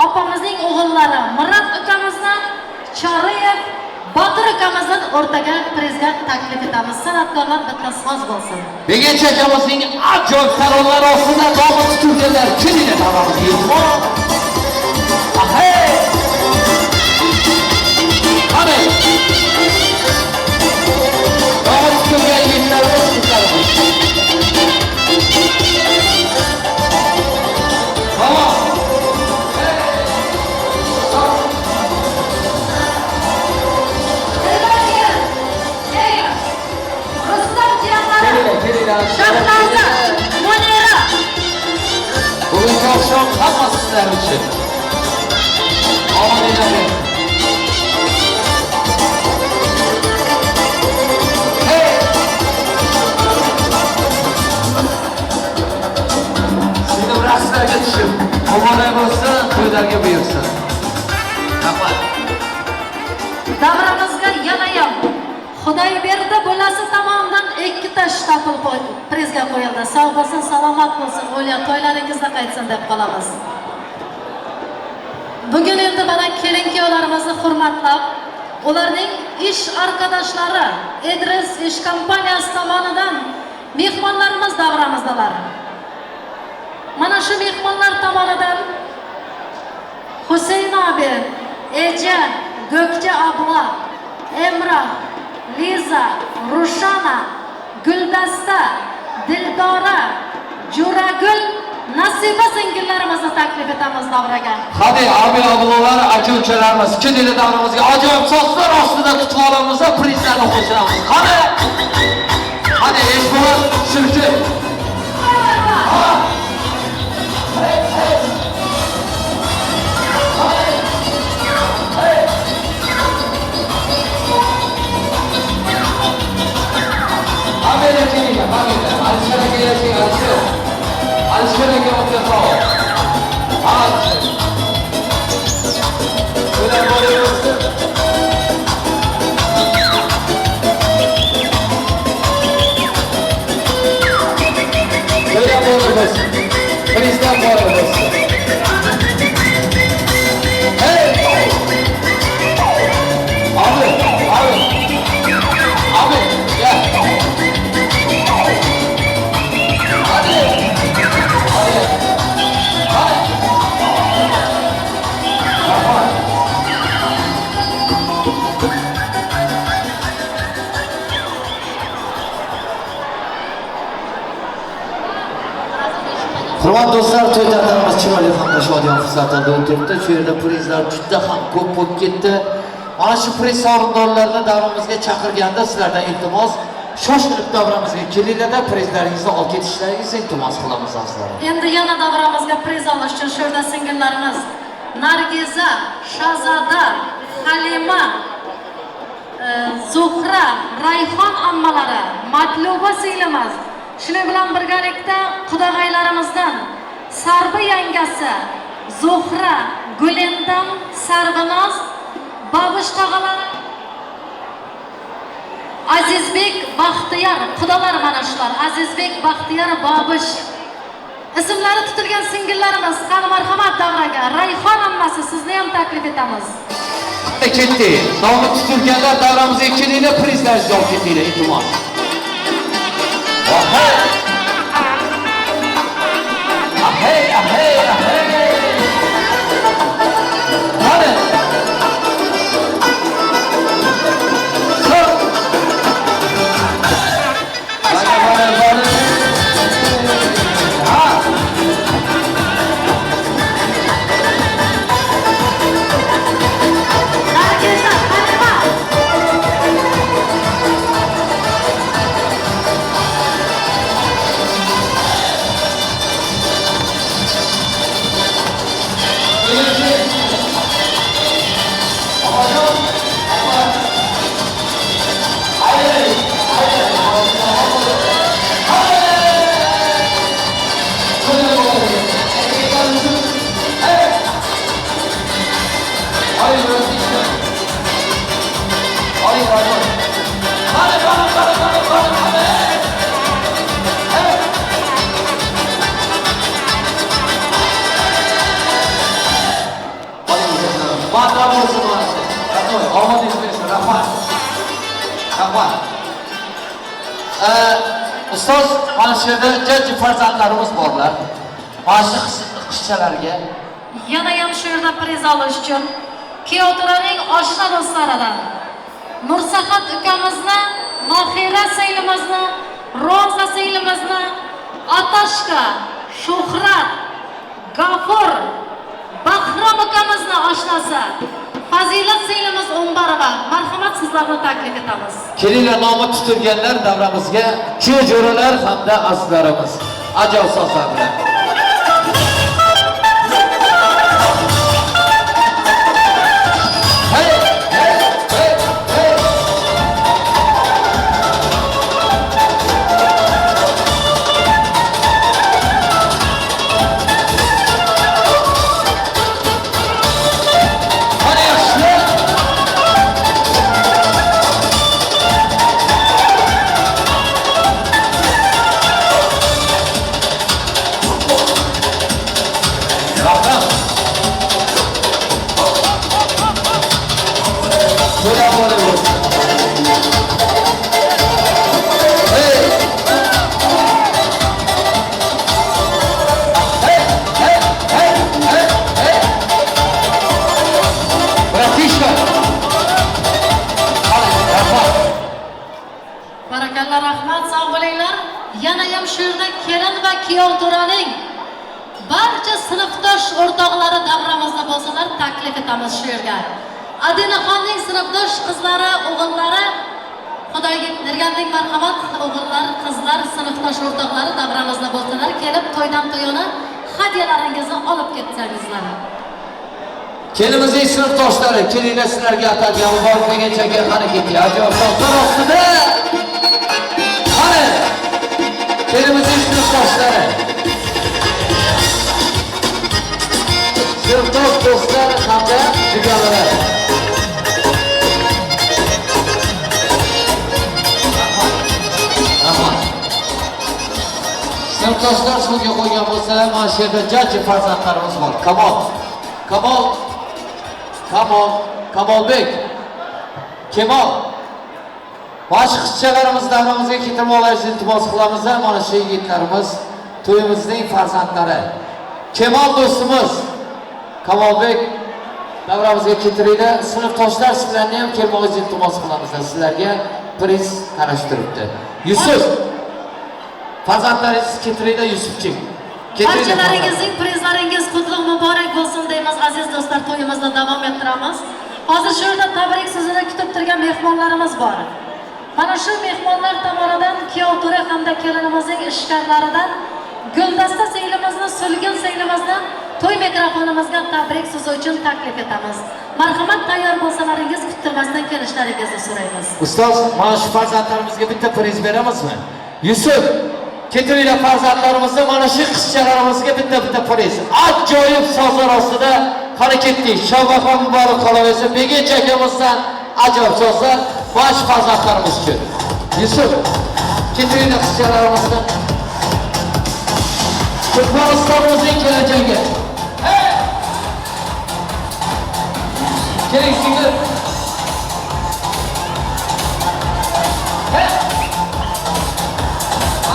opamizning o'g'illari Murat ukamizni, Choriyev Botir ukamizni o'rtaga prizga taklif etamiz. San'atkorlar bitta soz bo'lsin. Begencha akamizning ajoyib taronalari ostida nomi tutilganlar kelinglar davramizga iltimos. Ahey! Qani? Nomi tutilgan yigitlarimiz, qizlarimiz. Tamam. Shahnoza, Munira. Bugungi oqshom hammasi sizlar uchun. Omad ilarim. Hey! Seni raqslarga tushib, muborak bo'lsin, to'ylarga buyursin. Rahmat. Davramizga yana ham Xudoyberdi bolasi tomonidan 2 ta shtapl prizga qo'yildi. Sog' bo'lsin, salomat bo'lsin, o'lya to'ylaringizda qaytsin deb qolamiz. Bugun endi mana kelin-kuyovlarimizni hurmatlab, ularning ish arkadoshlari Edris ish kompaniyasi tomonidan mehmonlarimiz davramizdalar. Mana shu mehmonlar tomonidan Huseyn abi, Eja, Gökçe abla, Emrah, Liza, Rushana, Guldasta, Dildora, Juragul, Nasiba singillarimizni taklif etamiz davraga. Hadi abi ablalar, aka ukalarimiz, kelinglar davramizga ajoyib soslar ostida kutib olamiz va prizlarni qo'shamiz. Qani? Hadi Eshbo'g'in, Shirki. Alisher aka o'tga sog'. Alisher. To'ylar muborak bo'lsin. To'ylar muborak bo'lsin. Prizlar muborak bo'lsin. Hey! Abi, abi. Abi, gel. Hadi. Hurmatli do'stlar, to'y tantanamiz chiroyli hamda shodiyona fursatlarda o'tiribdi. Shu yerda prizlar juda ham ko'p bo'lib ketdi. Mana shu priz sovrindorlarini davramizga chaqirganda sizlardan iltimos, shoshilib davramizga kelinglar-da, prizlaringizni olib ketishlaringizni iltimos qilamiz azizlar. Endi yana davramizga priz olish uchun shu yerda singillarimiz Nargiza, Shahzoda, Halima, Zuhra, Rayhon ammalari, Matluba singlimiz, shuning bilan birgalikda qudag'aylarimizdan Sarbi yangasi, Zuhra, Gulendam, Sarvinoz, Babush tog'alari, Azizbek Baxtiyor, xudolar mana shular. Azizbek Baxtiyor, Bobish ismlari tutilgan singillarimiz, qani marhamat davraga. Rayhon ammasi, sizni ham taklif etamiz. Ketdi. Nomi tutilganlar davramizga kelinglar, prizlaringizni olib ketinglar, iltimos. Ahey! Ahey, ahey, ahey! Qani? Ustoz, mana shu yerda jajji farzandlarimiz borlar. Mana shu qizchalarga yana ham shu yerda priz olish uchun kuyovto'raning oshna do'stlaridan Nursahat ukamizni, Mohira singlimizni, Roza singlimizni, Atashka, Shuhrat, G'afur, Bahrom ukamizni oshnasi Fazilat singlimiz Umbarova, marhamat sizlarni taklif etamiz. Kelinglar, nomi tutilganlar davramizga, jo'ralar hamda azizlarimiz ajoyib sozlar bilan. Hey, hey, hey, hey. Kuyovto'raning barcha sinfdosh o'rtoqlari davramizda bo'lsalar taklif etamiz shu yerga. Adinaxonning sinfdosh qizlari, o'g'illari, Xudoyga berganlik marhamat, o'g'illar, qizlar, sinfdosh o'rtoqlari davramizda bo'lsalar kelib to'ydan to'yona hadyalaringizni olib ketsangizlar. Kelinimizning sinfdoshlari, kelinglar, sizlarga atalgan muborak deganchaga qani ketdik. Ajoyib sozlar ostida. Qani? Kelinimizning sinfdoshlari, sinfdosh do'stlar hamda dugonalari. Rahmat. Sinfdoshlar so'zga qo'ygan bo'lsalar, mana shu yerda jajji farzandlarimiz bor. Kamol, Kamol, Kamol, Kamolbek, Kemol. Mana shu qizchalarimiz davramizga keltirmoqlaringizni iltimos qilamiz. Mana shu yigitlarimiz to'yimizning farzandlari. Kemol do'stimiz Kamolbek davramizga keltiringlar. Sinfdoshlar, sizlarni ham kelmoqingizni iltimos qilamiz. Sizlarga priz qarashtiribdi. Yusuf, farzandlaringizni keltiringlar, Yusufchik. Barchalaringizning prizlaringiz qutlug' muborak bo'lsin deymiz, aziz do'stlar, to'yimizni davom ettiramiz. Hozir shu yerda tabrik so'zini kutib turgan mehmonlarimiz bor. Mana shu mehmonlar tomonidan kuyovto'ra hamda kelinimizning ishkorlaridan Guldasta singlimizni, Sulgin singlimizni to'y mikrofonimizga tabrik so'zi uchun taklif etamiz. Marhamat, tayyor bo'lsalaringiz kuttirmasdan kelishlaringizni so'raymiz. Ustoz, mana shu farzandlarimizga bitta priz beramizmi? Yusuf, ketiringlar farzandlarimizni, mana shu qizchalarimizga bitta-bitta priz. Ajoyib sozlar ostida qani ketdik. Shovvaqo muborak qolaversin. Beginch akamizdan ajoyib sozlar mana shu farzandlarimiz uchun. Yusuf, ketiringlar qizchalarimizni. Turkmanistonimizning kelajagi. Keling singil.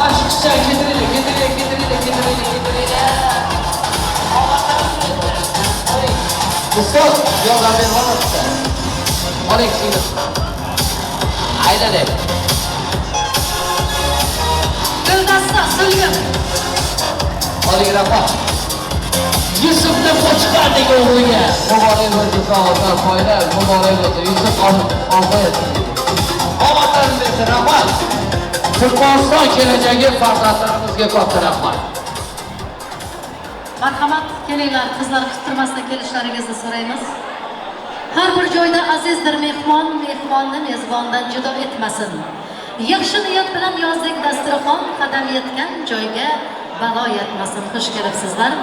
Aşıkça ketireyle, ketireyle, ketireyle, ketireyle, ketireyle. Ustoz, yordam berib olasiz. Oling singil. Aylanay. Guldasta, singil. Oling rahmat. Yusufni qo'chqardek o'g'liga. Muborak bo'lsin, sog'liklar poylar, muborak bo'lsin. Yusuf olib. Omadlarini bersin, rahmat. Turkmaniston kelajagi farzandlarimizga katta rahmat. Marhamat, kelinglar, qizlar kuttirmasdan kelishlaringizni so'raymiz. Har bir joyda azizdir mehmon, mehmonni mezbondan judo etmasin. Yaxshi niyat bilan yozdik dasturxon, qadam yetgan joyga balo yetmasin. Xush kelibsizlar.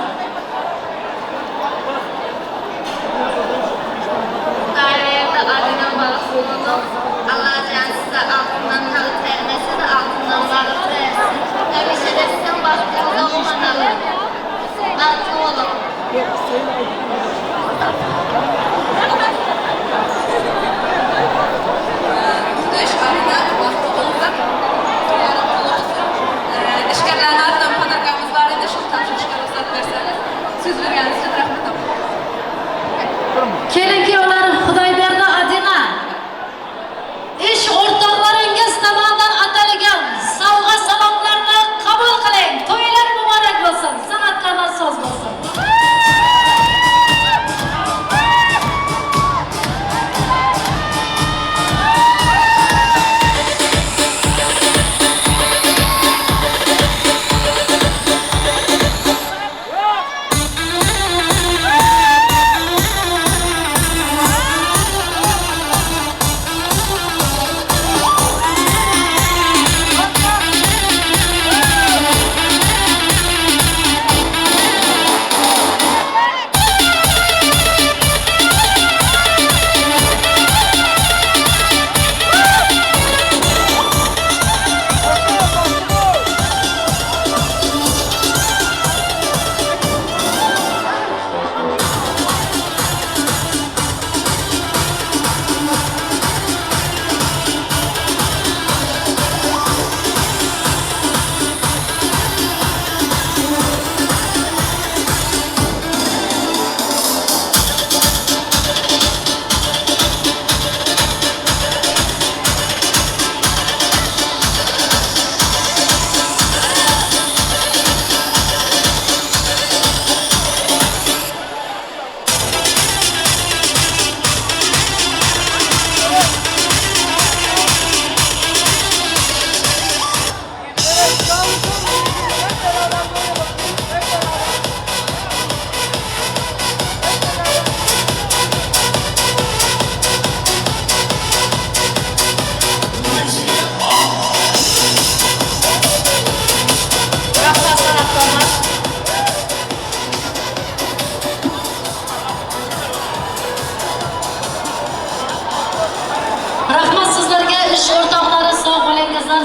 Allah size altından halı termesi de altından balık versin. Həmişə də sizin vaxtınızda olmalı. Baxtlı olun. Qudush, Adina, baxtlı olun. İşgərlərin adından padarkamız var idi. Şu tapşırışqa ruxsat verseniz. Söz verganiniz üçün rahmat. Kelin kuyovlar Xudoyberdi, Adina, ish o'rtoqlaringiz tomonidan atalgan sovg'a salomlarni qabul qiling. To'ylar muborak bo'lsin, san'atkorlar soz bo'lsin.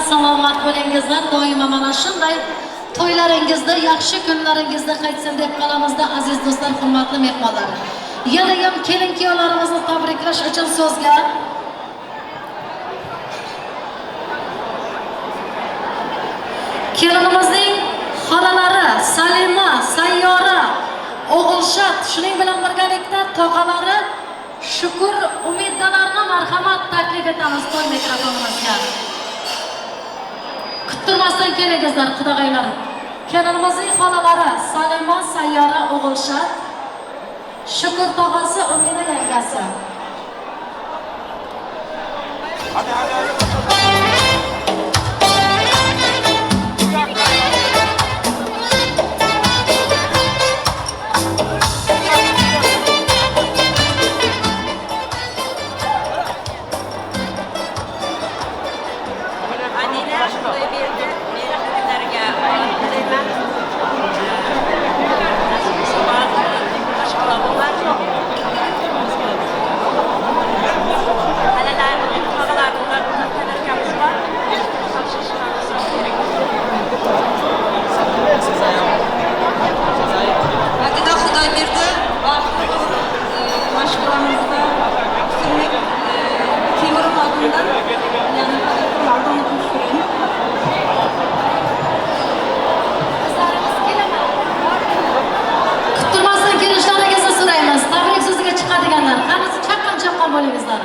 Salomat bo'lingizlar, doimo mana shunday to'ylaringizda, yaxshi kunlaringizda qaytsin deb qolamizda, aziz do'stlar, hurmatli mehmonlar. Yana ham kelin kuyovlarimizni tabriklash uchun so'zga kelinimizning xolalari Salima, Sayyora, O'g'ilshat, shuning bilan birgalikda tog'alari Shukur Umiddalarni marhamat taklif etamiz to'y mikrofonimizga. Kuttirmasdan kelingizlar, qudag'aylar. Kelinimizning xolalari Salima, Sayyora, O'g'ilshat, Shukur tog'asi, Umida yangasi. Hadi hadi hadi. Xudoyberdi, men ularga omad tilayman. Mashg'ula bo'lar. Xalalarim, tog'alarim, ularga bor. Adina Xudoyberdi, baxtli mashg'ulamizda Husnbek Temirov oldindan, ya'ni mardona so'rayman. Qizlarimiz kelaman. Kuttirmasdan kelishlaringizni so'raymiz. Tabrik so'ziga chiqadiganlar, qanisi chaqqon-chaqqon bo'lingizlar.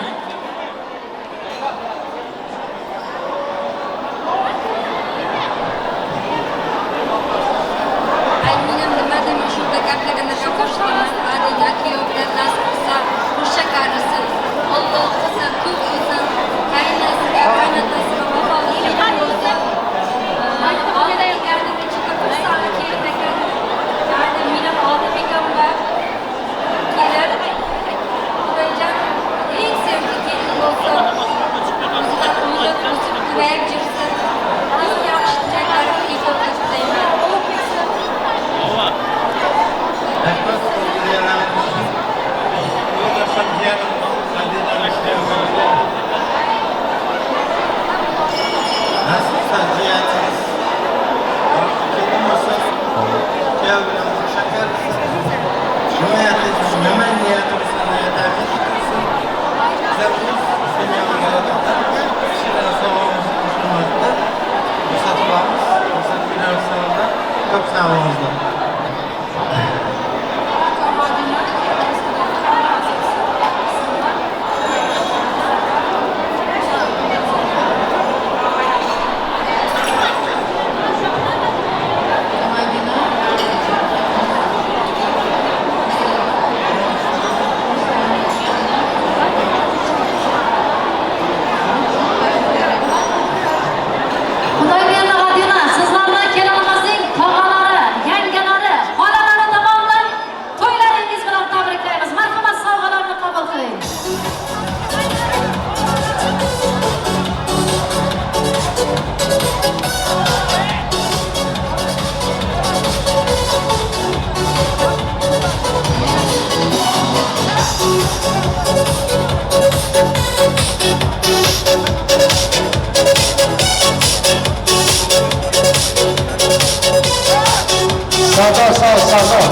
Sardor, sağ ol, Sardor.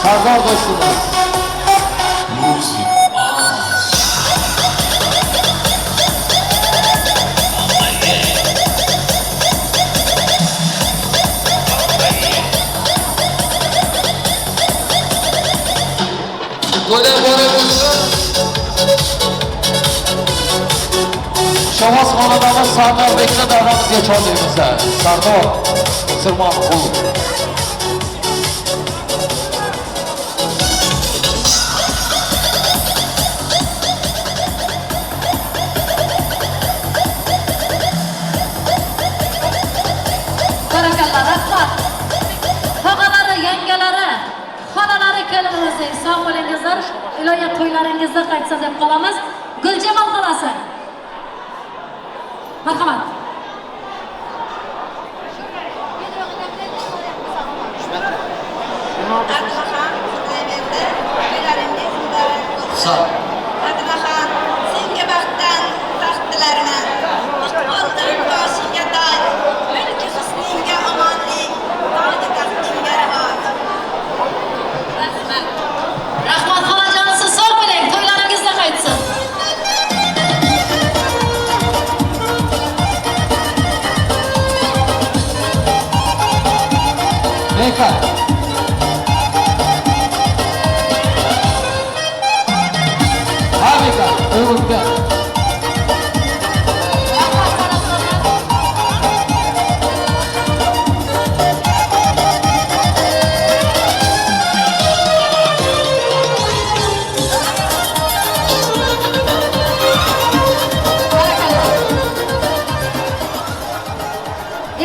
Sardor dostumuz. Shavvoz xonadoni Sardorbekni davramizga chorlaymiz. Sardor Musulmonqulov. Barakalla, rahmat. Tog'alari, yangalari, xolalari kelinimizning sog' bo'lingizlar. Ilohiy to'ylaringizda qaytsin deb qolamiz. Guljamol xolasi. Marhamat. Abdulaxon Xudoyberdi, to'ylaringiz muborak bo'lsin. Abdulaxon, senga baxtdan baxt tilarman. Iqboldan boshingga toj, mulki husningga omonlik, toji taxtingga rivoj. Rahmat. Rahmat xolajon, siz sog' bo'ling, to'ylaringizda qaytsin. Meka. Ha Meka, o'g'ilga.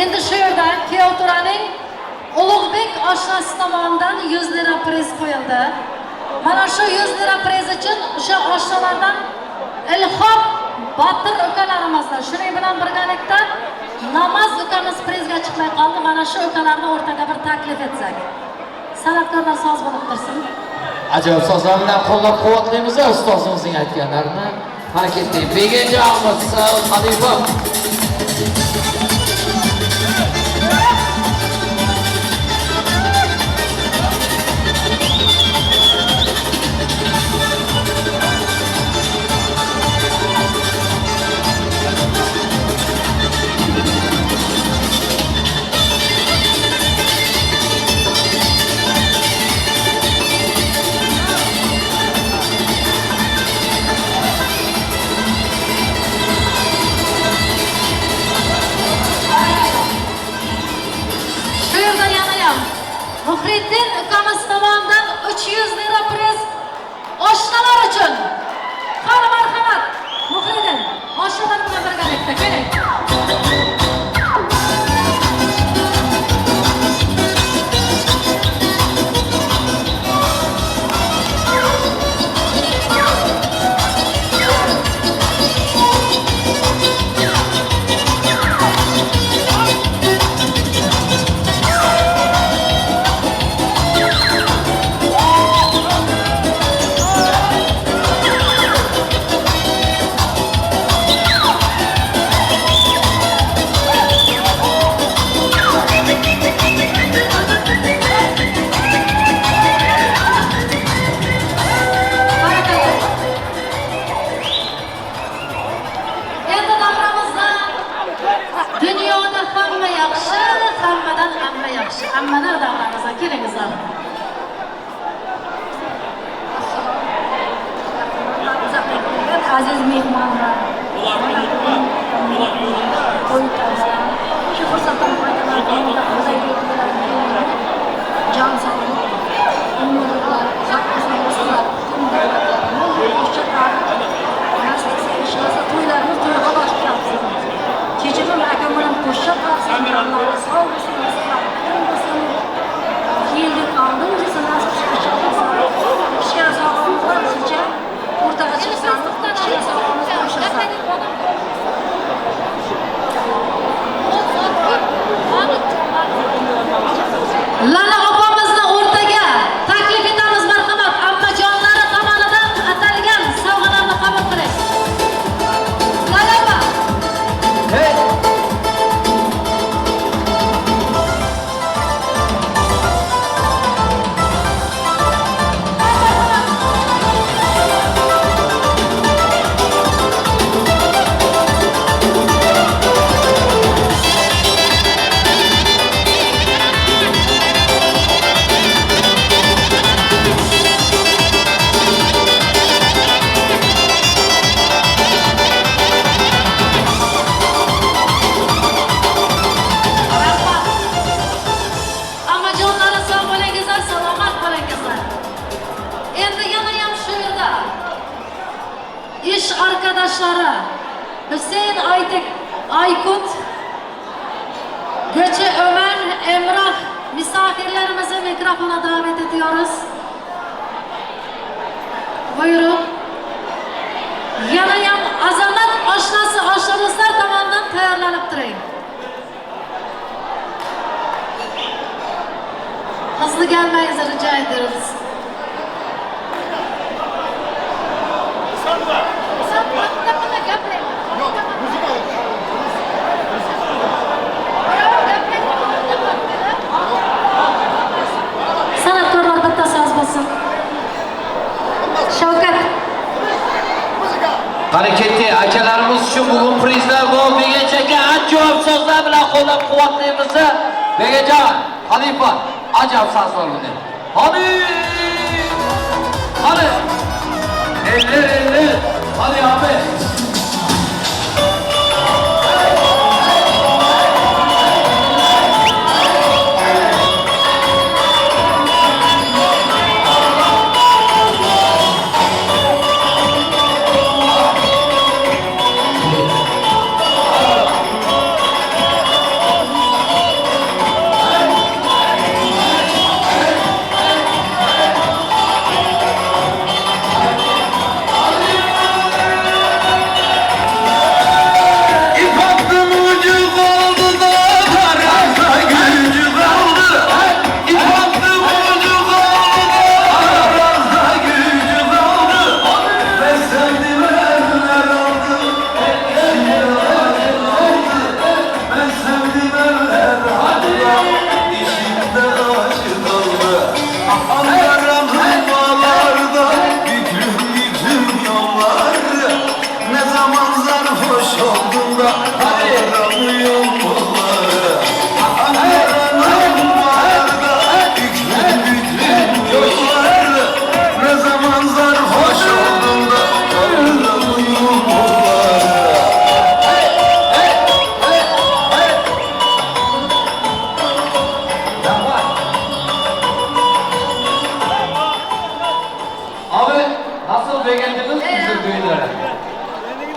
Endi shu yerda kuyov to'raning Ulug'bek oshnasi tomonidan 100 lira priz qo'yildi. Mana shu 100 lira priz uchun o'sha oshnalardan Ilhom Botir ukalarimizni, shuning bilan birgalikda Namoz ukamiz prizga chiqmay qoldi. Mana shu ukalarni o'rtaga bir taklif etsak. San'atkorlar soz bo'lib tursin. Ajoyib sozlar bilan qo'llab-quvvatlaymiz ustozimizning aytganlarini. Mana ketdik. Begenjon Xalifov. Muhriddin ukamiz tomonidan 300 lira priz oshnalar uchun. Qani marhamat, Muhriddin, oshnalar bilan birgalikda keling. Hammalar davramizga kelingizlar. Aziz mehmonlar, shu fursatdan foydalanib, jon sog'lik, umrlar uzoq bo'lsin, to'ylarimiz to'yga boshlayapsiz. Kechirim akam bilan qo'shiq qilsin, jonlari sog' bo'lsin, keldik oldin kichkina sog'lig'imiz bor, bizcha o'rtaga chiqsak, kichkina sog'lig'imiz qo'shilsa. Lala opamizni o'rtaga taklif etamiz, marhamat. Ammajonlari tomonidan atalgan sovg'alarni qabul qiling. Lala opa. İş arkadaşları Hüseyin Aytek Aykut, Göçe Ömer Emrah misafirlerimizi mikrofona davet ediyoruz. Buyurun. Yanayam Azamat oshnasi oshna do'stlar tomonidan tayyorlanib turing. Hızlı gelmenizi rica ediyoruz. San'atkorlar bitta soz bo'lsin. Shavkat. Qani ketdik, akalarimiz uchun bugun prizlar bor. Begachaga ajoyib so'zlar bilan qo'llab-quvvatlaymiz. Begajon, Xalifa, ajoyib so'zlar buni. Hadi! Hadi! Eller eller. Hadi abi.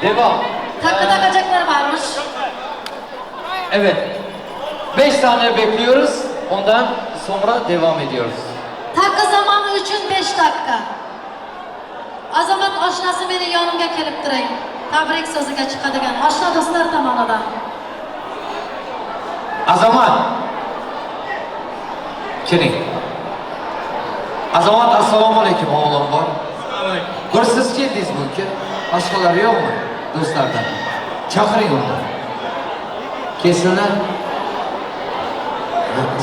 Devam. Takı takacaklar varmış. Evet. 5 saniye bekliyoruz. Ondan sonra devam ediyoruz. Takı zamanı üçün 5 dakika. Azamat oshnasi meni yonimga kelib turing. Tabrik so'ziga chiqadigan oshna do'stlar tomonidan. Azamat. Keling. Azamat, assalomu alaykum, o'g'lim bor. Bir siz keldingiz bunga. Boshqalari yo'qmi do'stlardan? Chaqiring uni. Kelsinlar.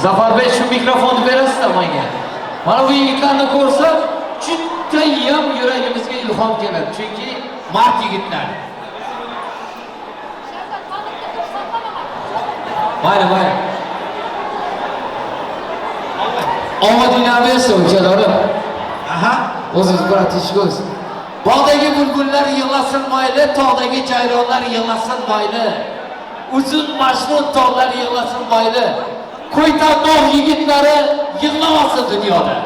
Zafarbek, shu mikrofonni berasizlar menga. Mana bu yigitlarni ko'rsam, judayam yuragimizga ilhom keladi. Chunki mard yigitlar. Mayli, mayli. Omadingni bersin ukalarim. Aha. O'zingiz bratishko'z. Bog'dagi bulbullar yig'lasin mayli, tog'dagi jayronlar yig'lasin mayli. Uzun majnun tog'lar yig'lasin mayli. Ko'ytanbog' yigitlari yig'lamasin dunyoda.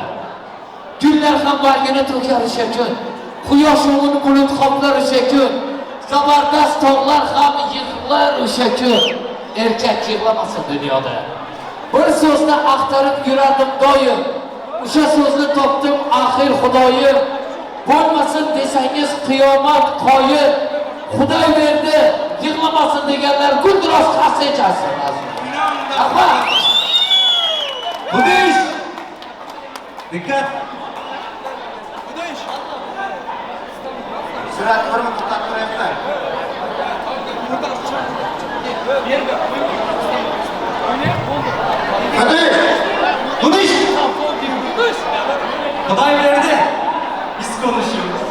Gullar ham bargini to'kar o'sha kun. Quyosh o'g'ini bulut qoplar o'sha kun. Zabardast tog'lar ham yig'lar o'sha kun. Erkak yig'lamasin dunyoda. Bir so'zni axtarib yurardim doim. O'sha so'zni topdim axir Xudoyim. Bo'lmasin desangiz qiyomat qoyim. Xudoy berdi, yig'lamasin deganlar guldiroz qarsa echalsin. Rahmat. Hudish! Dikkat! Sürat bir mi to'xtatib turayapman? Hudish! Hudish! Xudoy berdi. Biz konuşuyoruz.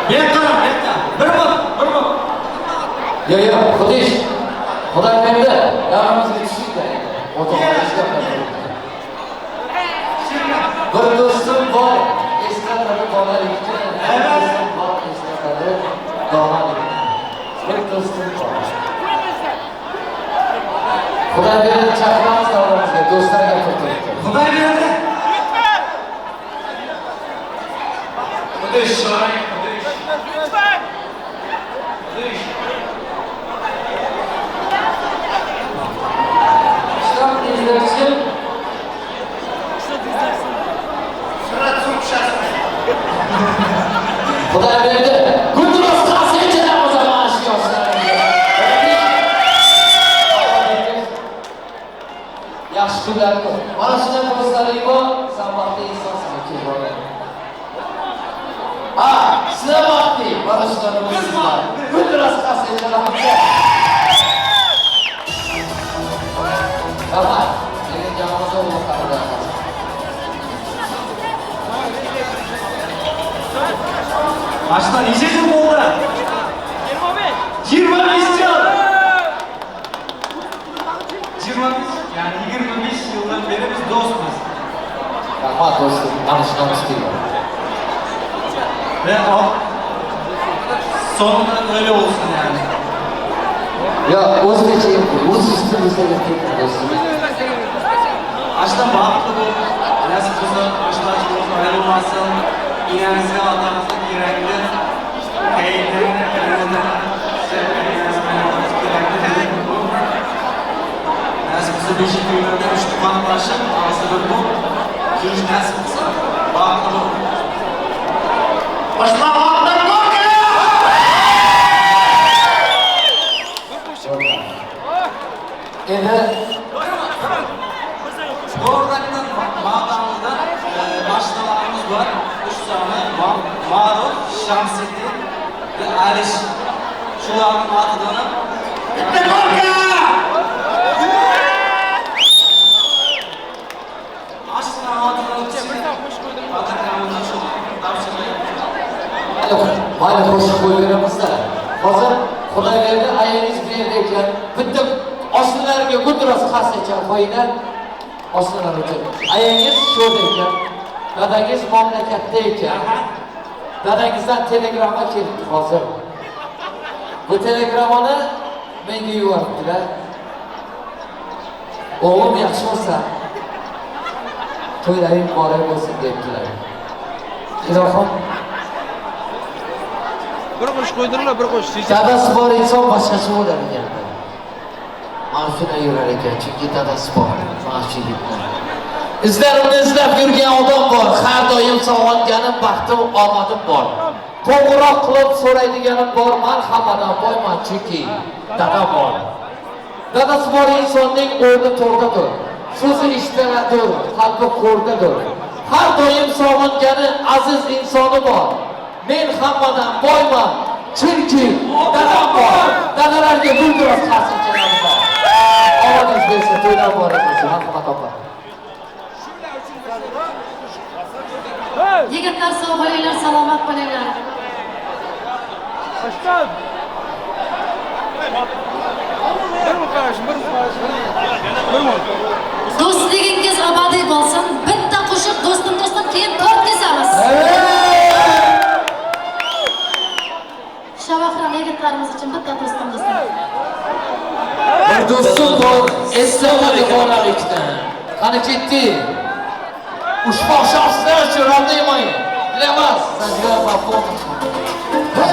Bekle, bekle. Bir mi? Yo, yo, Xudish. Xudoy berdi. Davramizga tushdik. Bir do'stim bor, eslatadi bolalikni. Bir do'stim bor, eslatadi donalikni. Bir do'stim bor. Xudoy berdi, chaqiramiz davramizga, do'stlar gapirib turibdi. Xudoy berdi. Xudish, Xudish. Lütfen. Xudish. İzlersin. Xudoy berdi. Guldiroz qarsa echalamiz mana shu yoshlarga. Yaxshi kunlar ko'r. Mana shunday do'stlaring bor, sen baxtli insonsan, uka. Ha, sizlar baxtli. Mana shunday do'stlar. Guldiroz qarsa echalamiz. Rahmat. Lekin jamoamizda o'g'il. Baştan necha yil bo'ldi? 25. 25 yil. 25, yani 25 yıldan beri biz dostuz. Rahmat do'stim, mana shundan istiyorum. Ve o sonunda öyle olsun yani. Ya o'zbekcha o'z ustimizda do'stim. Aslında baxtli bo'l, nasib bo'lsa, oshnachi bo'lsin, ayrilmasin. İnanızga, atanızga kerakli, kayinlarni, kerakli dedik bu. Nasib qilsa 5 kunlarda 3 tuqqanlashib, og'zi bir bo'lib, yurish nasib qilsa, baxtli bo'l. Boshqa vaqtdan Endi Doğrudan mağdamızda başlılarımız var. 3 tane Maruf, Şamsettin ve Aliş. Şularning atidan bitta korka! Ashuna otidan Mayli qo'shiq qo'yib beramizda. Hozir Xudoy berdi, ayangiz bu yerda ekan. Bitta oshnalarga guldiroz qarsa chalib qo'yinglar. Oshnalar uchun. Ayangiz shu yerda ekan. Dadangiz mamlakatda ekan. Dadangizdan telegramma kelibdi hozir. Bu telegrammani menga yuboribdilar. O'g'lim yaxshi bo'lsa, to'ylaring muborak bo'lsin debdilar. Ilohim Bir qo'shiq qo'ydiringlar, bir qo'shiq. Dadasi bor inson boshqacha bo'lar ekan. Mana shunday yurar ekan, chunki dadasi bor. Mana shu yigitlar. Izlarimni izlab yurgan odam bor, har doim sog'inganim, baxtim, omadim bor. Qo'ng'iroq qilib so'raydiganim bor, men hammadan boyman, chunki dadam bor. Dadasi bor insonning o'rni to'rdadir. So'zi ishlaradir, qalbi qo'rdadir. Har doim sog'ingani aziz insoni bor. Men hammadan boyman, chunki dadam bor. Dadalarga bulduroz qarshi kelamiz. Omadingiz bersin, to'ylar muborak bo'lsin. Marhamat opa. Yigitlar sog' bo'linglar, salomat bo'linglar. Başkan. Do'stligingiz abadiy bo'lsin. Bitta qo'shiq do'stim do'stim keyin tort kesamiz. Shavahram yigitlarimiz uchun bitta do'stim do'stim. Bir do'stim bor, eslatadi bolalikdan. Qani ketdi. Ushbu shaxslar uchun родные мои. Для вас зажигаю по полному.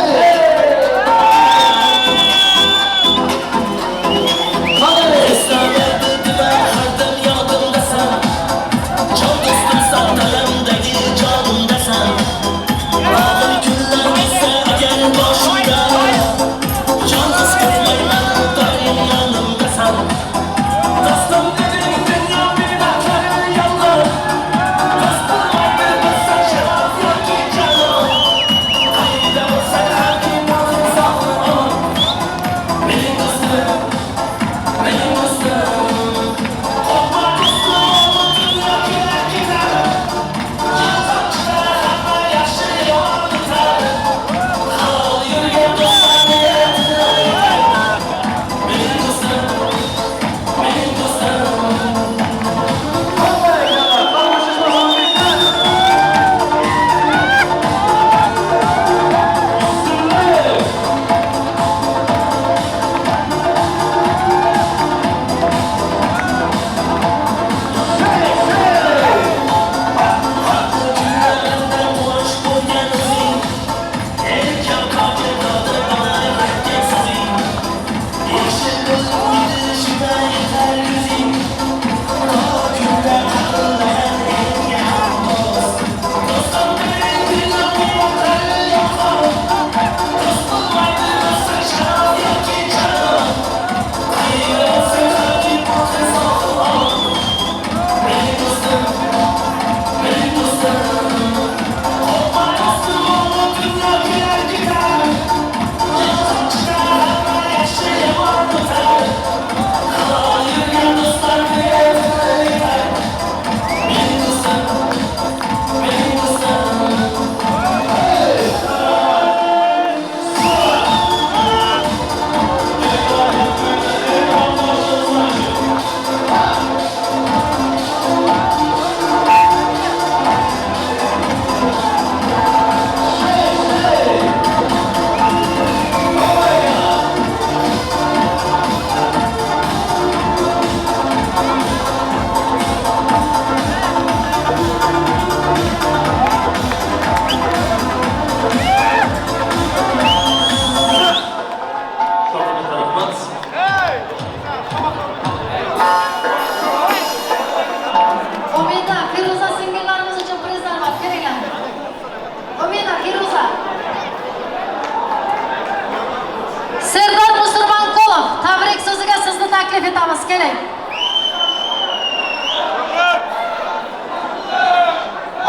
Serdar Musurmonqulov, tabrik so'ziga sizni taklif etamiz, keling.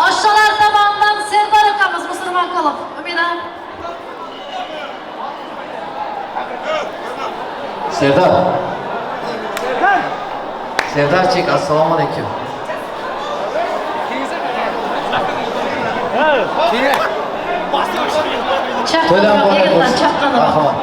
Oshcholar tomonidan Serdar ukamiz Musurmonqulov. Umida. Serdar. Serdarchik, assalomu alaykum. Chaqqonroq yigitlar, chaqqonroq.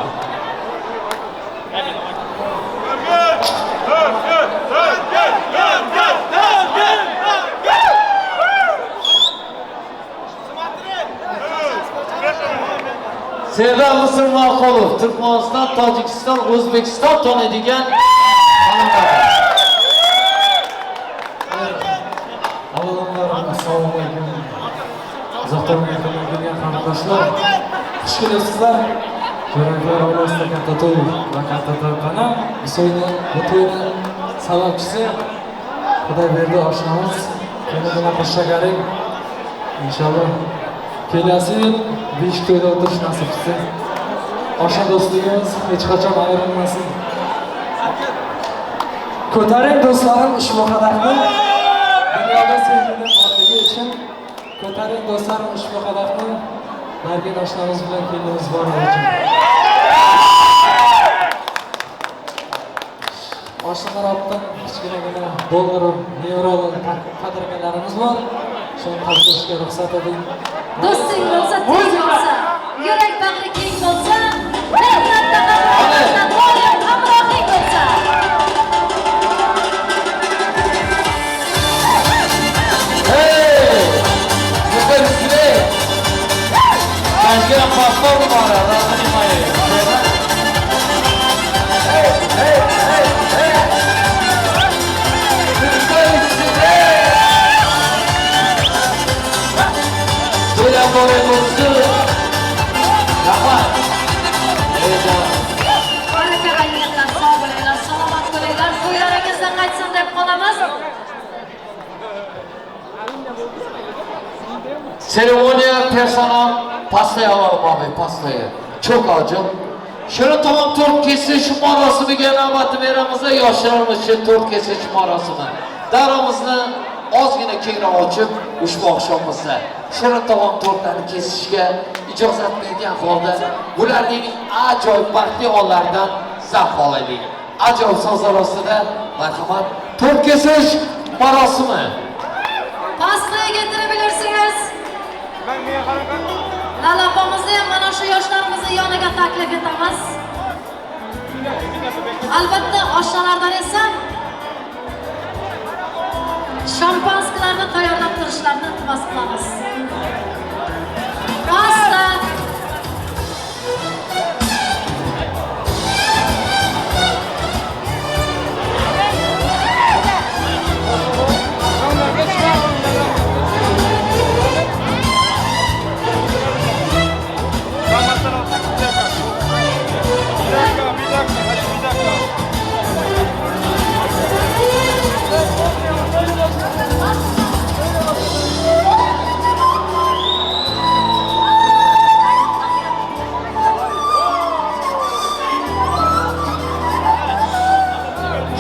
Serdar Musurmonqulov, Turkmaniston, Tojikiston, O'zbekiston taniydigan Avvalambor assalomu alaykum. Uzoqdan yaqindan kelgan qarindoshlar, xush kelibsizlar. Do'stlar, Jo'rayevlar oilasida katta to'y va katta to'yxona. Bu to'yni sababchisi Xudoyberdi oshnamiz. Kelin bilan qo'shagaring. Inshaalloh kelasi yil beshik to'yda o'tirish nasib qilsin. Oshna do'stligimiz hech qachon ayrilmasin. Ko'taring do'stlarim ushbu qadahni. Dunyoda sevgining borligi uchun ko'taring do'stlarim ushbu qadahni. Nargin oshnamiz bilan kelinimiz borligi uchun. Oshnalar ortidan kichkinagina dollar, yevro qadrgalarimiz bor. Shuni topshirishga ruxsat eding. Do'sting bo'lsa, teng bo'lsa, yurak bag'ri keng bo'lsa, mehnatda qadrlansa, doim hamrohing bo'lsa. Hey! Güzel. Başka pasta var, razı. Hey, hey, hey, hey. To'ylar muborak bo'lsin. Rahmat. Baraka alinglar, sog' bo'linglar, salomat bo'linglar. To'ylaringizdan qaytsin deb qolamiz. Seremoniya personal pastayı alalım abi, pastayı. Çok acil. Şöyle tamam tort kesiş marosimiga navbatni beramiz. Yoshlarimiz uchun tort kesish marosimi. Davramizni ozgina kengroq ochib, ushbu oqshomimizda shirin taom tortlarni kesishga ijozat bergan holda bularning ajoyib baxtli onlaridan zavq olaylik. Ajoyib sozlar ostida marhamat tort kesish marosimi. Pastayı getirebilirsiniz. Lala opamizni ham mana shu yoshlarimizni yoniga taklif etamiz. Albatta oshnalardan esa şampanskilarni tayyorlab turishlarini iltimos qilamiz. Pasta.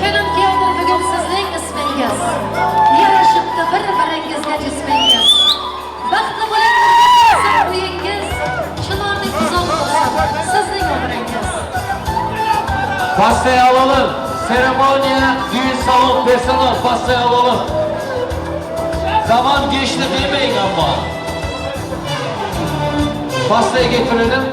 Kelin kuyovdir bugun sizning ismingiz. Yarashibdi bir-biringizga jismingiz. Baxtli bo'ling, uyingiz, chinorning uzoq bo'lsin sizning umringiz. Pastayı alalım. Seremoniya, düğün salon, personel pastayı alalım. Zaman geçti demeyin ama. Pastayı getirelim.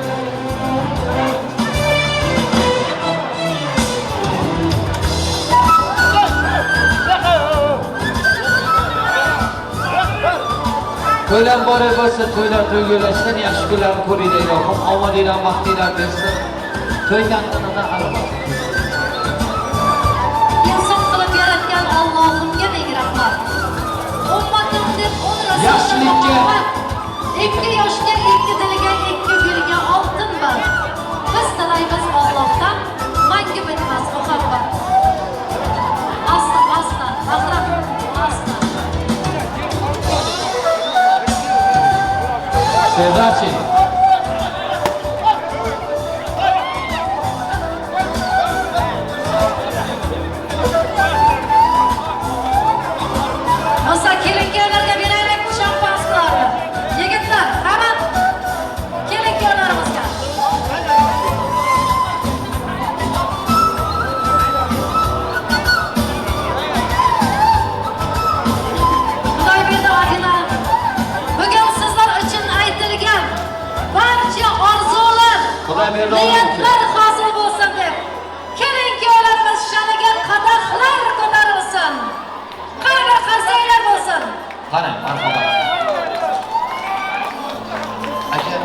To'ylar muborak bo'lsin, to'ylar to'yga ulashsin, yaxshi kunlarni ko'ringlar ilohim, omadinglar, baxtinglar bersin. To'y tantanadan aralashsin. Inson qilib yaratgan Allohimga ming rahmat. Ummatim deb o'n Yaxshilikka. Ikki yoshga, ikki dilga, ikki gulga oltin bor. Biz tilaymiz Allohdan mangu bitmas muhabbat. Asta, asta, Bahrom, asta. Sevdachi. Masa kelin-kuyovlarga beraylik şampanskilarni. Yigitlar, hamma kelin-kuyovlarimizga. Xudoyberdi Adina, bugun sizlar uchun aytilgan barcha orzular, niyatlar hosil bo'lsin deb kelin-kuyovlarimiz sha'niga qadahlar ko'tarilsin. Qani bir qarsaklar bo'lsin. Qani, marhamat. Aka.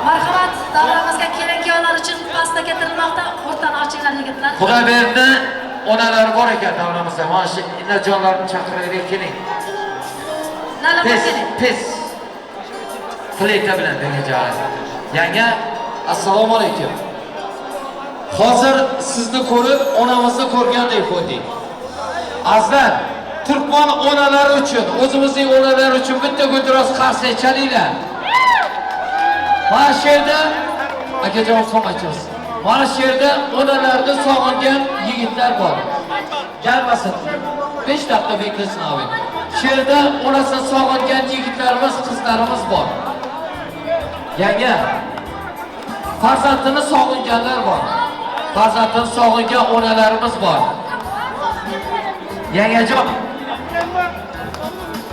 Marhamat, davramizga kelin-kuyovlar uchun pasta keltirilmoqda. O'rtani ochinglar yigitlar. Xudoyberdi onalari bor ekan davramizda. Mana shu inajonlarni chaqiraylik, keling. Lala Tez, keling. tez. Plita bilan degan. Yanga, assalomu alaykum. Hozir sizni ko'rib, onamizni ko'rgandek bo'ldik. Azizlar, Turkman onalari uchun, o'zimizning onalar uchun bitta guldiroz qarsak chalinglar. Mana shu yerda akajon solmachimiz. Mana shu yerda onalarni sog'ingan yigitlar bor. Gelmasin. 5 daqiqa beklasin abi. Shu yerda onasini sog'ingan yigitlarimiz, qizlarimiz bor. Yanga, farzandini sog'inganlar bor. Farzandini sog'ingan onalarimiz bor. Yangajon,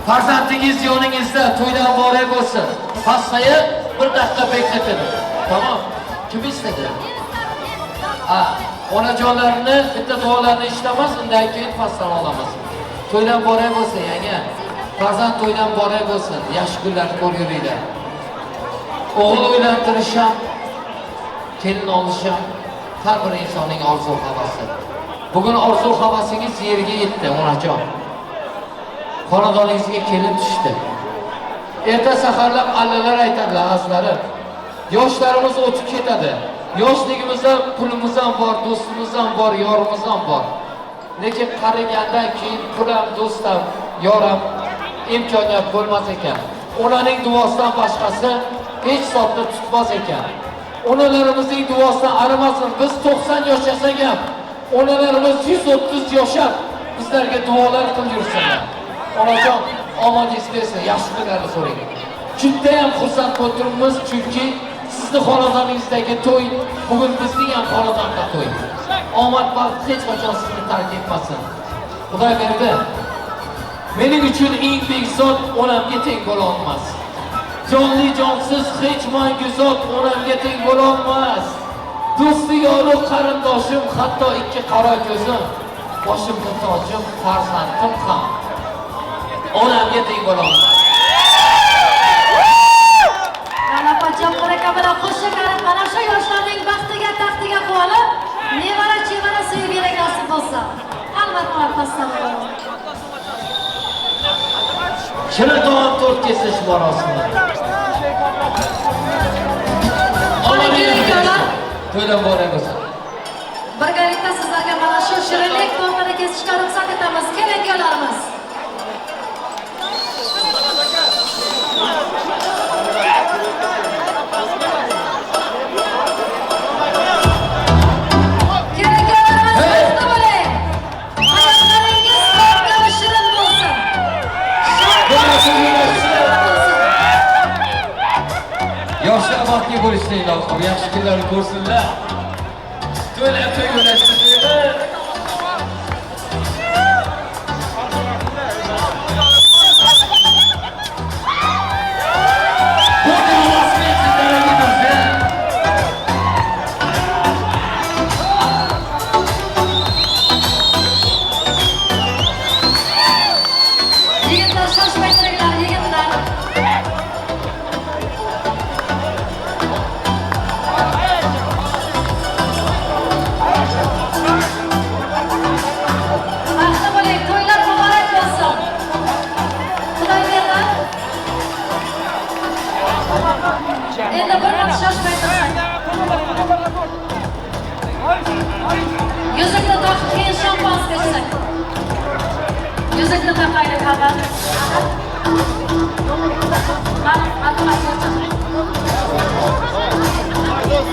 farzandingiz yoningizda, to'ylar muborak bo'lsin. Pastayı bir daqiqa bekletadi. Tamam. Kim istedi? Ha, onajonlarini bitta duolarni ishlamaz, undan keyin pastdan olamiz. To'ylar muborak bo'lsin, yanga. Farzand to'ydan muborak bo'lsin. Yaxshi kunlarni ko'rib yuringlar. O'g'il uylantirish ham, kelin olish ham har bir insonning orzu havasi. Bugun orzu havasingiz yerga yetdi, onajon. Xonadoningizga kelin tushdi. Erta saharlab allalar aytadilar, azizlarim. Yoshlarimiz o'tib ketadi. Yoshligimizda pulimiz ham bor, do'stimiz ham bor, yorimiz ham bor. Lekin qarigandan keyin pul ham, do'st ham, yor ham imkoniyat bo'lmas ekan. Onaning duosidan boshqasi hech hisobda tutmas ekan. Onalarimizning duosidan arimasin. Biz 90 yashasak ham, onalarimiz 130 yashab bizlarga duolar qilib yursinlar. Onajon, omadingiz bersin, yaxshi kunlarni so'rang. Juda ham xursand bo'libmiz, chunki sizni xonadoningizdagi to'y bugun bizning ham xonadonda to'y. Omad baxt hech qachon sizni tark etmasin. Xudo berdi. Mening uchun eng bek zot onamga teng bo'la olmas. Jonli jonsiz hech mangu zot onamga teng bo'la olmas. Do'sti yoru qarindoshim, hatto ikki qora ko'zim, boshimda tojim, farzandim ham onamga teng bo'la olmas. Lalapajon aka bilan qo'shiq qarab, mana shu yoshlarning baxtiga, taxtiga quvonib, nevara chevara suyib yerak nasib bo'lsa. Albatta pastdan bo'ladi. Shirin taom to'rt kesish marosimi. To'ydan muborak bo'lsin. Birgalikda sizlarga mana shu shirinlik tortini kesishga ruxsat etamiz. Keling ukalarimiz. Yoshlar baxtli bo'lishsin ilohim, yaxshi kunlarni ko'rsinlar. To'ylar to'y bo'lsin. Yigitlar shoshmay turinglar, yigitlar. Baxtli bo'ling, to'ylar muborak bo'lsin. Xudoyberdi. Endi bir marta shoshmay tursak. Yuzukni taqib keyin shampanskiy ichsak. Yuzukni taqaylik avval.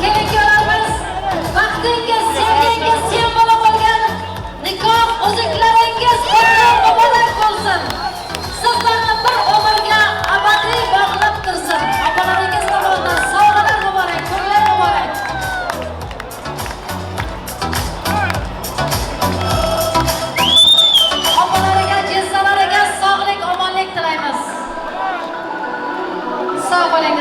Keling ukalarimiz, baxtingiz, sevgingiz simvoli bo'lgan nikoh uzuklaringiz qutlug' muborak bo'lsin. Sizlarni bir umrga abadiy bog'lab tursin. Opalaringiz tomonidan sovg'alar muborak, to'ylar muborak. Opalariga, jizzalariga sog'lik, omonlik tilaymiz. Sog' bo'ling.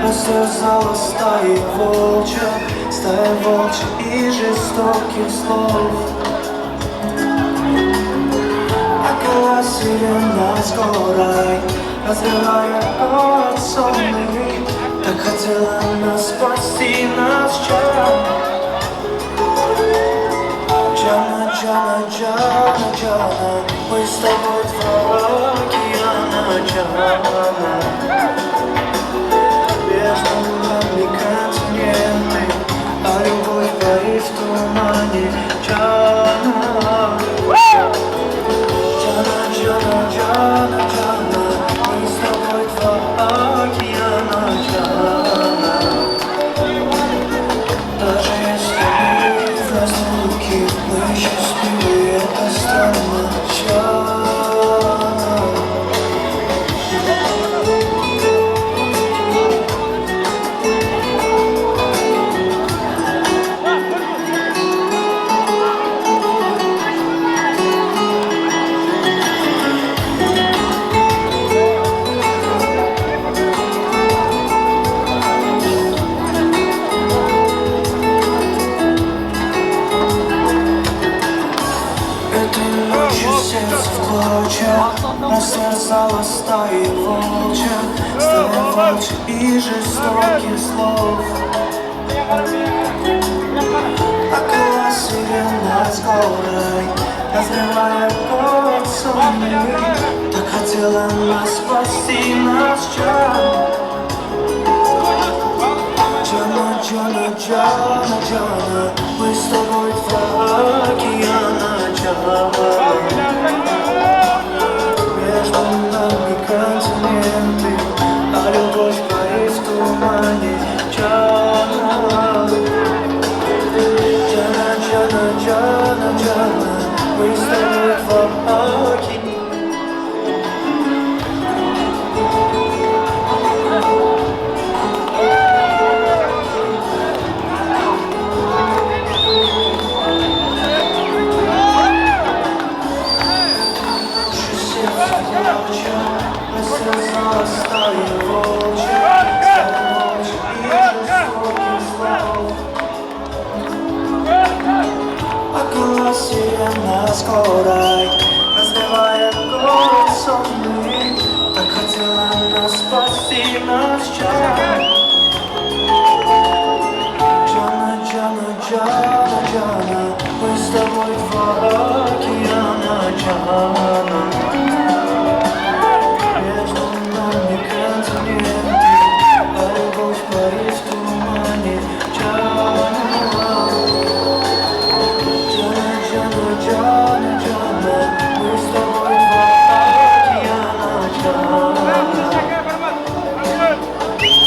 Растерзала стаи волчья, стая волчья и жестоких слов. А сирена с горой, разрывая город сонный, так хотела нас спасти, нас Джана. Джана, Джана, Джана, Джана, мы с тобой два океана, Джана. Между нами континенты, а любовь парит в тумане, Джана. Джана, Джана, Джана, Джана, мы с тобой два океана, Джана. Даже если мы в разлуке, мы счастливы, это странно, Джана. Растерзала стаи волчья, стая волчья и жестоких слов. А сирена с горой, разрывая город сонный, так хотела нас спасти, нас Джана. Джана, Джана, Джана, Джана, мы с тобой два океана, Джана. Между нами континенты, а любовь парит в тумане, Джана. Джана, Джана, Джана, Джана, мы с тобой два океана. Сирена с горой, разрывая город сонный, так хотела нас спасти, нас Джана. Джана, Джана, Джана, Джана, мы с тобой два океана, Джана. Между нами континенты, а любовь парит в тумане, Джана. Джана, Джана, мы с тобой два океана, Джана.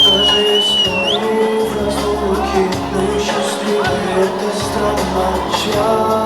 Даже если мы в разлуке, мы счастливы, это странно, Джана.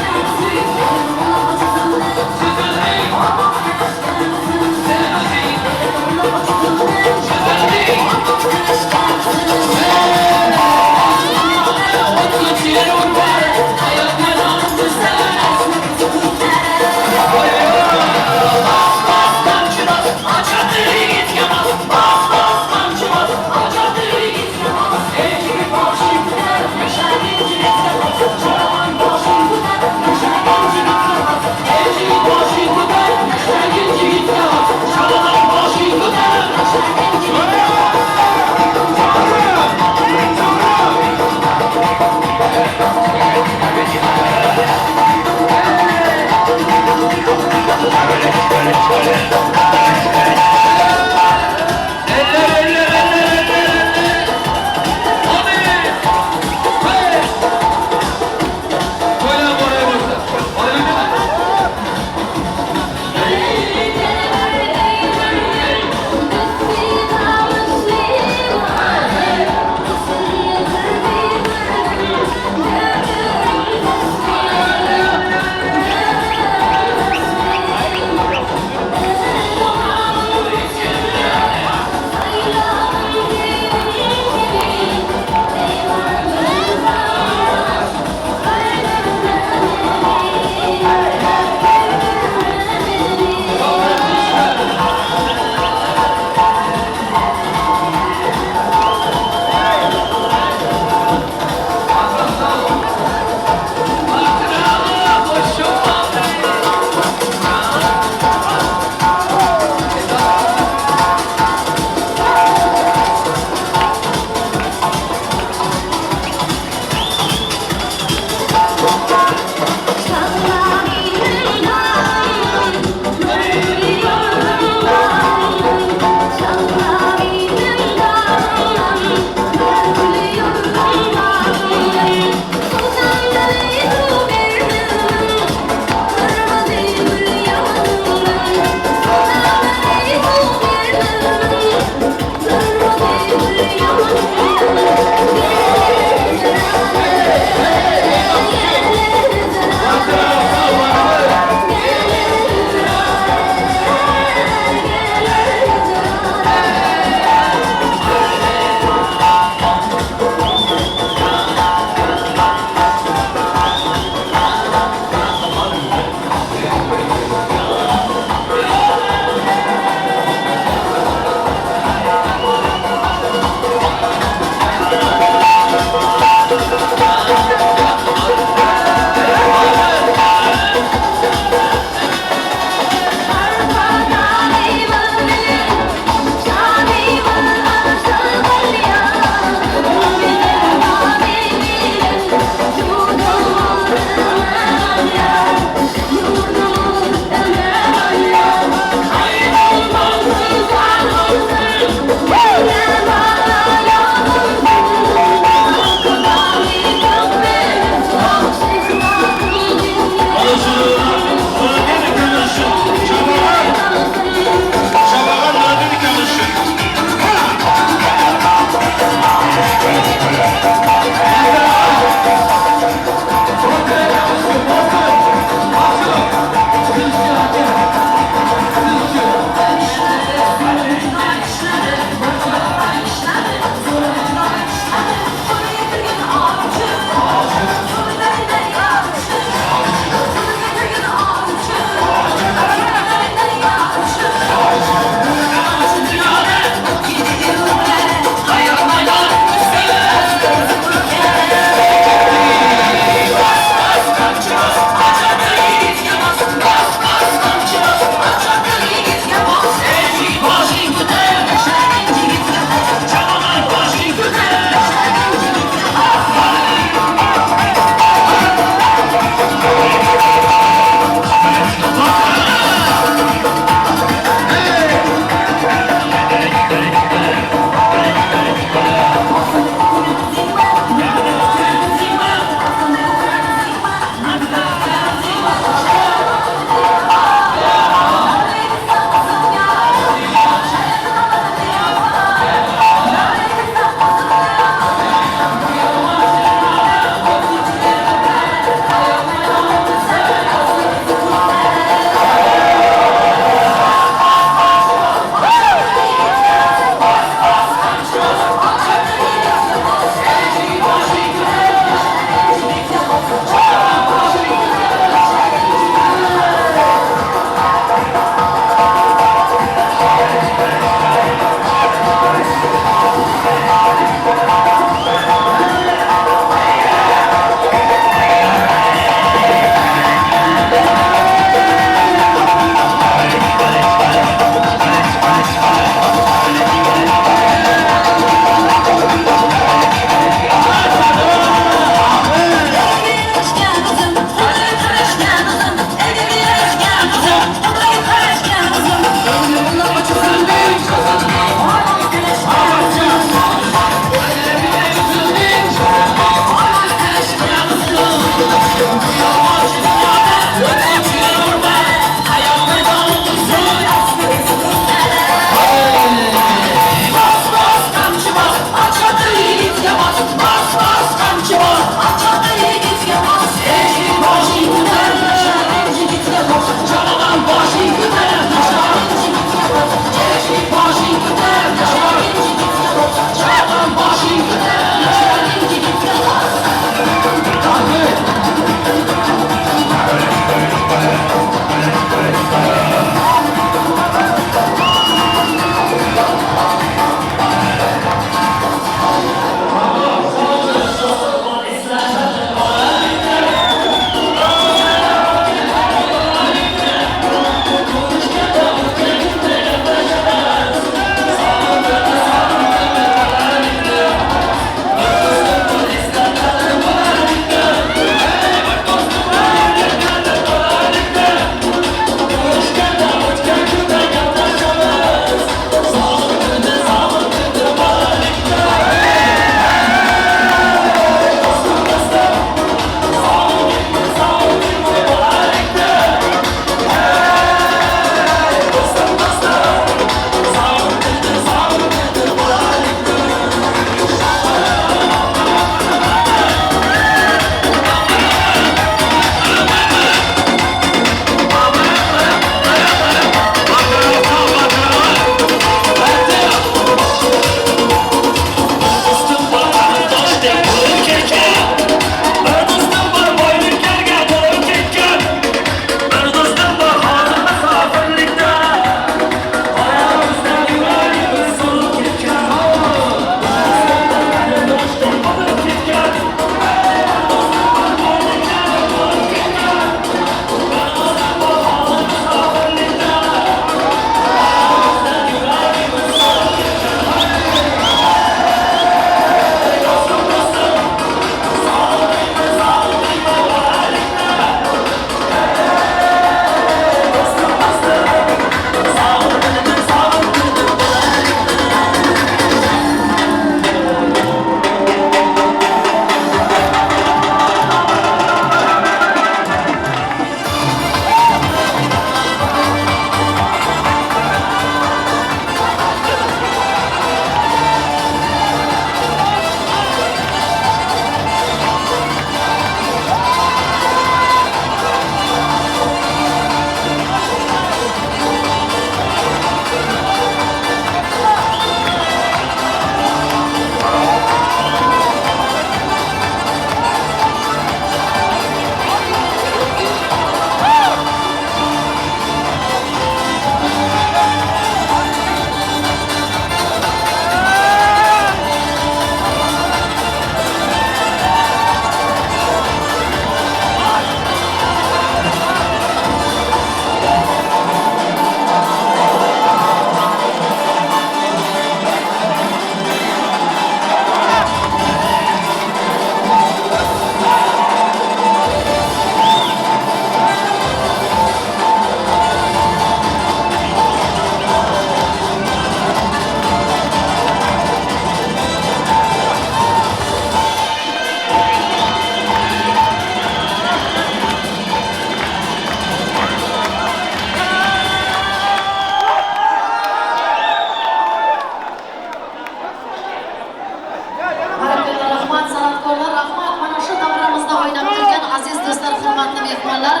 mehmonlar,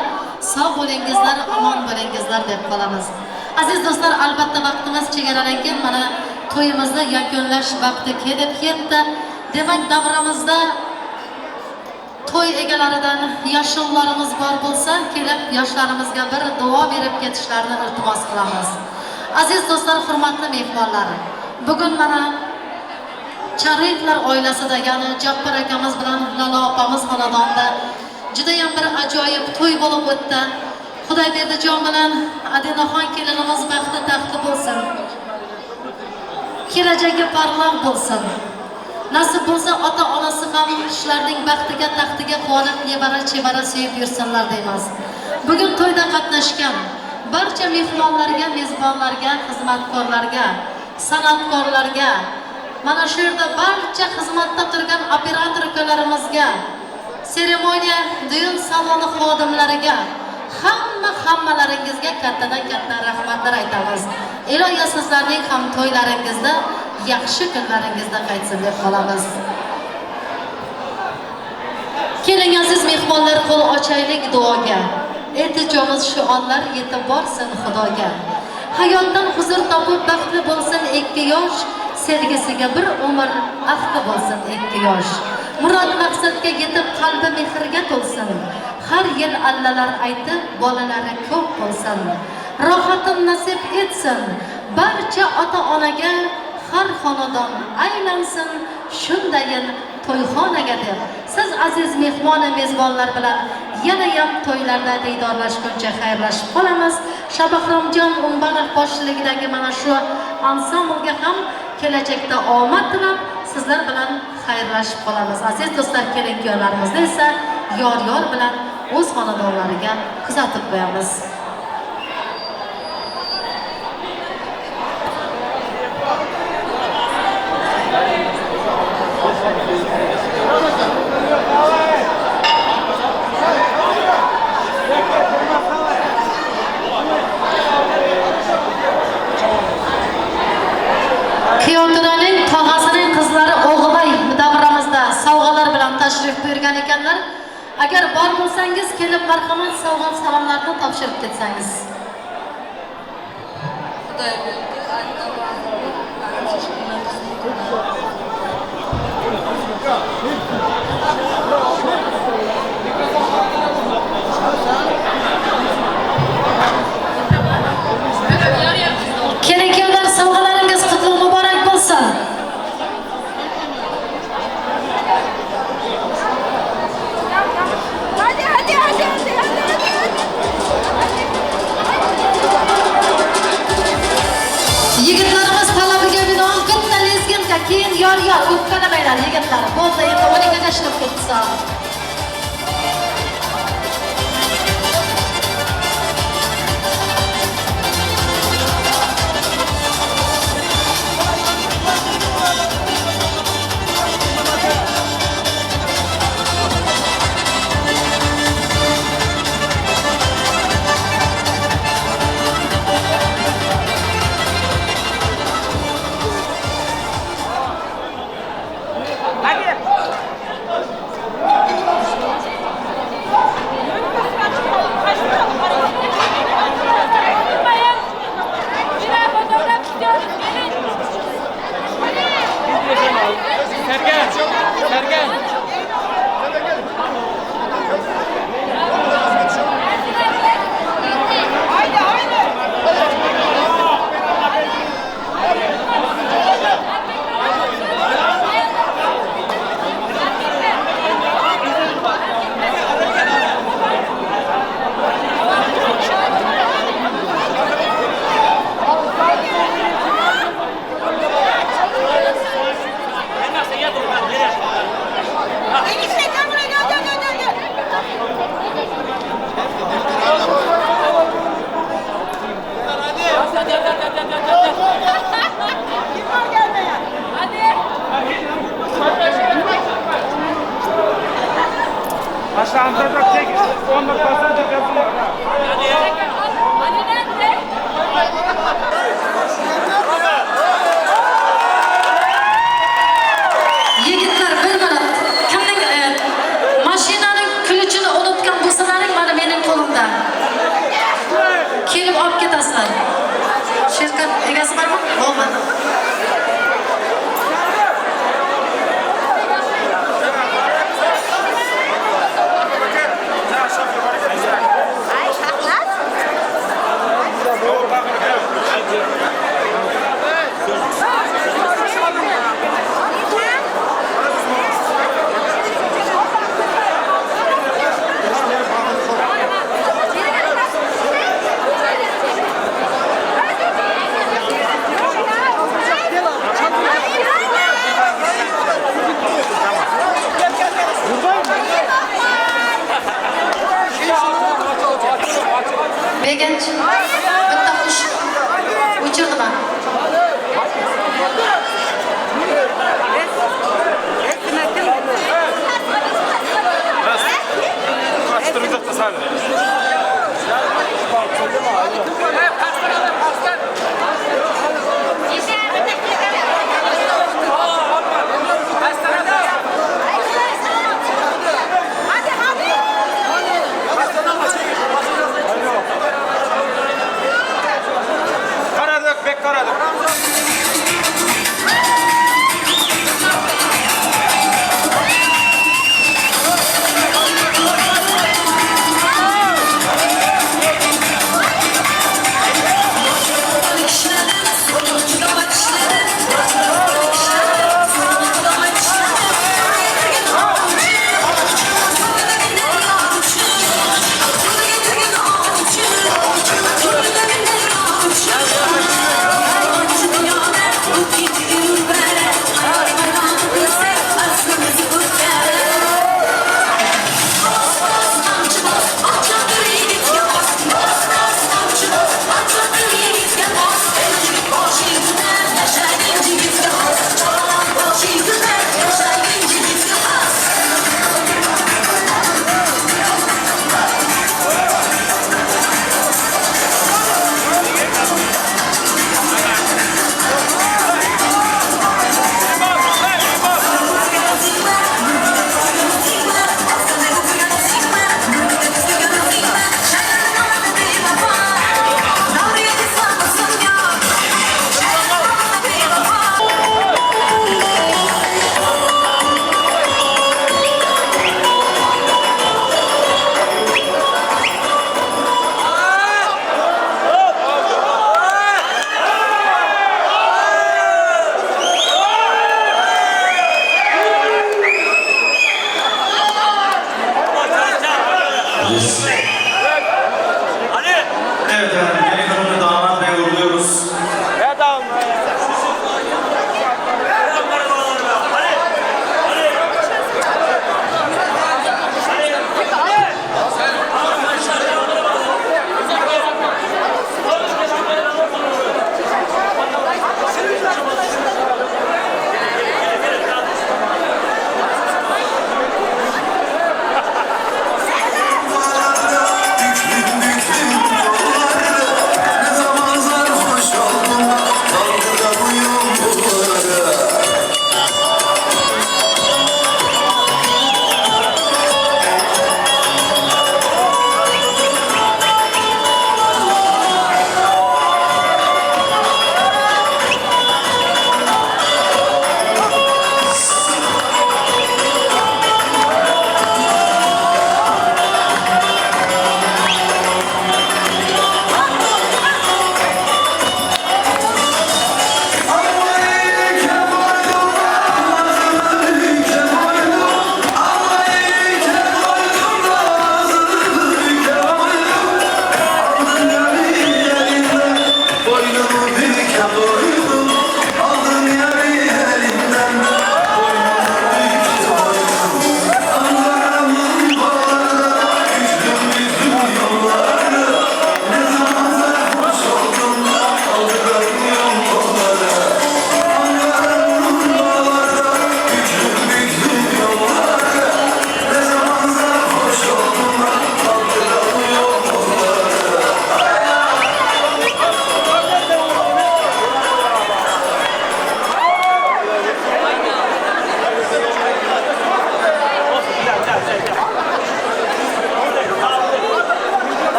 sog' bo'lingizlar, omon bo'lingizlar deb qolamiz. Aziz do'stlar, albatta vaqtimiz chegaralangan, mana to'yimizni yakunlash vaqti kelib yetdi. Demak, davramizda to'y egalaridan yoshlarimiz bor bo'lsa, kelib yoshlarimizga bir duo berib ketishlarini iltimos qilamiz. Aziz do'stlar, hurmatli mehmonlar, bugun mana Chariyevlar oilasida, ya'ni Jappar akamiz bilan Lala opamiz xonadonida juda ham bir ajoyib to'y bo'lib o'tdi. Xudoyberdijon bilan Adinaxon kelinimiz baxti taxti bo'lsin. Kelajagi porloq bo'lsin. Nasib bo'lsa ota-onasi ham shularning baxtiga, taxtiga quvonib, nevara chevara suyib yursinlar deymiz. Bugun to'yda qatnashgan barcha mehmonlarga, mezbonlarga, xizmatkorlarga, san'atkorlarga, mana shu yerda barcha xizmatda turgan operator ukalarimizga, seremoniya düğün saloni xodimlariga, hammalaringizga kattadan katta rahmatlar aytamiz. Iloyo sizlarning ham to'ylaringizda, yaxshi kunlaringizda qaytsin deb qolamiz. Keling aziz mehmonlar, qo'l ochaylik duoga. Iltijomiz shu onlar yetib borsin Xudoga. Hayotdan huzur topib baxtli bo'lsin ikki yosh, sevgisiga bir umr ahdi bo'lsin ikki yosh. Murod maqsadga yetib qalbi mehrga to'lsin. Har yil allalar aytib bolalari ko'p bo'lsin. Rohatin nasib etsin barcha ota-onaga, har xonadon aylansin shundayin to'yxonaga deb. Siz aziz mehmon va mezbonlar bilan yana ham to'ylarda diydorlashguncha xayrlashib qolamiz. Shabahromjon Umbanov boshchiligidagi mana shu ansamblga ham kelajakda omad tilab sizlar bilan xayrlashib qolamiz. Aziz do'stlar, kelin kuyovlarimizni esa yor-yor bilan o'z xonadonlariga kuzatib qo'yamiz. Kuyovturaning tog'asining qizlari o'g'ilay davramizda sovg'alar bilan tashrif buyurgan ekanlar. Agar bor bo'lsangiz, kelib marhamat sovg'a salomlarni topshirib ketsangiz. Kelin kuyovlar, sovg'alaringiz qutlug' muborak bo'lsin. Hadi hadi hadi hadi hadi hadi. Yigitlarimiz talabiga binoan bitta lezginka, keyin yor-yor o'pkalamanglar yigitlar. Bo'ldi, endi 12ga ishlab ketdi soat. Yigitlar, bir minut. Kimning mashinaning ключini unutgan bo'lsalaring, mana Beginch bitta xush o'chirdim.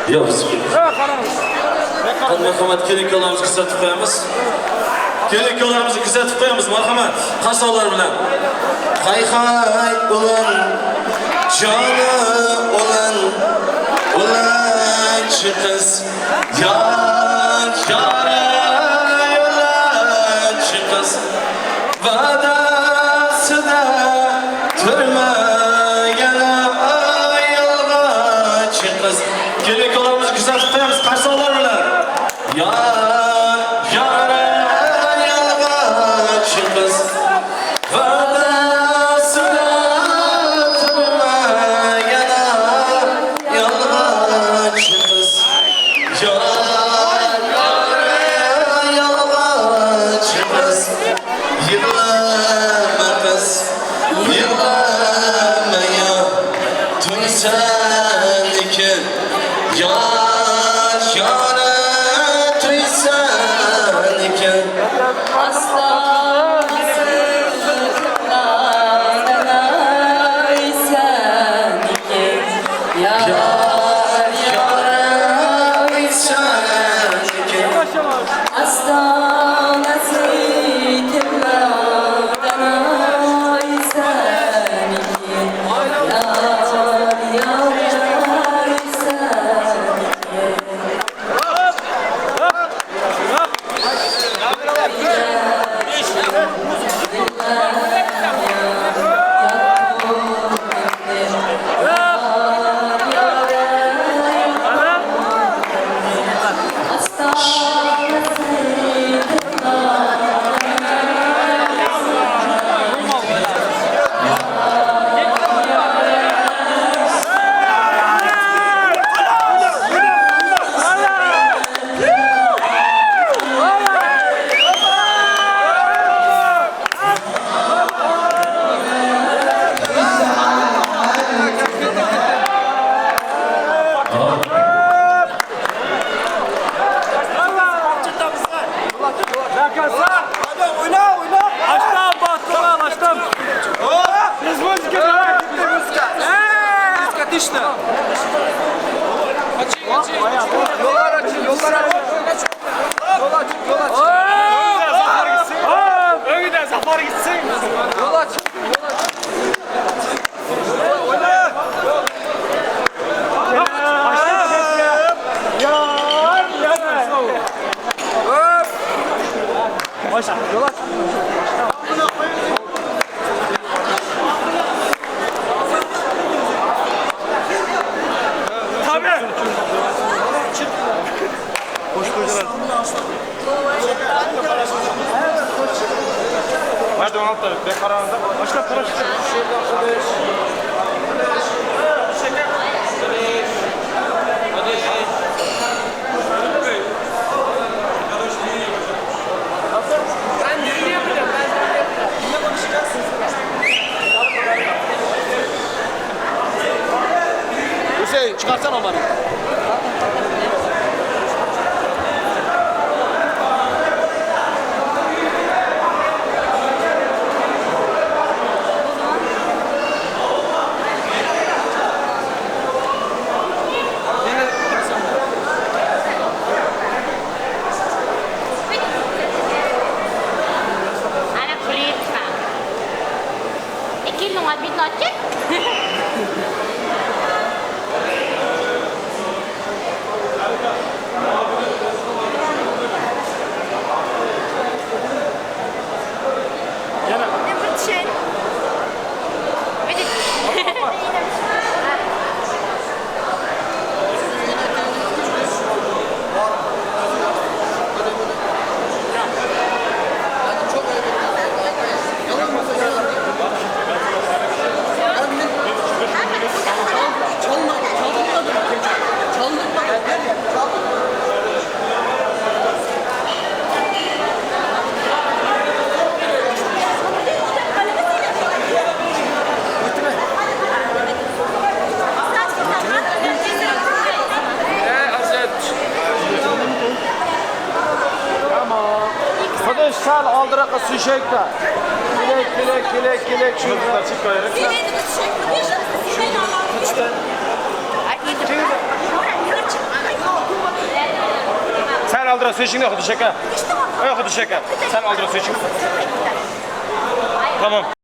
Yo'q, marhamat, kelin kuyovlarimizni kuzatib qo'yamiz. Kelin kuyovlarimizni kuzatib qo'yamiz, marhamat. Qarsoqlar bilan. Hay hay ulan, joni ulan, ulanchi qiz, yar yara ulanchi qiz, va'dasida turmagan yolg'onchi qiz. Kelin kuyovlarimizni kuzatib qo'yamiz, qarsoqlar bilan. Yar yara yolg'onchi qiz, va'dasida turmagan yolg'onchi qiz, yar yara yolg'onchi qiz, yig'lama qiz, yig'lama ya, to'y seniki, yar yara to'y seniki. Yar yara seniki. Yollar açın, yollar açın. Yol açın, yol açın. Önde zafer gitsin. Yol açın, yol açın. Oyna. Yar, yar. Başla, yol aç. Ben düğünü yapacağım. Ben düğünü yapacağım. Kimle konuşacağız? Hüseyin çıkarsana onları. Ana kulyapman. Ikki yil bitnochi. Sal oldiroqqa suyshakda. Kelak, kelak, kelak, kelak. Shuni Oldinroq so'yishingda Xudosh aka. Ey Xudosh aka, sal oldinroq so'yishing. Tamom.